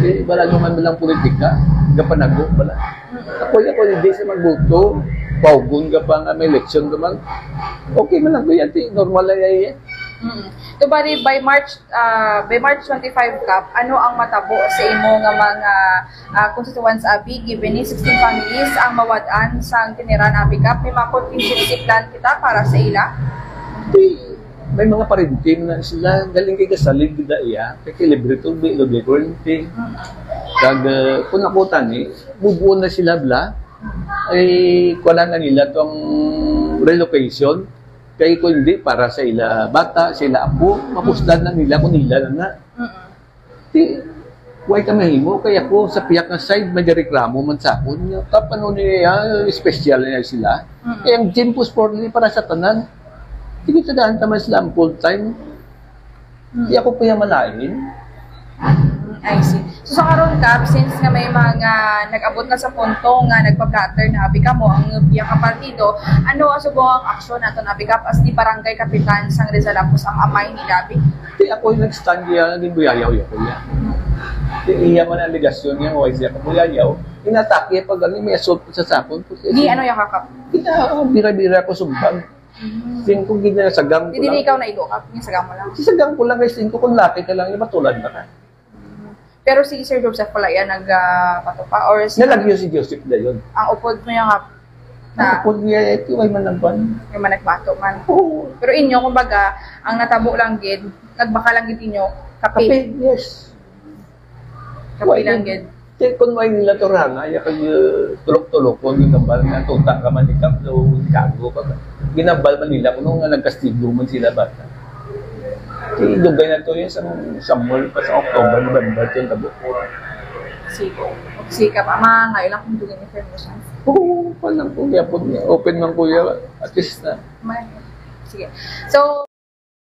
Di, wala naman lang politika, gapanago bala. Ako, ako, hindi siya magbuto, paugon ka pa nga may eleksyon ka man. Okay man lang ko yan, ti, normal na yan. Mm. So, bali, by March, ah, by March twenty-five, Kap, ano ang matabo sa imo nga mga, ah, constituents, abi, given ni sixteen families ang mawad-an sang tiniran, abi, Kap? May mga contingency plan kita para sa ila? Di, may mga parente na sila, galing kay kasalig gid iya, kay libre to, may libre kuryente. Kag, uh, kung ako tani, bubuo na sila bla, ay kuha na nila tong relocation, kay kung hindi, para sa ila bata, sa ila apo, mapuslan na nila kung nila na na. Ti, way ka mahimo, kay ako sa piyak nga side, may reklamo man sa akon. Nga, tapano niya, special na sila. Mm. Kay ang gym po sport ni para sa tanan. Sige, sa daan taman sila ang full time. Mm. Di ako pa yung malain. I see. So, sa karon, Kap, since nga may mga nag-abot na sa punto nga nagpa-blotter na abi kamo ang iyang partido, ano ang subong ang aksyon nato na abi, Kap, as di barangay kapitan sang Rizal Lapuz ang amay ni David? Di ako yung nag-stand niya, naging buyayaw yung kuya. Di iya man ang alegasyon niya, why siya kabuyayaw. Inatake pag ano, may assault sa sapon. Di ano yung kakap? Kita, oh, bira-bira ko sumbag. Singko gid na sa gang ko Hindi lang. Ikaw na igo ka, yung sa gang mo lang. Sa gang ko lang, kay singko kung laki ka lang, iba tulad na ka. Pero si Sir Joseph pala yan nagpatupa or si Nalagyo si Joseph dayon. Ang upod mo yung nga, Ta. Pud niya ito, ay manaban. May managbato man. Oo. Pero inyo, kumbaga, ang natabo lang gid, nagbaka lang gid inyo, kape. Kape, yes. Kape Why lang gid? Kay kung may nila turanga, ya kag, uh, tulok-tulok, kung ginambal nga, tuta ka man, ikaw, so, gago ka ba? Ginambal man nila, kung nga nagkastigo man sila, bata. Kay dugay na to, yan, sa, sa mall, pa sa October, November, yan, tabo. Sige. Sige ka pa, mga ilang kung dugay information. Oo, pa lang, kuya, po niya. Open man, kuya, at least na. May-, sige. So,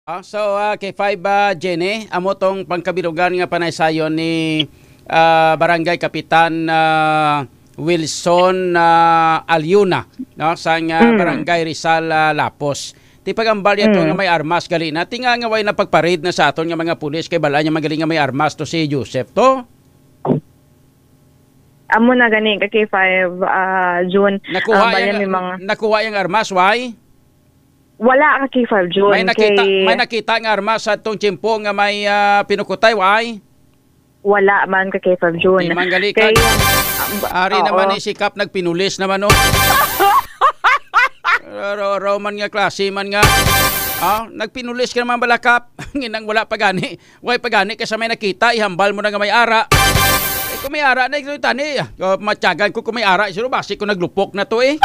Ah, so, ah, K five, ah, Jenny, amo tong pangkabilugan nga panaysayon ni, ah, Barangay Kapitan, ah, Wilson, ah, Aliuna, no, sang, ah, Mm. Barangay Rizal, ah, Lapos. Ti pagambal niya to Mm. nga may armas gali na. Ti nga, nga way na pagparid na sa aton nga mga pulis kay bala niya magaling nga may armas to si Joseph to. Amo na gani ka K five, ah, June. Nakuha Ah, bala yang, may mga nakuha yang armas, why? Wala ka K five June, May nakita, kay may nakita nga armas sa tong tiyempo nga may, ah, pinukutay, why? Wala man ka K five June. Di man gali Kay, ka. ah, ba-, Ari oo. naman ni si Kap nagpinulis naman, oh. Raw, raw man nga klase man nga. Ah, nagpinulis ka naman bala, Kap. Nginang wala pa gani. Way pa gani kay sa may nakita, ihambal mo na nga may ara. Eh, kung may ara na, ito tani. Ah, matyagan ko kung may ara, siguro basi ko naglupok na to eh.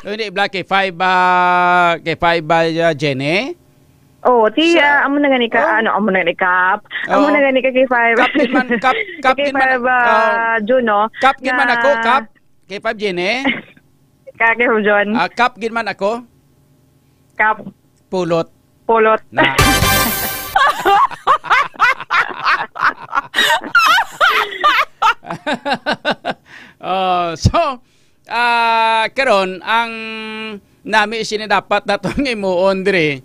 So, hindi, Black K five, ah, K five, ah, Jenny? Oh, ti, Sa ah, amo na gani ka, Oh. ano, amo na gani, Kap. Amo Oh. na gani ka, K five. Kap gid man, Kap, Kap gid man, K five, ah, oh. June, no? Kap gid man Nga ako, Kap. K five, Jenny? Ka, K five, June. Ah, Kap gid man ako. Kap. Pulot. Pulot. Na. Oh, so, ah, karon, ang nami sini dapat nato nga imuon diri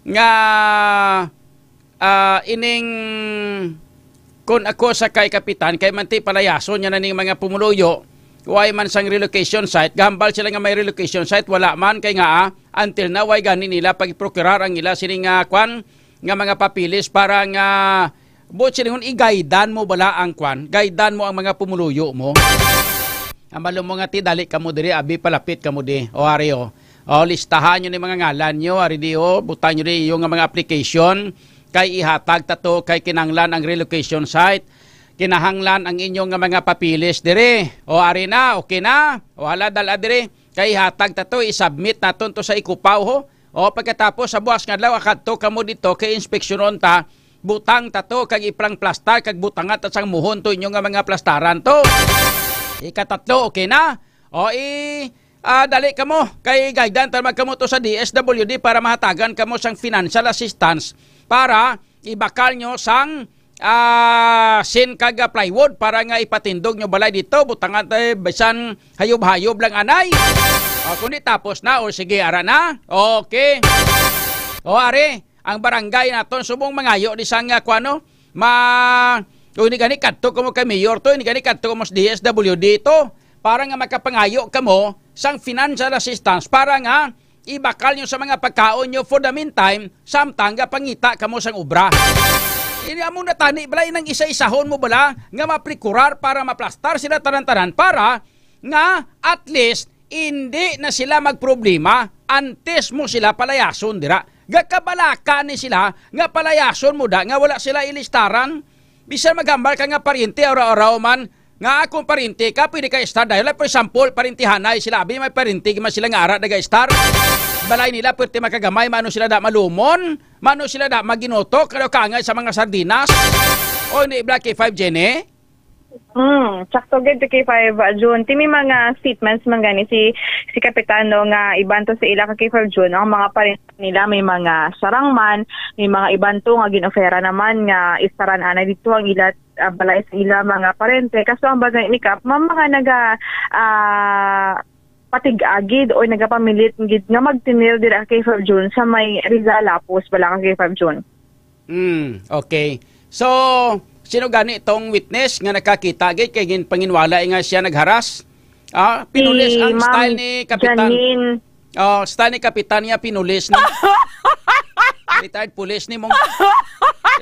nga, ah, ining kun ako sa kay kapitan, kay manti palayason niya na ning mga pumuluyo, way man sang relocation site, gahambal sila nga may relocation site, wala man, kay nga, ah, until now, way gani nila pag-procurar ang ila sining, ah, kwan, nga mga papilis para nga, buot silingon, i-guidean mo bala ang kwan, guidean mo ang mga pumuluyo mo. Ang malo mo nga ti, dali ka mo diri, abi, palapit ka mo di. O, ari, o. O, listahan nyo ni mga ngalan nyo, ari di, o, butang nyo di yung nga mga application, kay ihatag ta to, kay kinahanglan ang relocation site, kinahanglan ang inyong nga mga papilis diri. O, ari na, okay na. O, hala, dala diri. Kay ihatag ta to, i-submit naton to sa Ikupaw, ho. O, pagkatapos sa buwas nga adlaw, akadto kamo dito kay inspeksyonon ta, butang ta to, kag iplang plastar, kag butangan ta sang muhon to inyo nga mga plastaran to. Ikatatlo, okay na? O, i-, ah, dali kamo, kay guidean ta man kamo to sa D S W D para mahatagan kamo sang financial assistance para ibakal nyo sang, ah, sin kag, ah, plywood para nga ipatindog nyo balay dito, butangan ta, eh, bisan hayob-hayob lang anay. O, kundi tapos na, o sige, ara na. Okay. O, ari, ang barangay naton subong mangayo ni sang, ah, kuano, ma-, o, ini gani kadto kamo kay mayor to, ini gani kadto kamo sa D S W D to, para nga makapangayo kamo sang financial assistance para nga ibakal nyo sa mga pagkaon nyo for the meantime, samtang gapangita kamo sang obra. Ini amo na tani, bala, inang isa-isahon mo bala nga maprikurar para maplastar sila tanan-tanan para nga at least hindi na sila magproblema antes mo sila palayason dira. Gakabalaka ni sila nga palayason mo da nga wala sila ilistaran. Bisan maghambal ka nga paryente, araw-araw man, nga akong paryente ka, pwede ka istar dayon. Like, for example, parintihanay sila. Abi, may paryente man sila nga ara naga-istar. Balay nila, pwerte makagamay, mano sila da malumon, mano sila da maginutok, kano kaangay sa mga sardinas. O, ni Black K five, Jenny? Hmm, sakto gid ka K five, uh, June. Ti may mga statements man gani si, si Kapitan, no, nga iban to sa ila ka K five, June, ang mga paryente nila may mga sarang man, may mga iban to nga gin-ofera naman nga istaran anay dito ang ila, ah, balay sa ila mga parente. Kaso ang bagay ni Kap, may mga naga, ah, patig-agid o nagapamilit gid nga magtinir dira kay Fab June sa may Rizal Lapos, bala ka kay Fab June. Mm, okay. So, sino gani tong witness nga nakakita gid kay gin-, panginwala nga siya nagharas? Ah, pinulis Si ang style Ma'am ni Kapitan. Janine. Oh, style ni Kapitan niya, pinulis ni. Retired police ni mong.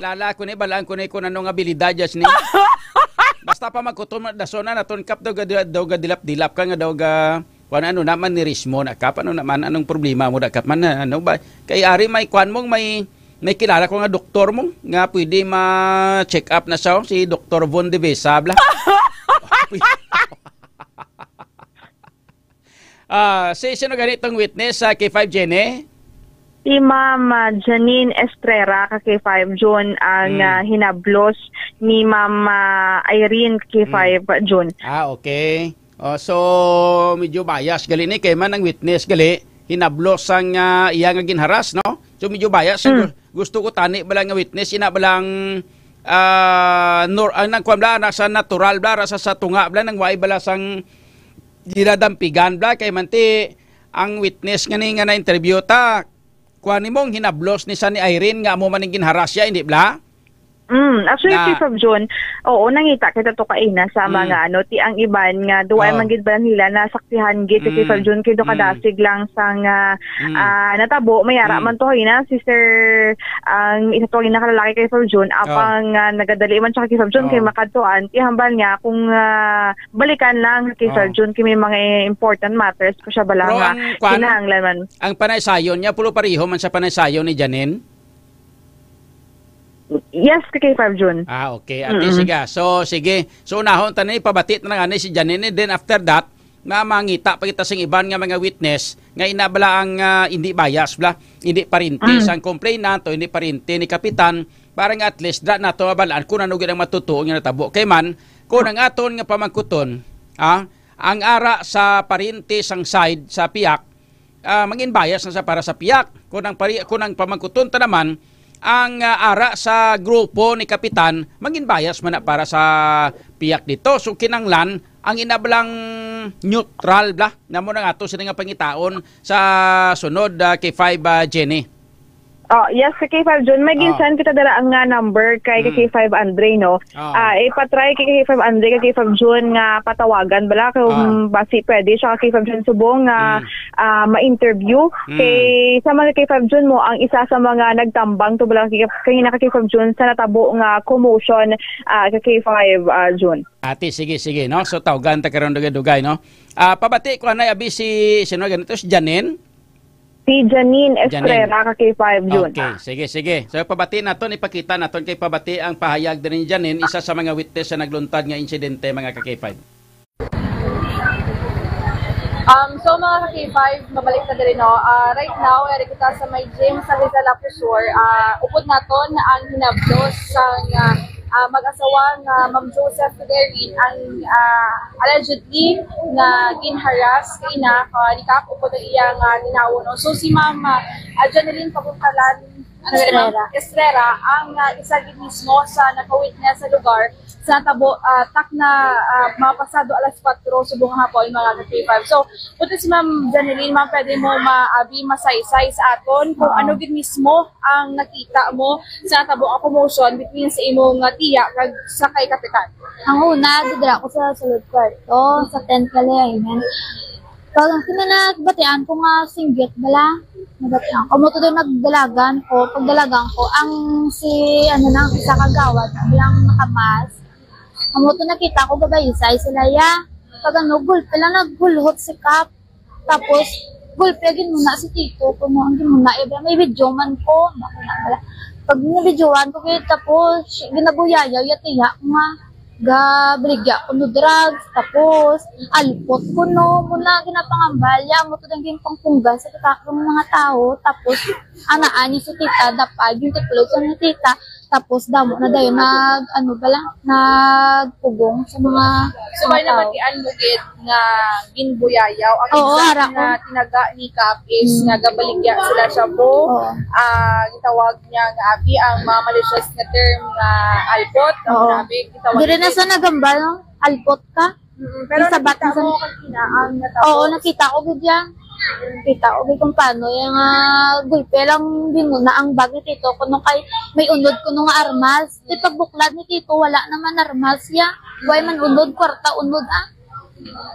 Kilala ko ni, balaan ko ni kung ano nga abilidad, just ni. Basta pa magkutom, dason na, naton Kap daw, ga-, daw gadilap-dilap ka nga daw ga-, Kung ano naman ni Rismo na, Kap, ano naman, anong problema mo da, Kap, man, ano ba? Kay ari may kwan mong may, may kilala ko nga doktor mo nga pwede ma-check up na siya, oh, si Doktor Von de Besa, bla. Ah, si sino gani tong witness sa K five, Jenny? Si Ma'am, ah, Janine Estrera ka K five June ang, Mm. ah, hinablos ni Ma'am, ah, Irene ka K five June. Ah, okay. Oh, so, medyo bias gali ni kay man ang witness gali, hinablos sang, ah, iya nga ginharas, no? So, medyo bias ang Mm. gu-, gusto ko tani bala nga witness, ina bala ang, ah, nor-, ang nagkuan bala, nasa natural bala, rasa sa tunga bala, nang waay bala sang ginadampigan bala, kay man ti ang witness nga ni nga na-interview ta, kuan nimong hinablos ni sa ni Irene nga amo man ang ginharas siya, hindi bala? Mm, actually, Na- K five June, oo, nangita kita to kaina sa Mm. mga, ano, ti ang iban nga duwa Oh. man gid bala nila nasaksihan gid sa K five Mm. June kay do Mm. kadasig lang sang, ah, Mm. ah, natabo, may ara Mm. man to kaina si Sir, ang isa to kaina ka lalaki, K five June, Oh. apang, ah, nagadali man siya kay K five June kay Oh. makadtuan, ti hambal niya kung, ah, balikan lang kay Oh. Sir Jun, kay may mga important matters ko siya bala Pero nga ang kwan, kinahanglan man. Ang panaysayon niya, pulo pareho man sa panaysayon ni Janine? Yes, kay Sir Jun. Ah, okay. Ate, Mm-mm. sige. So, sige. So, unahon ta na, ipabati na nga ni si Janine. And then, after that, na mangita pa kita sing iban nga mga witness nga ina bala ang, ah, hindi bias bla, hindi parinti Mm. sang complainant o hindi parinti ni kapitan, para nga at least da nato mabalaan kung ano gid ang matutuo nga natabo. Kay man, kung ang aton nga pamangkuton, ah, ang ara sa parinti sang side sa piyak, ah, mangin bias na sa para sa piyak. Kung ang pari-, kung ang pamangkuton ta naman, ang, ah, ara sa grupo ni kapitan, mangin bias man na para sa piyak dito. So, kinanglan, ang inablang neutral bla, namo na nga to sila nga pangitaon sa sunod, ah, K five, ah, Jenny. Oh, yes, ka K five Jun. May Oh. ginsan kita dala ang nga number kay ka Mm. K five Andre, no? Oh. Ah, ipatry kay ka K five Andre, ka K five Jun nga patawagan bala kung Oh. basi pwede siya ka K five Jun subong nga, Mm. ah, ma-interview. Mm. Kay sa mga K five Jun mo, ang isa sa mga nagtambang to bala kay, kay na ka K five Jun sa natabo nga commotion, ah, ka K five, ah, Jun. Ate, sige, sige, no? So, tawgan ta karon dugay-dugay, no? Ah, pabati ko anay abi si, sino ganito? Si Janine? Si Janine Janine. Estrera ka K five Jun. Okay, sige, sige. So, pabati naton, ipakita naton kay pabati ang pahayag din ni Janine, isa sa mga witness sa nagluntad nga insidente, mga ka K five. Um, so, mga ka K five, mabalik na diri, no? Ah, right now, eri kita sa may gym sa Rizal Aposur. Ah, upod naton ang hinabdos sang, ah, ah, mag-asawa nga Ma'am Joseph Kuderin, ang, ah, allegedly nga ginharas kaina, ah, ni Kap upod ang iya nga tinawo, no? So, si Ma'am, ah, ah, Janeline Pabuntalan, ano, Estrera. Ma'am Estrera, ang, ah, isa gid mismo sa naka-witness sa lugar sa natabo, ah, takna, ah, mga pasado alas kwatro subong nga hapon, mga ka K five. So, punto si Ma'am Janeline, ma'am, pwede mo maabi masaysay sa aton kung Oo. ano gid mismo ang nakita mo sa natabo nga commotion between sa imo nga tiya kag sa kay Kapitan? Ang una, didra ko sa sulod kwarto, sa tent kalayayan. Pag ang kinanabatian ko nga singgit bala, nabatian ko. Amo to daw nagdalagan ko. Pagdalagan ko, ang si, ano na, ang isa ka gawad, bilang nakamas. Amo to nakita ko, gabaysay sila, ya. Pag ano, gulpi lang, naghulhot si Kap. Tapos, gulpi, ginmuna si Tito. Kung ang ginmuna, eh, may video man ko. Pag nabidyoan ko, kaya tapos, ginabuyayaw, yatiya ko nga. Gabaligya ko no drugs, tapos alpot ko no, muna ginapangambal, ya mo to din ginpangpungga sa kita kong mga tao, tapos anaan niya si tita, dapag yung tiklog sa ni tita, tapos damo na dayon nag, ano ba lang, nagpugong sa mga, So, mga may tao. nabatian mo gid nga ginbuyayaw. Ang Oo, exact ara ko. na tinaga ni Kap is Mm. nga gabaligya sila shabu. Oo. Ah, gitawag niya nga abi ang mga malicious nga term nga alpot. Ang Oo. grabe, gitawag Dire na niya. sa nagambal, no? Alpot ka? Mm, pero Yung sabat nakita na sa mo kanina ang natabo. Oo, nakita ko gid yan. Kita ko gid kung paano yung, ah, gulpe lang din muna ang bag ni Tito. Kuno kay may unod kuno nga armas. Di pagbuklad ni Tito, wala naman armas ya. Why man unod, kwarta unod, ah.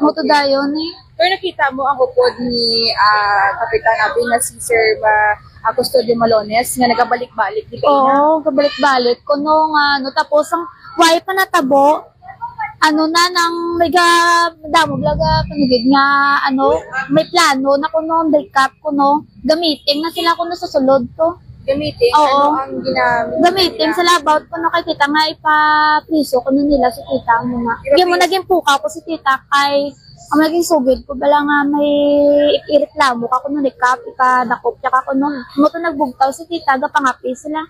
Mo to dayon, eh. Pero nakita mo ang upod ni, ah, Kapitan Abing nga si Sir, ah, ah, Custodio Malones nga nagabalik-balik di kaina? Oo, kabalik-balik. Kuno nga, ano, tapos ang why pa natabo? Ano na nang may ga-, damo bala ga panugid nga, ano, may plano na kuno, recap kuno, gamitin na sila kuno sa sulod to. Gamitin? Oo. Ano ang ginamit Gamitin nila? Sila about kuno kay tita nga ipapriso kuno nila si tita mo na. Ipapriso. Sige mo, naging puka ko si tita kay ang naging sugid ko bala nga may ireklamo ka kuno, recap, ikadakop ka kuno. Mo to nagbugtaw si tita, gapangapi sila.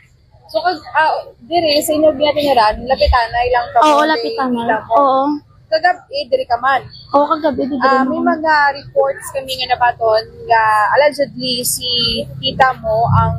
So, kag, ah, diri sa inyo ginatiniran, lapitanay lang kamo. Oo, kay lapitanay. Tita mo? Oo. Kagab-i, diri ka man. Oo, kagab-i, diri Ah, may man. Mga reports kami nga nabaton nga allegedly si tita mo ang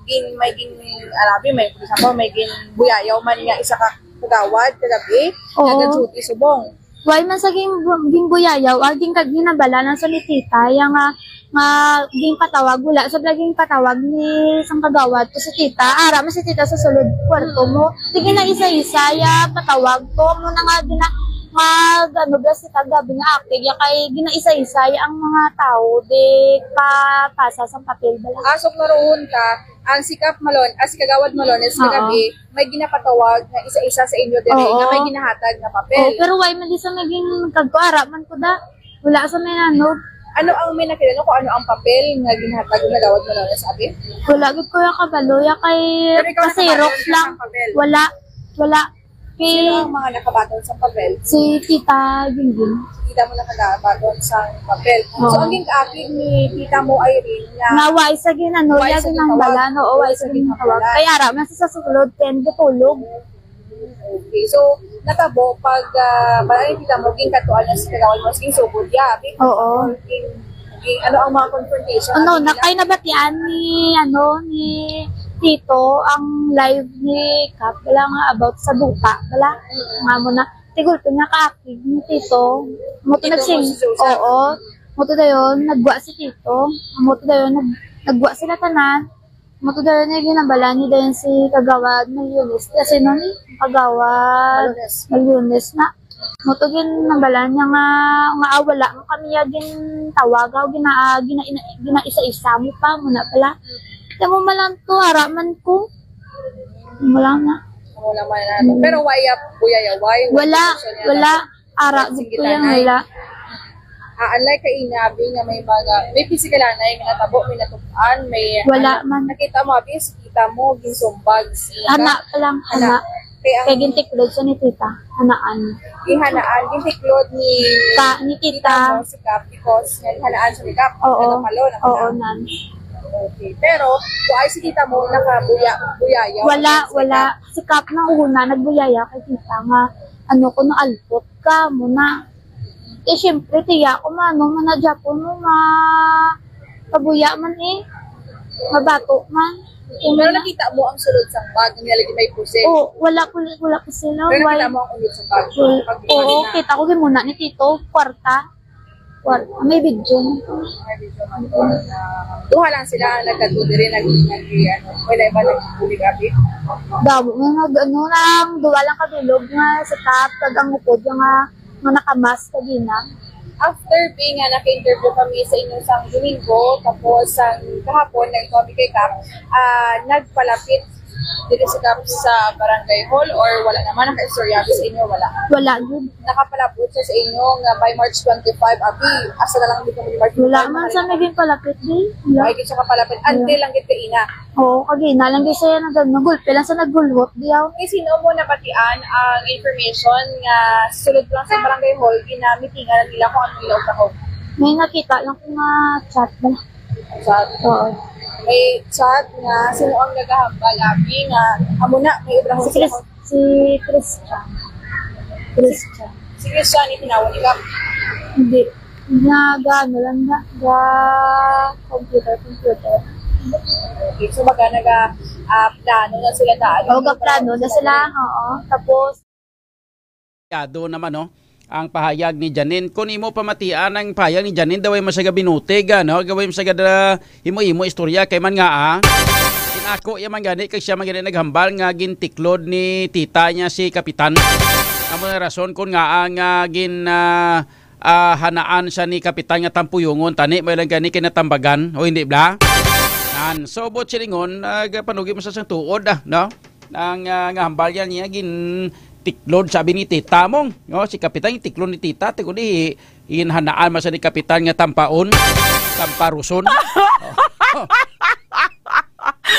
gin-, may gin-, arabi, may, for example, may ginbuyayaw man nga isa ka kagawad kagab-i, Oo. Nag-duty subong. Why man sa ging-, gingbuyayaw, ah, ging-, ginabalanan sa ni tita, ya nga, nga ginpatawag, wala sa bala ginpatawag ni sang kagawad ko si tita, ara man si tita sa sulod kwarto mo. Sige na isa-isa, ya patawag ko, mo na nga gina-, mag, ano, bala si kagabi nga aktig, ya kay gina-isa-isa, ya ang mga tao, di papasa sang papel bala. Ah, so, klarohon ka, ang si Kap Malon, ah, si Kagawad Malones, Oo. Kagabi, may ginapatawag nga isa-isa sa inyo diri Oo. Nga may ginahatag nga papel. Oo, pero why man di sa naging kagkuara man ko da? Wala sa may ano. Ano ang may nakilala kung ano ang papel nga ginahatag nga gawad mo na sa atin? Wala gid ko yung kabalo ya kay Pero ikaw nakabaton ka lang. Sa papel? Wala. Wala. Sino ang mga nakabaton sa papel? Si Tita Gingging. Tita mo nakabaton sa papel. Oo. So, ang ginaakit ni Tita mo, Irene, na Nga why sa gin-, ano, why ya sa ginang ginawag? Bala, no? O, why sa ginang bala? Kaya ara man sa sulod, ten, tutulog. Okay. So, natabo pag, ah, balay kita mo, ginkatuan na sa kagawad mo, sige, sugod ya, abi? Oo. Ging-, ging-, ano ang mga confrontation? Ano, abi, na nila? Kay nabatian ni, ano, ni Tito, ang live ni Kap, wala nga about sa duta, wala? Mm. Nga mo na, tigulpi nga kaakig ni Tito, mo to Tito nagsing-, mo si Joseph. Oo. Mm. Mo to dayon, nagwa si Tito, mo to dayon, nag-, nagwa sila tanan, Mo to dayon ay ginambalan ni dayon si Kagawad Maliones. Kasi nun, Kagawad Maliones. Maliones na. Mo to ginambalan niya nga, nga, ah, wala mo kami ya gintawag, ah, gina-, gina-, gina-, gina-isa-isa mo pa, mo na pala. Kaya mo malang to, ara man ko. Mo lang na. Wala man na. Mm. Pero why up, Kuya Yaway? Wala, wala. Ara, Singgitanay. Gid ko yan, wala. Ah, unlike kay ina, abi, nga may mga, may physical anay nga natabo, may natukan, may, Wala ano, man. Nakita mo, abi, si tita mo, ginsumbag, si Ana Kap. Pa lang, Ana. Ana. Kay ang Kay gintiklod sa ni tita, hanaan. Gihanaan, gintiklod ni Ka-, ni tita. Tita mo, si Kap, because nga gihanaan sa ni Kap. Oo. Nagapalo, nagapalo. Oo, nan. Okay. Pero, why si tita mo nakabuya-, buyayaw Wala, against ni wala. Kap? Si Kap na una, nagbuyaya kay tita nga, ano ko, naalpot ka mo na. Eh, syempre, tiya ko, mano, man na Japon mo, ma-, pabuya man eh. Mabato man. Pero nakita mo ang sulod sang bag, nga lagi may pusil? Oh, wala ko, wala ko sila. Pero Why? Nakita mo ang ulod sa bag? Wal-, Pag oo, na. Kita ko, gimuna ni Tito, kwarta. Kwarta. May video. May video man po. Duha lang sila ang nagkadto diri, nag-, nag-, ano, wala iba nagbulig abi. Damo nga nag-, ano lang, duha lang kabilog nga sa top, kag ang upod nga nga naka-mask kagina. After, Bi, nga naka-interview kami sa inyo sang Domingo, tapos sang kahapon, nagtuwa mi kay Kap, ah, nagpalapit diri si Kap sa barangay hall or wala naman, naka-istorya sa inyo, wala? Wala gid. Nakapalapit siya sa inyo nga by March twenty-five, abi, asa na lang dito ni March Wala twenty-five, man sa naging palapit, Bi. Wala. Ay, gid siya kapalapit. Wala. Until lang gid kaina. Oo, kagina lang di siya nag-, nagulpi lang sa naggulhot, diyaw. Kay sino mo nabatian ang information nga sulod lang sa barangay hall, ginamitingan nila kung ano nila ubahon? May nakita lang ko nga chat ba? Chat? Oo. May chat nga sino ang nagahambal, abi, nga amo na, may ubahon Si sila Chris-, kung si Christian. Christian. Si Christian, itinawag nila. Hindi. Nga, ga, ano lang na, ga, computer, computer. Okay, so baga naga, ah, plano na sila na, ano, Oo, ga, plano na sila, oo. Tapos, Yado naman, no? Ang pahayag ni Janine. Kung imo pamatian ang pahayag ni Janine, daw ay masya gabinutig, ano? Gaway masya gada himo-himo istorya kay man nga, ah. Inako iya man gani kay siya man gani naghambal nga gintiklod ni tita niya si Kapitan. Amo na rason kung nga ang, ah, gin, ah, ah, hanaan siya ni Kapitan nga tampuyungon, tani, may lang gani kay natambagan, o hindi bala? Yan. So, buot silingon, ah, ga-, panugi mo sa siyang tuod, ah, no? Ang, ah, nga hambal yan niya, gin-, tiklod, sabi ni tita mo. No, si Kapitan, yung tiklod ni tita, ti kundi, hinhanaan man sa ni Kapitan nga tampaon, tamparuson. Oh.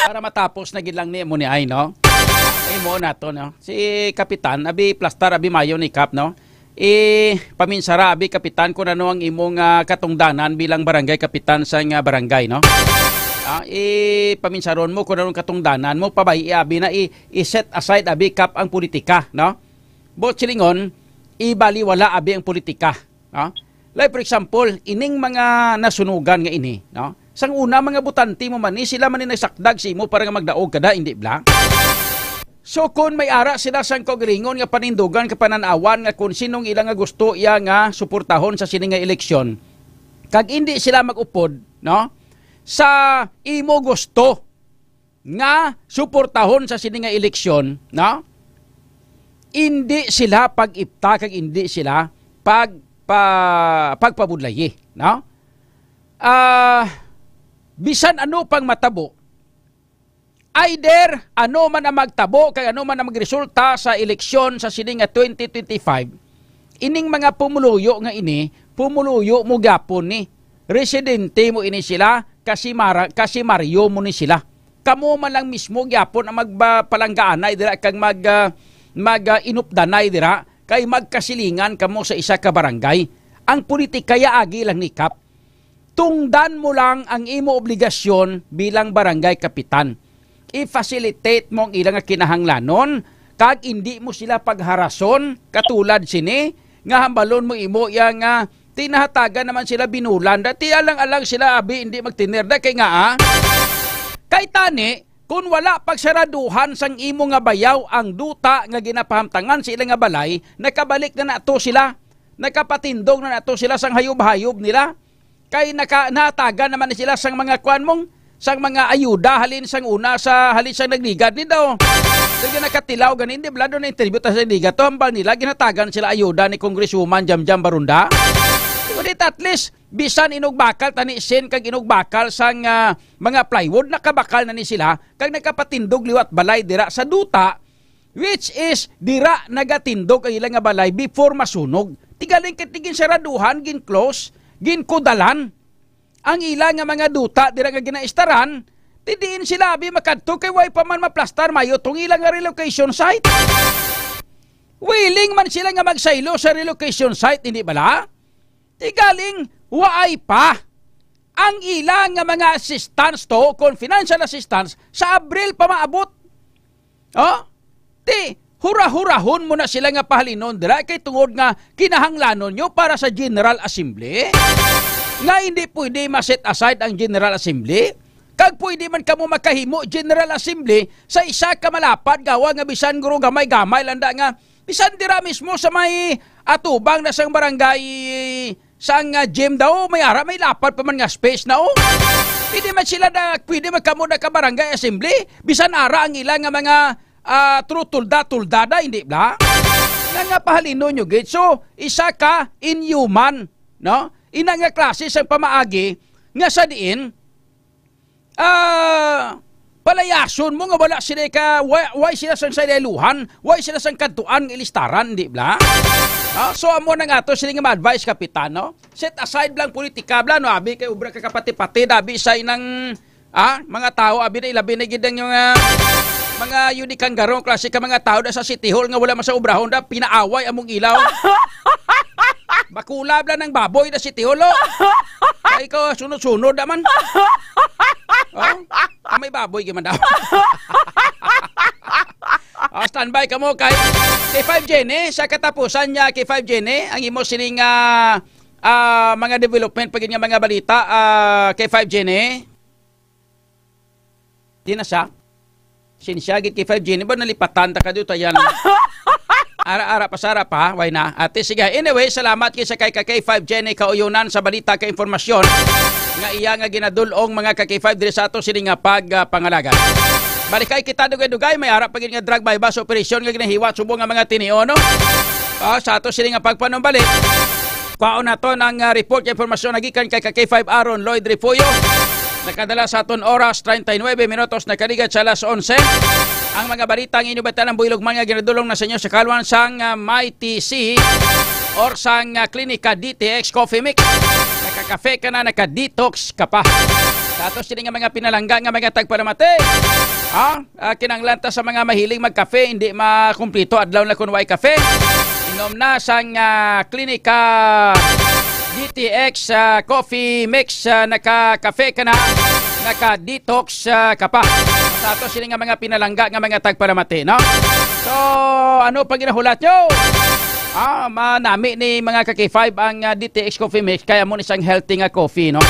Para matapos na gid lang ni mo ni ay, no? Imo na to, no? Si Kapitan, abi plastar, abi mayo ni Kap, no? Eh, paminsara, abi Kapitan, kung ano ang imong, ah, katungdanan bilang barangay kapitan sa nga barangay, no? Ah, eh, paminsaron mo kung anong katungdanan mo, pabay, abi na, i, i-set aside, abi Kap, ang politika, no? Buot silingon, ibaliwala, abi ang politika, no? Like, for example, ining mga nasunugan nga ini, no? Sang una, mga butante mo man ni, sila man ni nagsakdag sa imo para nga magdaog ka da, hindi bala? So, kung may ara sila sang kaugalingon nga panindugan, kapanan-awan nga kung sinong ila nga gusto iya nga suportahon sa sini nga eleksyon, kag hindi sila mag-upod, no, sa imo gusto nga suportahon sa sini nga eleksyon, no, hindi sila pag-ipta kag hindi sila pag-, pa-, pagpabudlayi, no? Ah, bisan ano pang matabo, either ano man ang magtabo kag ano man ang magresulta sa eleksyon sa sini nga twenty twenty-five, ining mga pumuluyo nga ini, pumuluyo mo gyapon ni. Residente mo ini sila, kasi mara-, kasi Mario mo ni sila. Kamo man lang mismo gyapon ang magpalanggaanay dira kag mag, ah, mag, ah, inupdanay dira kay magkasilingan kamo sa isa ka barangay. Ang politika yaagi lang ni Kap. Tungdan mo lang ang imo obligasyon bilang barangay kapitan. I-facilitate mo ang ila nga kinahanglanon, kag indi mo sila pagharason katulad sini nga hambalon mo imo iya nga tinahatagan naman sila binulan. Dati alang-alang sila, abi, hindi magtinir da kay nga, ah. Kay tani, kung wala pagsaraduhan sang imo nga bayaw ang duta nga ginapahamtangan sa ila nga balay, nakabalik na nato sila. Nakapatindog na nato sila sang hayop-hayop nila. Kay naka-, nahatagan naman ni sila sang mga kuan mong, sang mga ayuda halin sang una sa, halin sang nagligad ni daw. Kay nakatilaw gani, hindi bala doon na-interview ta sa nagligad to, hambal nila, ginhatagan sila ayuda ni Congresswoman Jamjam Barunda. Ngunit at least, bisan inugbakal tani sin kag inugbakal sang, ah, mga plywood, nakabakal na ni sila, kag nakapatindog liwat balay dira sa duta, which is dira nagatindog ang ila nga balay before masunog. Tigaling kay ginsaraduhan, gin-close, ginkudalan ang ila nga mga duta dira nga ginaistaran, ti diin sila abi makadto kay way pa man maplastar mayo tong ila nga relocation site. Willing man sila nga magsaylo sa relocation site, hindi bala? Tigaling, waay pa ang ila nga mga assistance to, kon financial assistance, sa Abril pa maabot. Oh? Ti, hurahurahon mo na sila nga pahalinon dira kay tungod nga kinahanglanon nyo para sa General Assembly. Nga hindi pwede ma-set aside ang General Assembly. Kag pwede man kamo makahimo General Assembly sa isa ka malapad gawa nga bisan guro gamay-gamay landa nga bisan dira mismo sa may atubang na sang barangay sang, ah, gym daw, may ara, may lapad pa man nga space na, oh. Pwede man sila na, pwede man kamo na ka barangay assembly, bisan ara ang ila nga mga, ah, trutulda-tuldada, hindi bla? Nga, nga pahalinon nyo, gid. So, isa ka inhuman, no? Ina nga klase sang pamaagi nga sa diin, ah, palayason mo nga wala sila ka, why, why sila sang sayluhan, why sila sang kadtuan nga ilistaran, di bla? Ah, so, amo na nga to, sila nga ma-advise, Kapitan, no? Set aside lang politika, bla, no? Abi kay obra ka kapati-pati, dabi sa inang, ah, mga tao, abi na ilabi na gid ang yung, ah, mga unikanggaro, klase ka mga tao da sa City Hall nga wala man sa obrahon da, pinaaway among ilaw. Bakula bla ng baboy da City Hall, oh. Ay ko, sunod-sunod naman. Oh? Ah, may baboy gyud man daw. Ah, standby kamo kay K five Jenny, sa katapusan niya, K five Jenny, ang imo sining, ah, ah, mga development, pag nga mga balita, ah, K five Jenny. Di na siya. Sinsya, gid K five Jenny. Ba nalipatan ta ka dito, yan. Ara-ara, pasara pa, why na? Ate, sige. Anyway, salamat kay sa kay ka K five Jenny Kauyunan sa balita ka impormasyon nga iya nga ginadulong mga ka K five diri sa ato sini nga pag, ah, pangalagan. Balikay kita dugay-dugay, may ara pa gid nga drug buy-bust operation nga ginahiwat subong nga mga tinion, no? Ah, sa ato sini nga pagpanumbalik. Kwaon naton ang, ah, report nga impormasyon nagikan kay ka K five Aaron Lloyd Refugio. Nakadala sa aton oras, treinta y nueve minutos nakaligat sa alas onse. Ang mga balita nga inyo batan ang buhilog man nga ginadulong na sa inyo sa kalwan sang, ah, Mighty C or sang, ah, Klinika D T X Coffee Mix. Nakakafe ka na, naka-detox ka pa. Sa ato sini nga mga pinalangga nga mga tagpalamati. Ha? Ah, kinahanglan ta sa mga mahiling magkafe, hindi makumplito adlaw na kun way kafe. Inom na sang, ah, Klinika D T X, ah, Coffee Mix, ah, naka-kafe ka na, naka-detox, ah, ka pa. Sa ato sini nga mga pinalangga nga mga tagpalamati, no? So, ano pa ginahulat nyo? Ah, manami ni mga ka K five ang, ah, D T X Coffee Mix, kaya mo ni sang healthy nga coffee, no?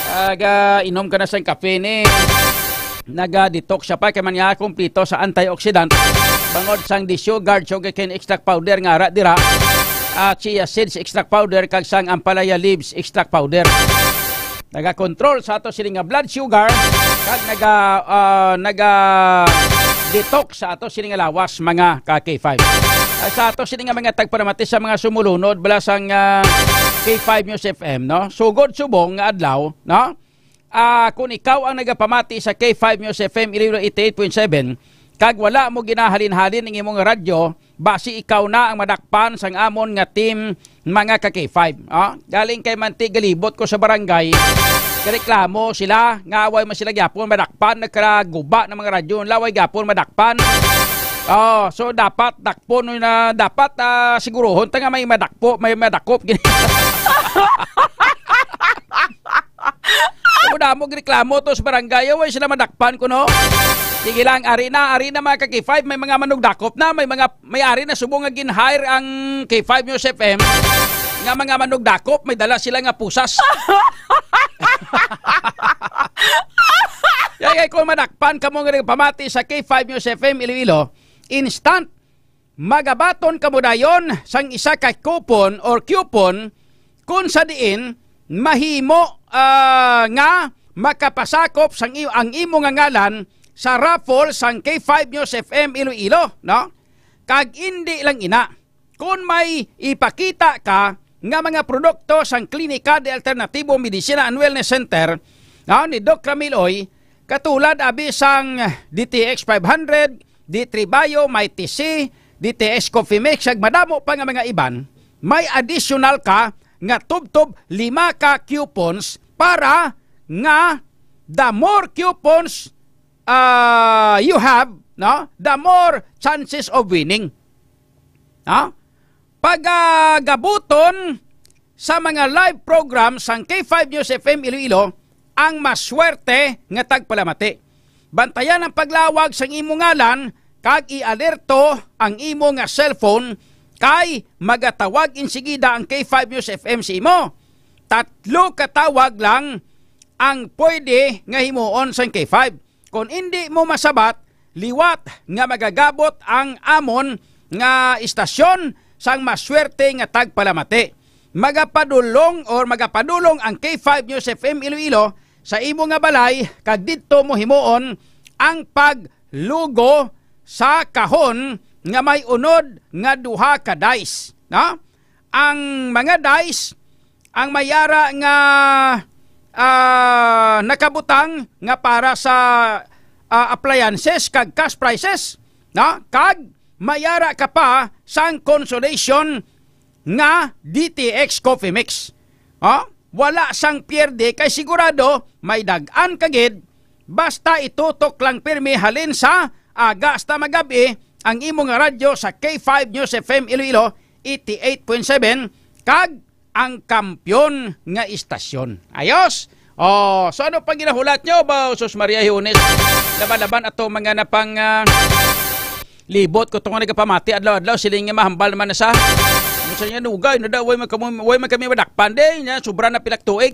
Aga, inom ka na sang kape ni. Naga-detox siya pa kay man niya kumpleto sa antioxidant, bangod sang desugared sugarcane extract powder nga ara dira, ah, chia seeds extract powder, kag sang ampalaya leaves extract powder. Naga-control sa ato sini nga blood sugar, kag naga, ah, naga-detox sa ato sini nga lawas, mga ka K five. Ay, sa ato sini nga mga tagpalamati sa mga sumulunod bala sang, ah, K five News F M, no? Sugod subong nga adlaw, no? Ah, kung ikaw ang nagapamati sa K five News F M Iloilo eighty-eight point seven, kag wala mo ginahalin-halin ang imong radyo, basi ikaw na ang madakpan sang amon nga team, mga ka K five. Ah, galing kay Manti, galibot ko sa barangay, reklamo sila nga away man sila gyapon madakpan, nagkaraguba ng mga radyo, laway gyapon madakpan. Oh, so dapat dakpon na dapat, ah, siguruhon ta nga may madakpo, may madakop. Ako na mo reklamo to sa barangay, way sila madakpan ko, no? Sige lang, ari na, ari na, mga ka K five, may mga manugdakop na, may mga, may ari na subong nga gin-hire ang K five News F M nga mga manugdakop, may dala sila nga pusas. Yay, kung madakpan kamo nga nagpamati sa K five News F M Iloilo, instant magabaton kamo dayon sang isa ka coupon or coupon kung sa diin mahimo, ah, nga makapasakop sang i-, ang imo nga ngalan sa raffle sang K five News F M Iloilo, no? Kag indi lang ina, kung may ipakita ka nga mga produkto sang Klinika de Alternatibo Medicina and Wellness Center, no, ni Doc Ramil Oy, katulad abi sang D T X five hundred, D three Bio, Mighty C, D T S Coffee Mix, kag madamo pa nga mga iban, may additional ka nga tubtob lima ka coupons para nga the more coupons, ah, you have, no, the more chances of winning. No? Pagagabuton sa mga live program sang K five News F M Iloilo ang maswerte nga tagpalamati. Bantayan ang paglawag sang imo ngalan kag i-alerto ang imo nga cellphone kay magatawag insigida ang K five News F M sa imo. Tatlo ka tawag lang ang pwede nga himuon sang K five. Kon indi mo masabat, liwat nga magagabot ang amon nga istasyon sang maswerte nga tagpalamati. Magapadulong or magapadulong ang K five News F M Iloilo sa imo nga balay, kag didto mo himuon ang paglugo sa kahon nga may unod nga duha ka dice, no? Ang mga dice, ang may ara nga, ah, nakabutang nga para sa, ah, appliances kag cash prizes, no? Kag may ara ka pa sang consolation nga D T X Coffee Mix. Oh, wala sang pierde kay sigurado may dag-an ka gid, basta itutok lang pirmi halin sa aga hasta magabi ang imo nga radyo sa K five News F M Iloilo eighty-eight point seven kag ang kampiyon nga istasyon. Ayos? Oh, so ano pa ginahulat nyo ba, sus Maria Hiunis? Laban-laban ato mga napang, ah, libot ko tong nagapamati adlaw-adlaw, siling nga mahambal naman na sa. Ano sa niya, nugay na daw, way man kamo, way man kami madakpan, di niya, sobra na pilak tuig.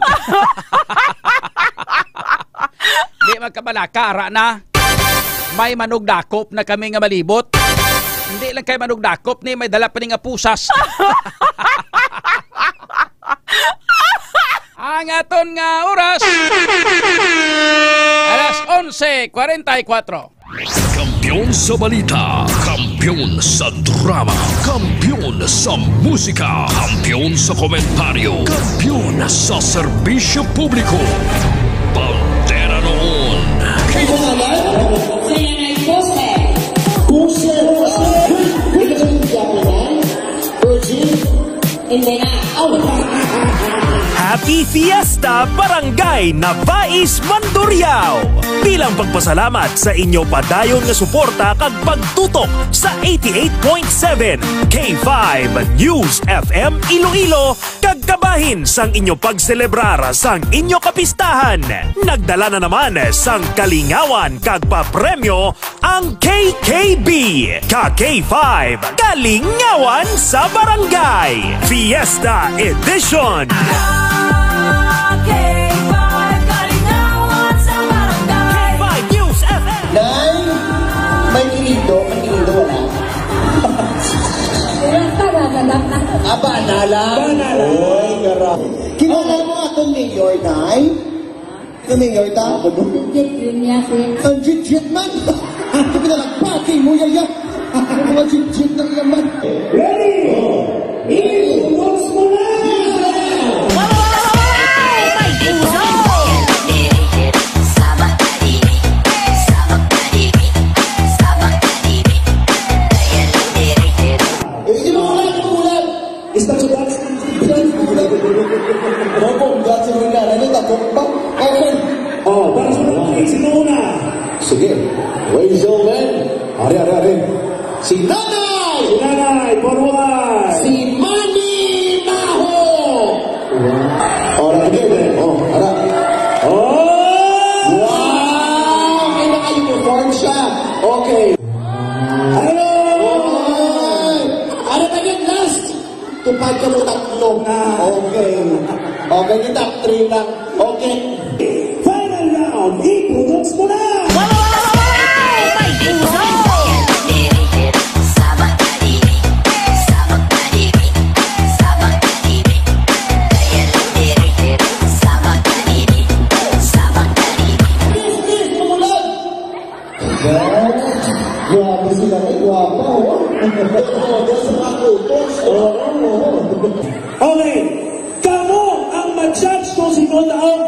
Di magkabalaka, ara na. May manugdakop na kami nga malibot. Hindi lang kay manugdakop ni, may dala pa ni nga pusas. Ang aton nga oras, alas onse cuarenta y cuatro. Kampiyon sa balita, kampiyon sa drama, kampiyon sa musika, kampiyon sa komentaryo, kampiyon sa serbisyo publiko. Bandera noon. Sa ngalan, sa nanay poste. Happy Fiesta, Barangay Nabais, Mandurriao! Bilang pagpasalamat sa inyo padayon nga suporta kag pagtutok sa eighty-eight point seven K five News F M Iloilo, kag kabahin sang inyo pagselebrar sang inyo kapistahan, nagdala na naman sang kalingawan kag papremyo ang K K B, ka K five, Kalingawan sa Barangay Fiesta Edition. K five News F M. Nay, may kinido, may kinido, wala? Wala pa, wala na. Aba, na lang. Wala na lang. Oy, gara. Kilala mo atong mayor, Nay? Ano yung yorta? Legit yun niya, sir. Ang legit man! Ang pinalagpati mo, yaya! Ang mga legit na iya man! Ready? Ibulos mo na! Eh, di mo ulan, di mo ulan! Isda sa dance, dance, dance. Mabongga si Rina. Ano, takot ba? Okay. Oh, para sa mga kids, sino una? Sige. Raise your hand. Ari, ari, ari. Si Nanay! Si Nanay, forward! Si Mami Maho! Wow. Oh, okay, okay. Oh, ara. Oh! Wow! May naka-uniform siya. Okay. Hello! Oy! Ano na yun? Last! Tupad ka mo tatlo. Ah. Okay. Okay, ni top three lang. Okay. Final round, ibulos mo na! Grabe sila, ay, gwapa, oh. Todo sa mga kutos. Oo, oo. Okay. Kamo ang mag-judge kung sino ang taong.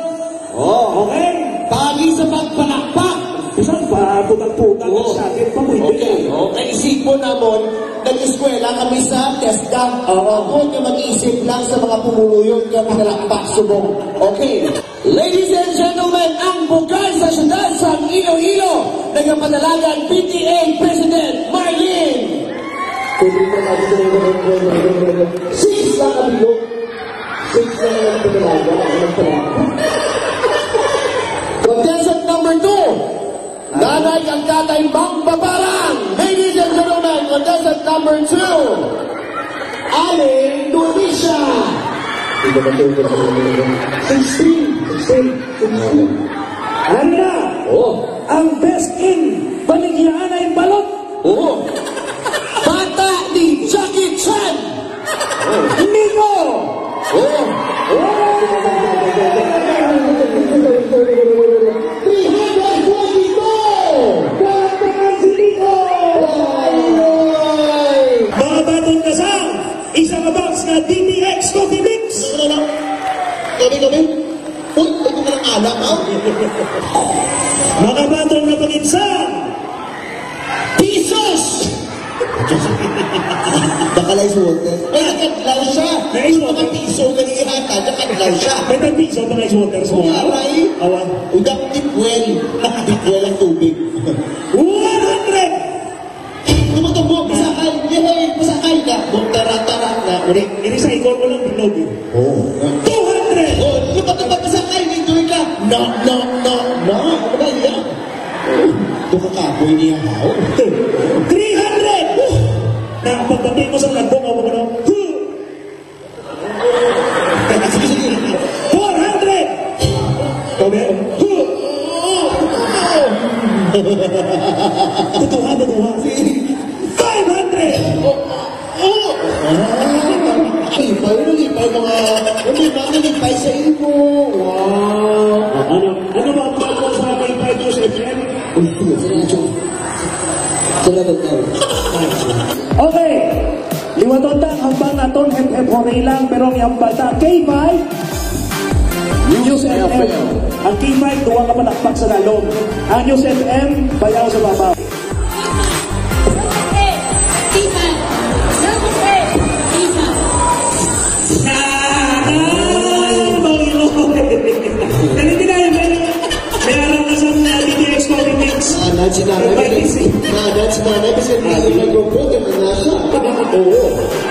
Oh. Okay? Pagi sa pagpalakpak. Isang pa, putang-putang, oh, sa akin, pabuhay. Okay, okay. Isipon namon, nag-eskwela kami sa TESDA. Oo. Ako nga mag-isip lang sa mga pumuluyon nga pinalakpak subong. Okay. Ladies and gentlemen, ang bugay sa siyudad sang Iloilo, nagapadalagan P T A President Marlene. Six lang ang bilog. Six lang ang padalagan. Ang padalagan. Contestant number two. Nanay kag Tatay Mangbabarang. Ladies and gentlemen, contestant number two, Aling Donisha. Sixteen. Sixteen. Sixteen. Ano na? Oh. Ang best in Baligya Anay Balot. Oh. Bata ni Jackie Chan. Nico! Oh! Oh! Three hundred twenty-two! Palakpakan si Nico! Ay, ay! Mga baton ka sa isa ka box nga D T X Coffee Mix! Ano, ano? Kami, kami? Uy, ito ka ng alak, ha? Mga baton nga pangitsa! Pisos! Baka lang ice water. Ay, nakadlaw siya. May ice water. Mga piso na ihatag, nakadlaw siya. May tag-piso pa nga ice water sa mga. Aray. Awa. Udang deep well. Deep well ang tubig. One hundred! Tumutubo, pasakay. Yay! Pasakay ka. Tara, tara na. Uri. Ini sa ikon mo lang bilog, eh. Oh. Two hundred! Oh, yung patupad, pasakay, enjoy ka. No, no, no, no. Ano ba yan? Ito ka kapoy niya, ha? Three hundred! Woo! Na, pagbati mo sa lagbong, ako, ano? Huh! Four hundred! Sabi, huh! Tutuhan, tutuhan. Five hundred! Oh! Ah, lipay, lipay, mga, ano, mga lipay sa imo. Wow. Ah, ano, ano ba ang bago sa K five News F M? Uy, uy, uy, uy. Salamat, Tay. Okay. Liwaton ta ang hambal naton, hep, hep, hooray lang, pero ang hambal ta, K five News F M. Ang K five, duwa ka palakpak sa lalom. Ang News F M, bayaw sa babaw. Number eight, Ivan. Number eight, Ivan.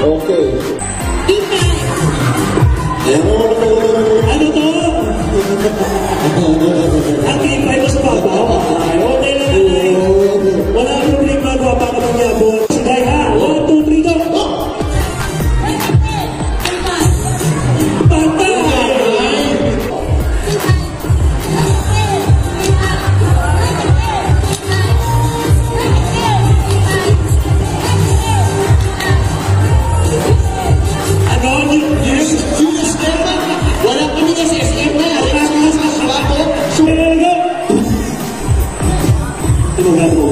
Okay. Ano to? Ang K five sa babaw? Ay, okay lang yan, eh. Wala ang problema, gwapa ka, mangyabot. Sige, ha? One, two, three, go! Patay! Ano? Yung, yung, yung S M na? Wala kami na sa S M na. Wala kami sa Shop. Sumagot. Ano nga po?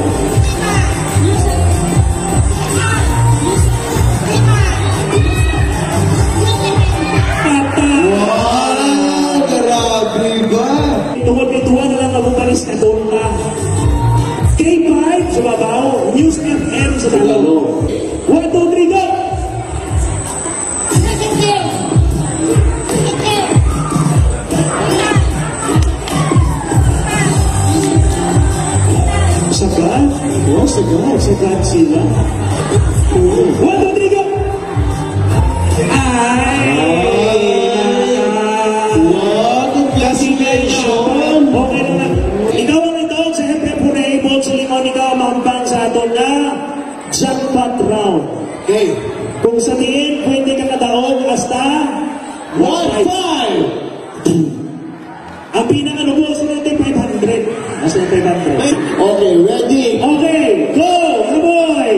Wow! Grabe ba? Tungod kay duha na lang ang vocalist na tonta. K five sa babaw, News F M sa Tagalog. One, two, three, go! Sagad? Oh, sagad. Sagad sila. Oo. One, two, three, go! Ay! Wow, congratulations! Okay na lang. Ikaw ang ito, siyempre, pura able sa limon, ikaw ang mahumpang sa aton na jackpot round. Okay. Kung sa diin, pwede ka kadaog hasta one five. Ang pinakalubo, sino yung five hundred? Mas yung five hundred. Okay, ready? Okay, go! Ano, boy?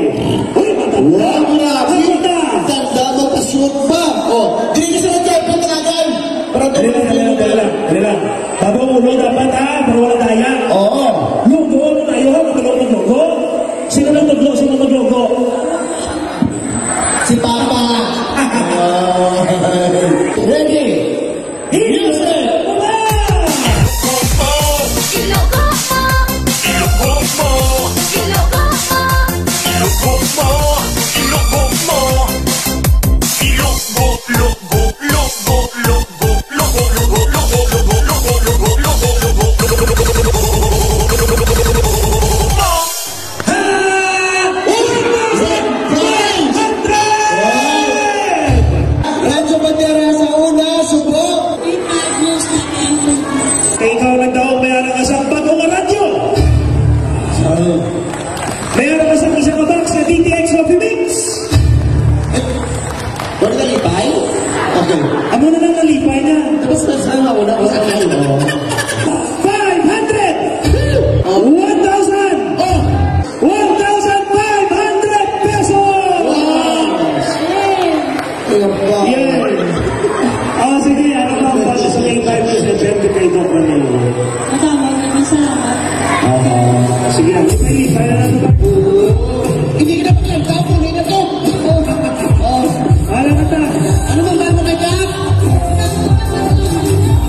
Uy, matanda! Wow, grabe! Matanda! Tanda mo, pa-shoot pa! Oh, dili sa nagkaya panagan! Para Dali lang, dali lang, dali lang, dali lang. Bago ulo dapat, ha? Para wala daya. Oo. Lugo, ano tayo, ha? Magloko, magloko. Sino nagtudlo? Sino naglugo? Si Papa. Ready? Music! Radyo Bandera sa una, subo. Kay ikaw nagdaog, may ara ka sa bago nga radyo. May ara ka sa isa ka box sa D T X Coffee Mix. Wala nalipay? Okay. Amo na lang nalipay na. Tapos na sa mga una, mas ang ano. Five hundred! Oh. One thousand! Oh. One thousand five hundred pesos! Wow! Kaya pa. Yay! Oh, sige, ano pa ang basa sa may five percent kay Doc Manilo? Madami, maraming salamat. Ah, sige, lipay-lipay na lang. Hindi na pala, tapos na to. Oh. Wala na ta. Ano bang bago kay Jack?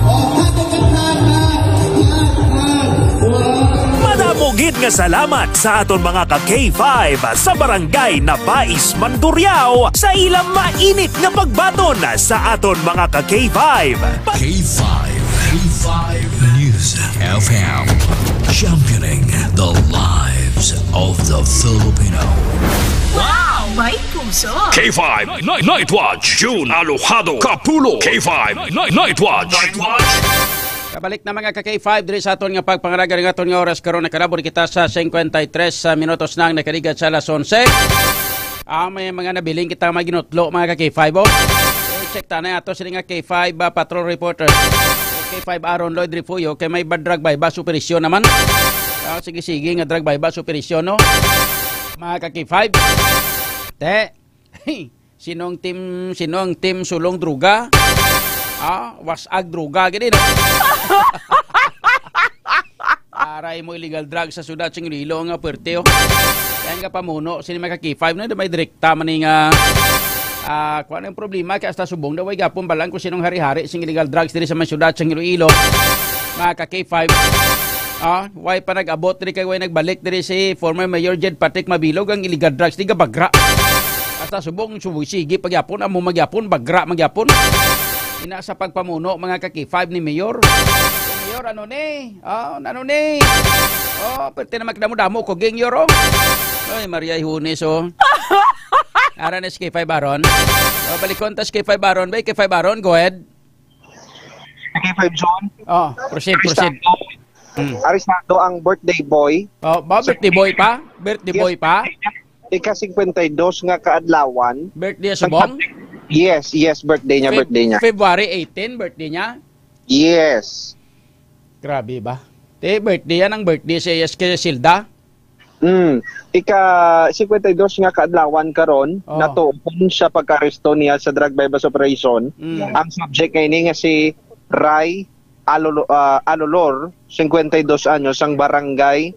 Oh, hug, hug, hug, hug, hug, hug. Wow. Madamo gid nga salamat sa aton mga ka K five sa Barangay Nabais, Mandurriao, sa ilang mainit nga pagbaton sa aton mga ka K five. K five, K five News F M, championing the lives of the Filipino. Wow! May puso! K five Night, Night Watch, June, Alojado, Kapulo. K five Night, Night Watch. Night Watch. Kabalik na, mga ka K five, diri sa aton nga pagpangalaga nga aton nga oras karon. Nakalabor kita sa cincuenta y tres minutos na ang nakaligat sa alas onse. Ah, may mga nabiling kita mga ginutlo, mga ka K five, oh. Eh, check ta na ato sini nga K five, ah, patrol reporter. K five Aaron Lloyd Refugio, kay may ba drug buy-bust operasyon naman. Ah, sige, sige nga drug buy-bust operasyon, no? Mga ka K five. Te, sinong team, sinong team sulong droga? Ah, was-ag droga gid, no? Aray mo illegal drugs sa syudad sang Iloilo nga puwerte, oh. Kaya nga pamuno, sini mga ka K five na, may direkta man ni nga, ah, kuwan ang problema, kaya hasta subong daw, way gapon balang kung sinong hari-hari sing illegal drugs diri sa may syudad sang Iloilo. Mga ka K five, ah, way pa nag-abot diri kay way nagbalik diri si former Mayor Jed Patrick Mabilog ang illegal drugs di gabagra. Hasta subong, subong, sige, pagyapon, amo magyapon, bagra magyapon. Ina sa pagpamuno, mga ka K five ni Mayor. Mayor, ano ni? Oh, ano ni? Oh, pwerte na magdamo-damo ko, Ging Yoro. Ay, Maria Ihunes, oh. Ara na si K five Aaron. O, balikon ta si K five Aaron. Bay, K five Aaron, go ahead. K five John. Oh, proceed, proceed. Aristado. Mm. Aristado ang birthday boy. Oh, ba, birthday boy pa? Birthday Yes, boy pa? Ika-singkwenta y dos nga kaadlawan. Birthday subong? Yes, yes, birthday niya, Feb-, birthday niya. February eighteen, birthday niya? Yes. Grabe ba? Te, birthday yan ang birthday si S K Silda? Mm. Ika-singkwenta y dos nga kaadlawan karon, Oh. natuon sa pagkaaresto niya sa drug buy-bust operation. Mm. Ang subject nga ini nga si Ray Alolo-, ah, Alolor, singkwenta y dos anyos, ang barangay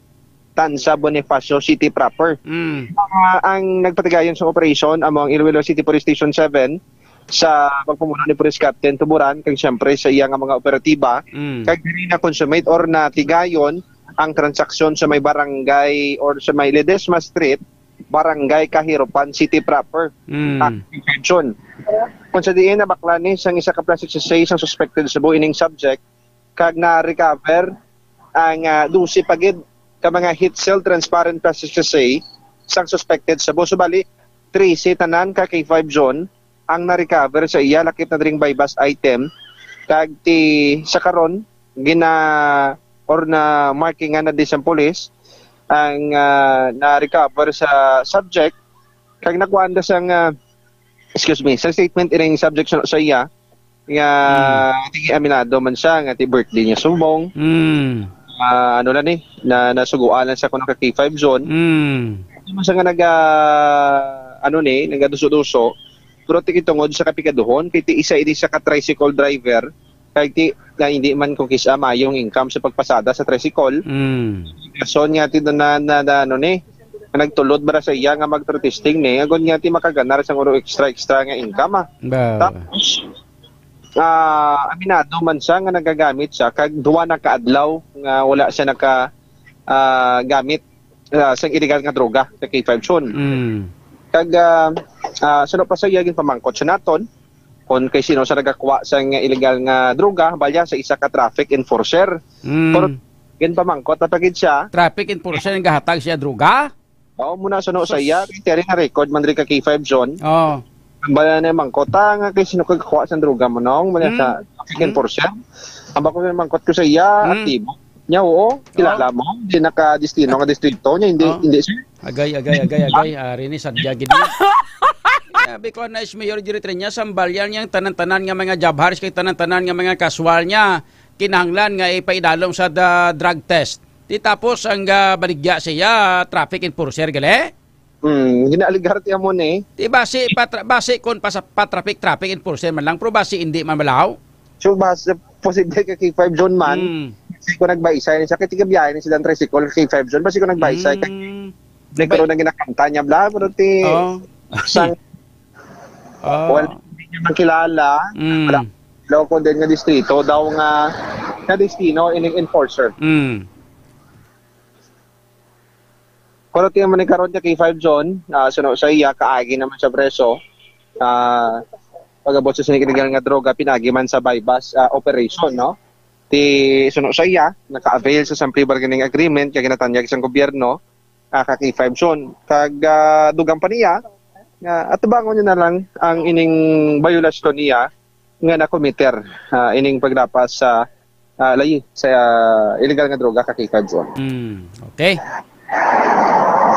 Tanza, Bonifacio City proper. Mm. Ah, ang nagpatigayon sa operation amo ang Iloilo City Police Station seven sa pagpamuno ni Police Captain Tuburan, kag siyempre sa iya nga mga operatiba, Mm. kag diri na-consummate or natigayon ang transaksyon sa may barangay or sa may Ledesma Street, Barangay Kahirupan City proper. Mm. Ah, June. Kung sa diin, nabaklan ni sang isa ka plastic sachet sang suspected subong ining subject, kag na-recover ang, ah, dose pa gid ka mga heat-sealed transparent plastic sachet sang suspected subong. Subali, trese tanan ka K five John ang na-recover sa iya, lakip na diri ang buy-bust item, kag ti sa karon gina or na-markingan na di sang pulis ang, ah, na-recover sa subject, kag nakuhaan na sang, ah, excuse me, sa statement ining subject sa, sa iya nga Hmm. ti aminado man siya nga ti birthday niya subong. Hmm. Ah, ano lang ni, na nasuguan lang siya kuno ka K five John. Hmm. Ano man siya nga naga, ano ni, nagaduso-duso, pero ti tungod sa kapigaduhon, kay ti isa ini sa ka tricycle driver, kay ti, na hindi man kung kisa mayong income sa pagpasada sa tricycle. Mm. Rason nga ti na, na, na, ano ni, nga nagtulod ba sa iya nga mag-protesting ni, agod nga ti makaganar sang uro extra, extra nga income, ah. Ba. Tapos, ah, aminado man siya nga nagagamit siya kag duwa na ka adlaw nga wala siya naka, ah, gamit, ah, sang illegal nga droga sa K five John. Mm. Kag, ah, ah, suno pa sa iya, ginpamangkot siya naton kung kay sino sa nagakuha sang illegal nga droga, balya sa isa ka traffic enforcer. Mm. Pero ginpamangkot na pa gid siya. Traffic enforcer ang gahatag siya droga? Oo, muna suno sa Sus. iya, kay tiyari na record man diri ka K five John. Oh. Ang bala na mangkot, ah, nga kay sino kagakuha sang droga mo, nong? Muna Mm. sa traffic Mm. enforcer. Ang bako na mangkot ko sa iya, Mm. aktibo. Nya, oo, kilala Oh. mo, di nakadestino nga distrito niya, hindi, Oh. hindi, sir. Agay, agay, agay, agay. Ari ni sadya gid. Sabi ko na is Mayor Jerry Treñas, ang balyan niyang tanan-tanan nga mga jabhars kay tanan-tanan nga mga kaswal niya kinahanglan nga ipaidalom sa da-, drug test. Di tapos ang, ah, baligya siya, traffic enforcer, gali? Hmm, ginaaligar ti amo ni. Di basi, patra-, basi kon pasa-, pa-traffic, traffic enforcer man lang, pero basi hindi man malaw. So, basi, posible ka K five John man, Hmm. kasi kung nagbaisay ni siya, kaya tigabiyahe ni silang tricycle, K five John, basi kung nagbaisay, kay Hmm. nagkaroon ng ginakanta niya, bla, pero ti, Oh. sang, Oh. wala, hindi niya makilala, Mm. wala, loko din nga distrito, daw nga, nga destino, ining enforcer. Mm. Pero tiyan man ni karon niya kay Five John, ah, suno sa iya, kaagi naman sa preso, ah, pag-abot sa sining illegal nga droga, pinagi man sa buy-bust, ah, operation, no? Ti suno sa iya, naka-avail sa sang plea bargaining agreement, kaya ginatanyag sang gobyerno, ah, ka kay Five John. Kag, ah, dugang pa niya, nga atubangon niya na lang ang ining biolasyon niya, nga nakomiter, ah, ining paglapas sa, ah, layi sa, ah, illegal nga droga ka K five John. Mm, okay.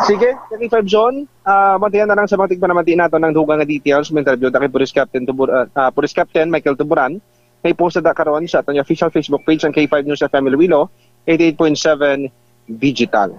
Sige, ka K five John, ah, bantayan na lang sa mga tigpanamanti nato ng dugang nga details. May interview ta kay Police Captain Tubor-, ah, ah, Police Captain Michael Tuburan. May post na karon sa aton official Facebook page ang K five News F M Iloilo, eighty-eight point seven Digital.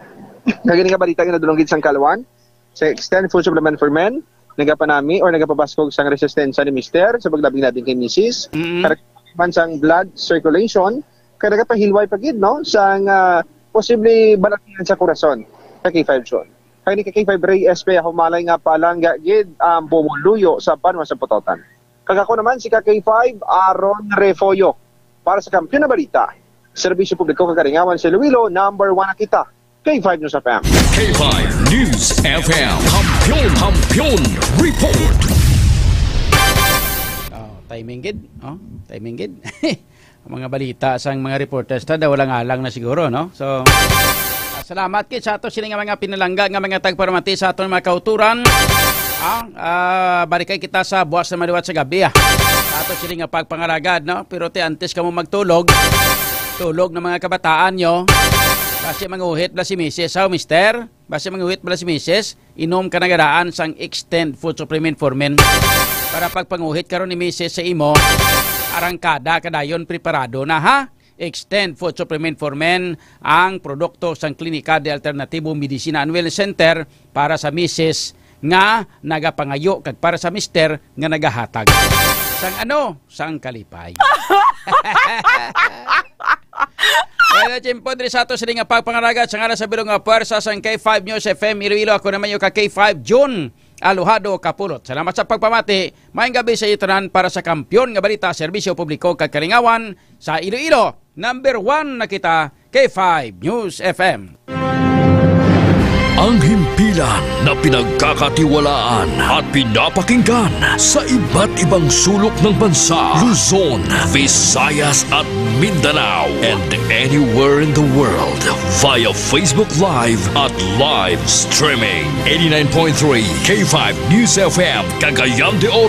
Kag ini nga balita nga nadulong gid sang Kalwan, sa Extend Food Supplement for Men, nagapanami or nagapabaskog sang resistensya ni Mister sa paglabing-labing kay Misis. Mm-mm. Kalag man sang blood circulation, kay nagapahilway pa gid, no, sang, ah, posible balatian sa korason sa K five John. Kay ni ka K five Ray S P, humalay nga palangga gid ang pumuluyo sa banwa sa Pototan. Kag ako naman si ka K five Aaron Refollo para sa Kampiyon na Balita, Serbisyo Publiko kag Kalingawan sa Iloilo, number one na kita. K five News F M. K five News F M. Kampiyon, Kampiyon Report. Oh, timing gid, oh. Timing gid. Ang mga balita sang mga reporters ta daw walang alang na siguro, no? So, ah, salamat gid sa ato sini nga mga pinalangga nga mga tagparamati sa aton mga kauturan. Ah, ah, balikay kita sa buwas na maliwat sa gabi, ah. Sa ato sini nga pagpangalagad, no? Pero ti antes kamo magtulog, tulog na mga kabataan nyo. Basi manguhit bala si misis, ha, mister? Basi manguhit bala si misis, inom ka na gadaan sang Extend Food Supplement for Men. Para pagpanguhit karon ni misis sa imo, arangkada ka dayon, preparado na, ha? Extend Food Supplement for Men, ang produkto sang Klinika de Alternativo Medicina and Wellness Center para sa misis nga nagapangayo kag para sa mister nga nagahatag sang ano, sang kalipay. Kaya tiyempo diri sa ato sini nga pagpangalagad sa ngalan sa bilog nga pwersa sang K five News F M Iloilo. Ako naman yung ka K five June Alojado Kapulot. Salamat sa pagpamati. Maayong gabi sa iyo tanan para sa Kampiyon nga Balita, Serbisyo Publiko kag Kalingawan sa Iloilo. Number one na kita, K five News F M. Ang himpilan na pinagkakatiwalaan at pinapakinggan sa iba't ibang sulok ng bansa, Luzon, Visayas at Mindanao, and anywhere in the world via Facebook Live at live streaming. Eighty-nine point three K five News F M, Cagayan de Oro.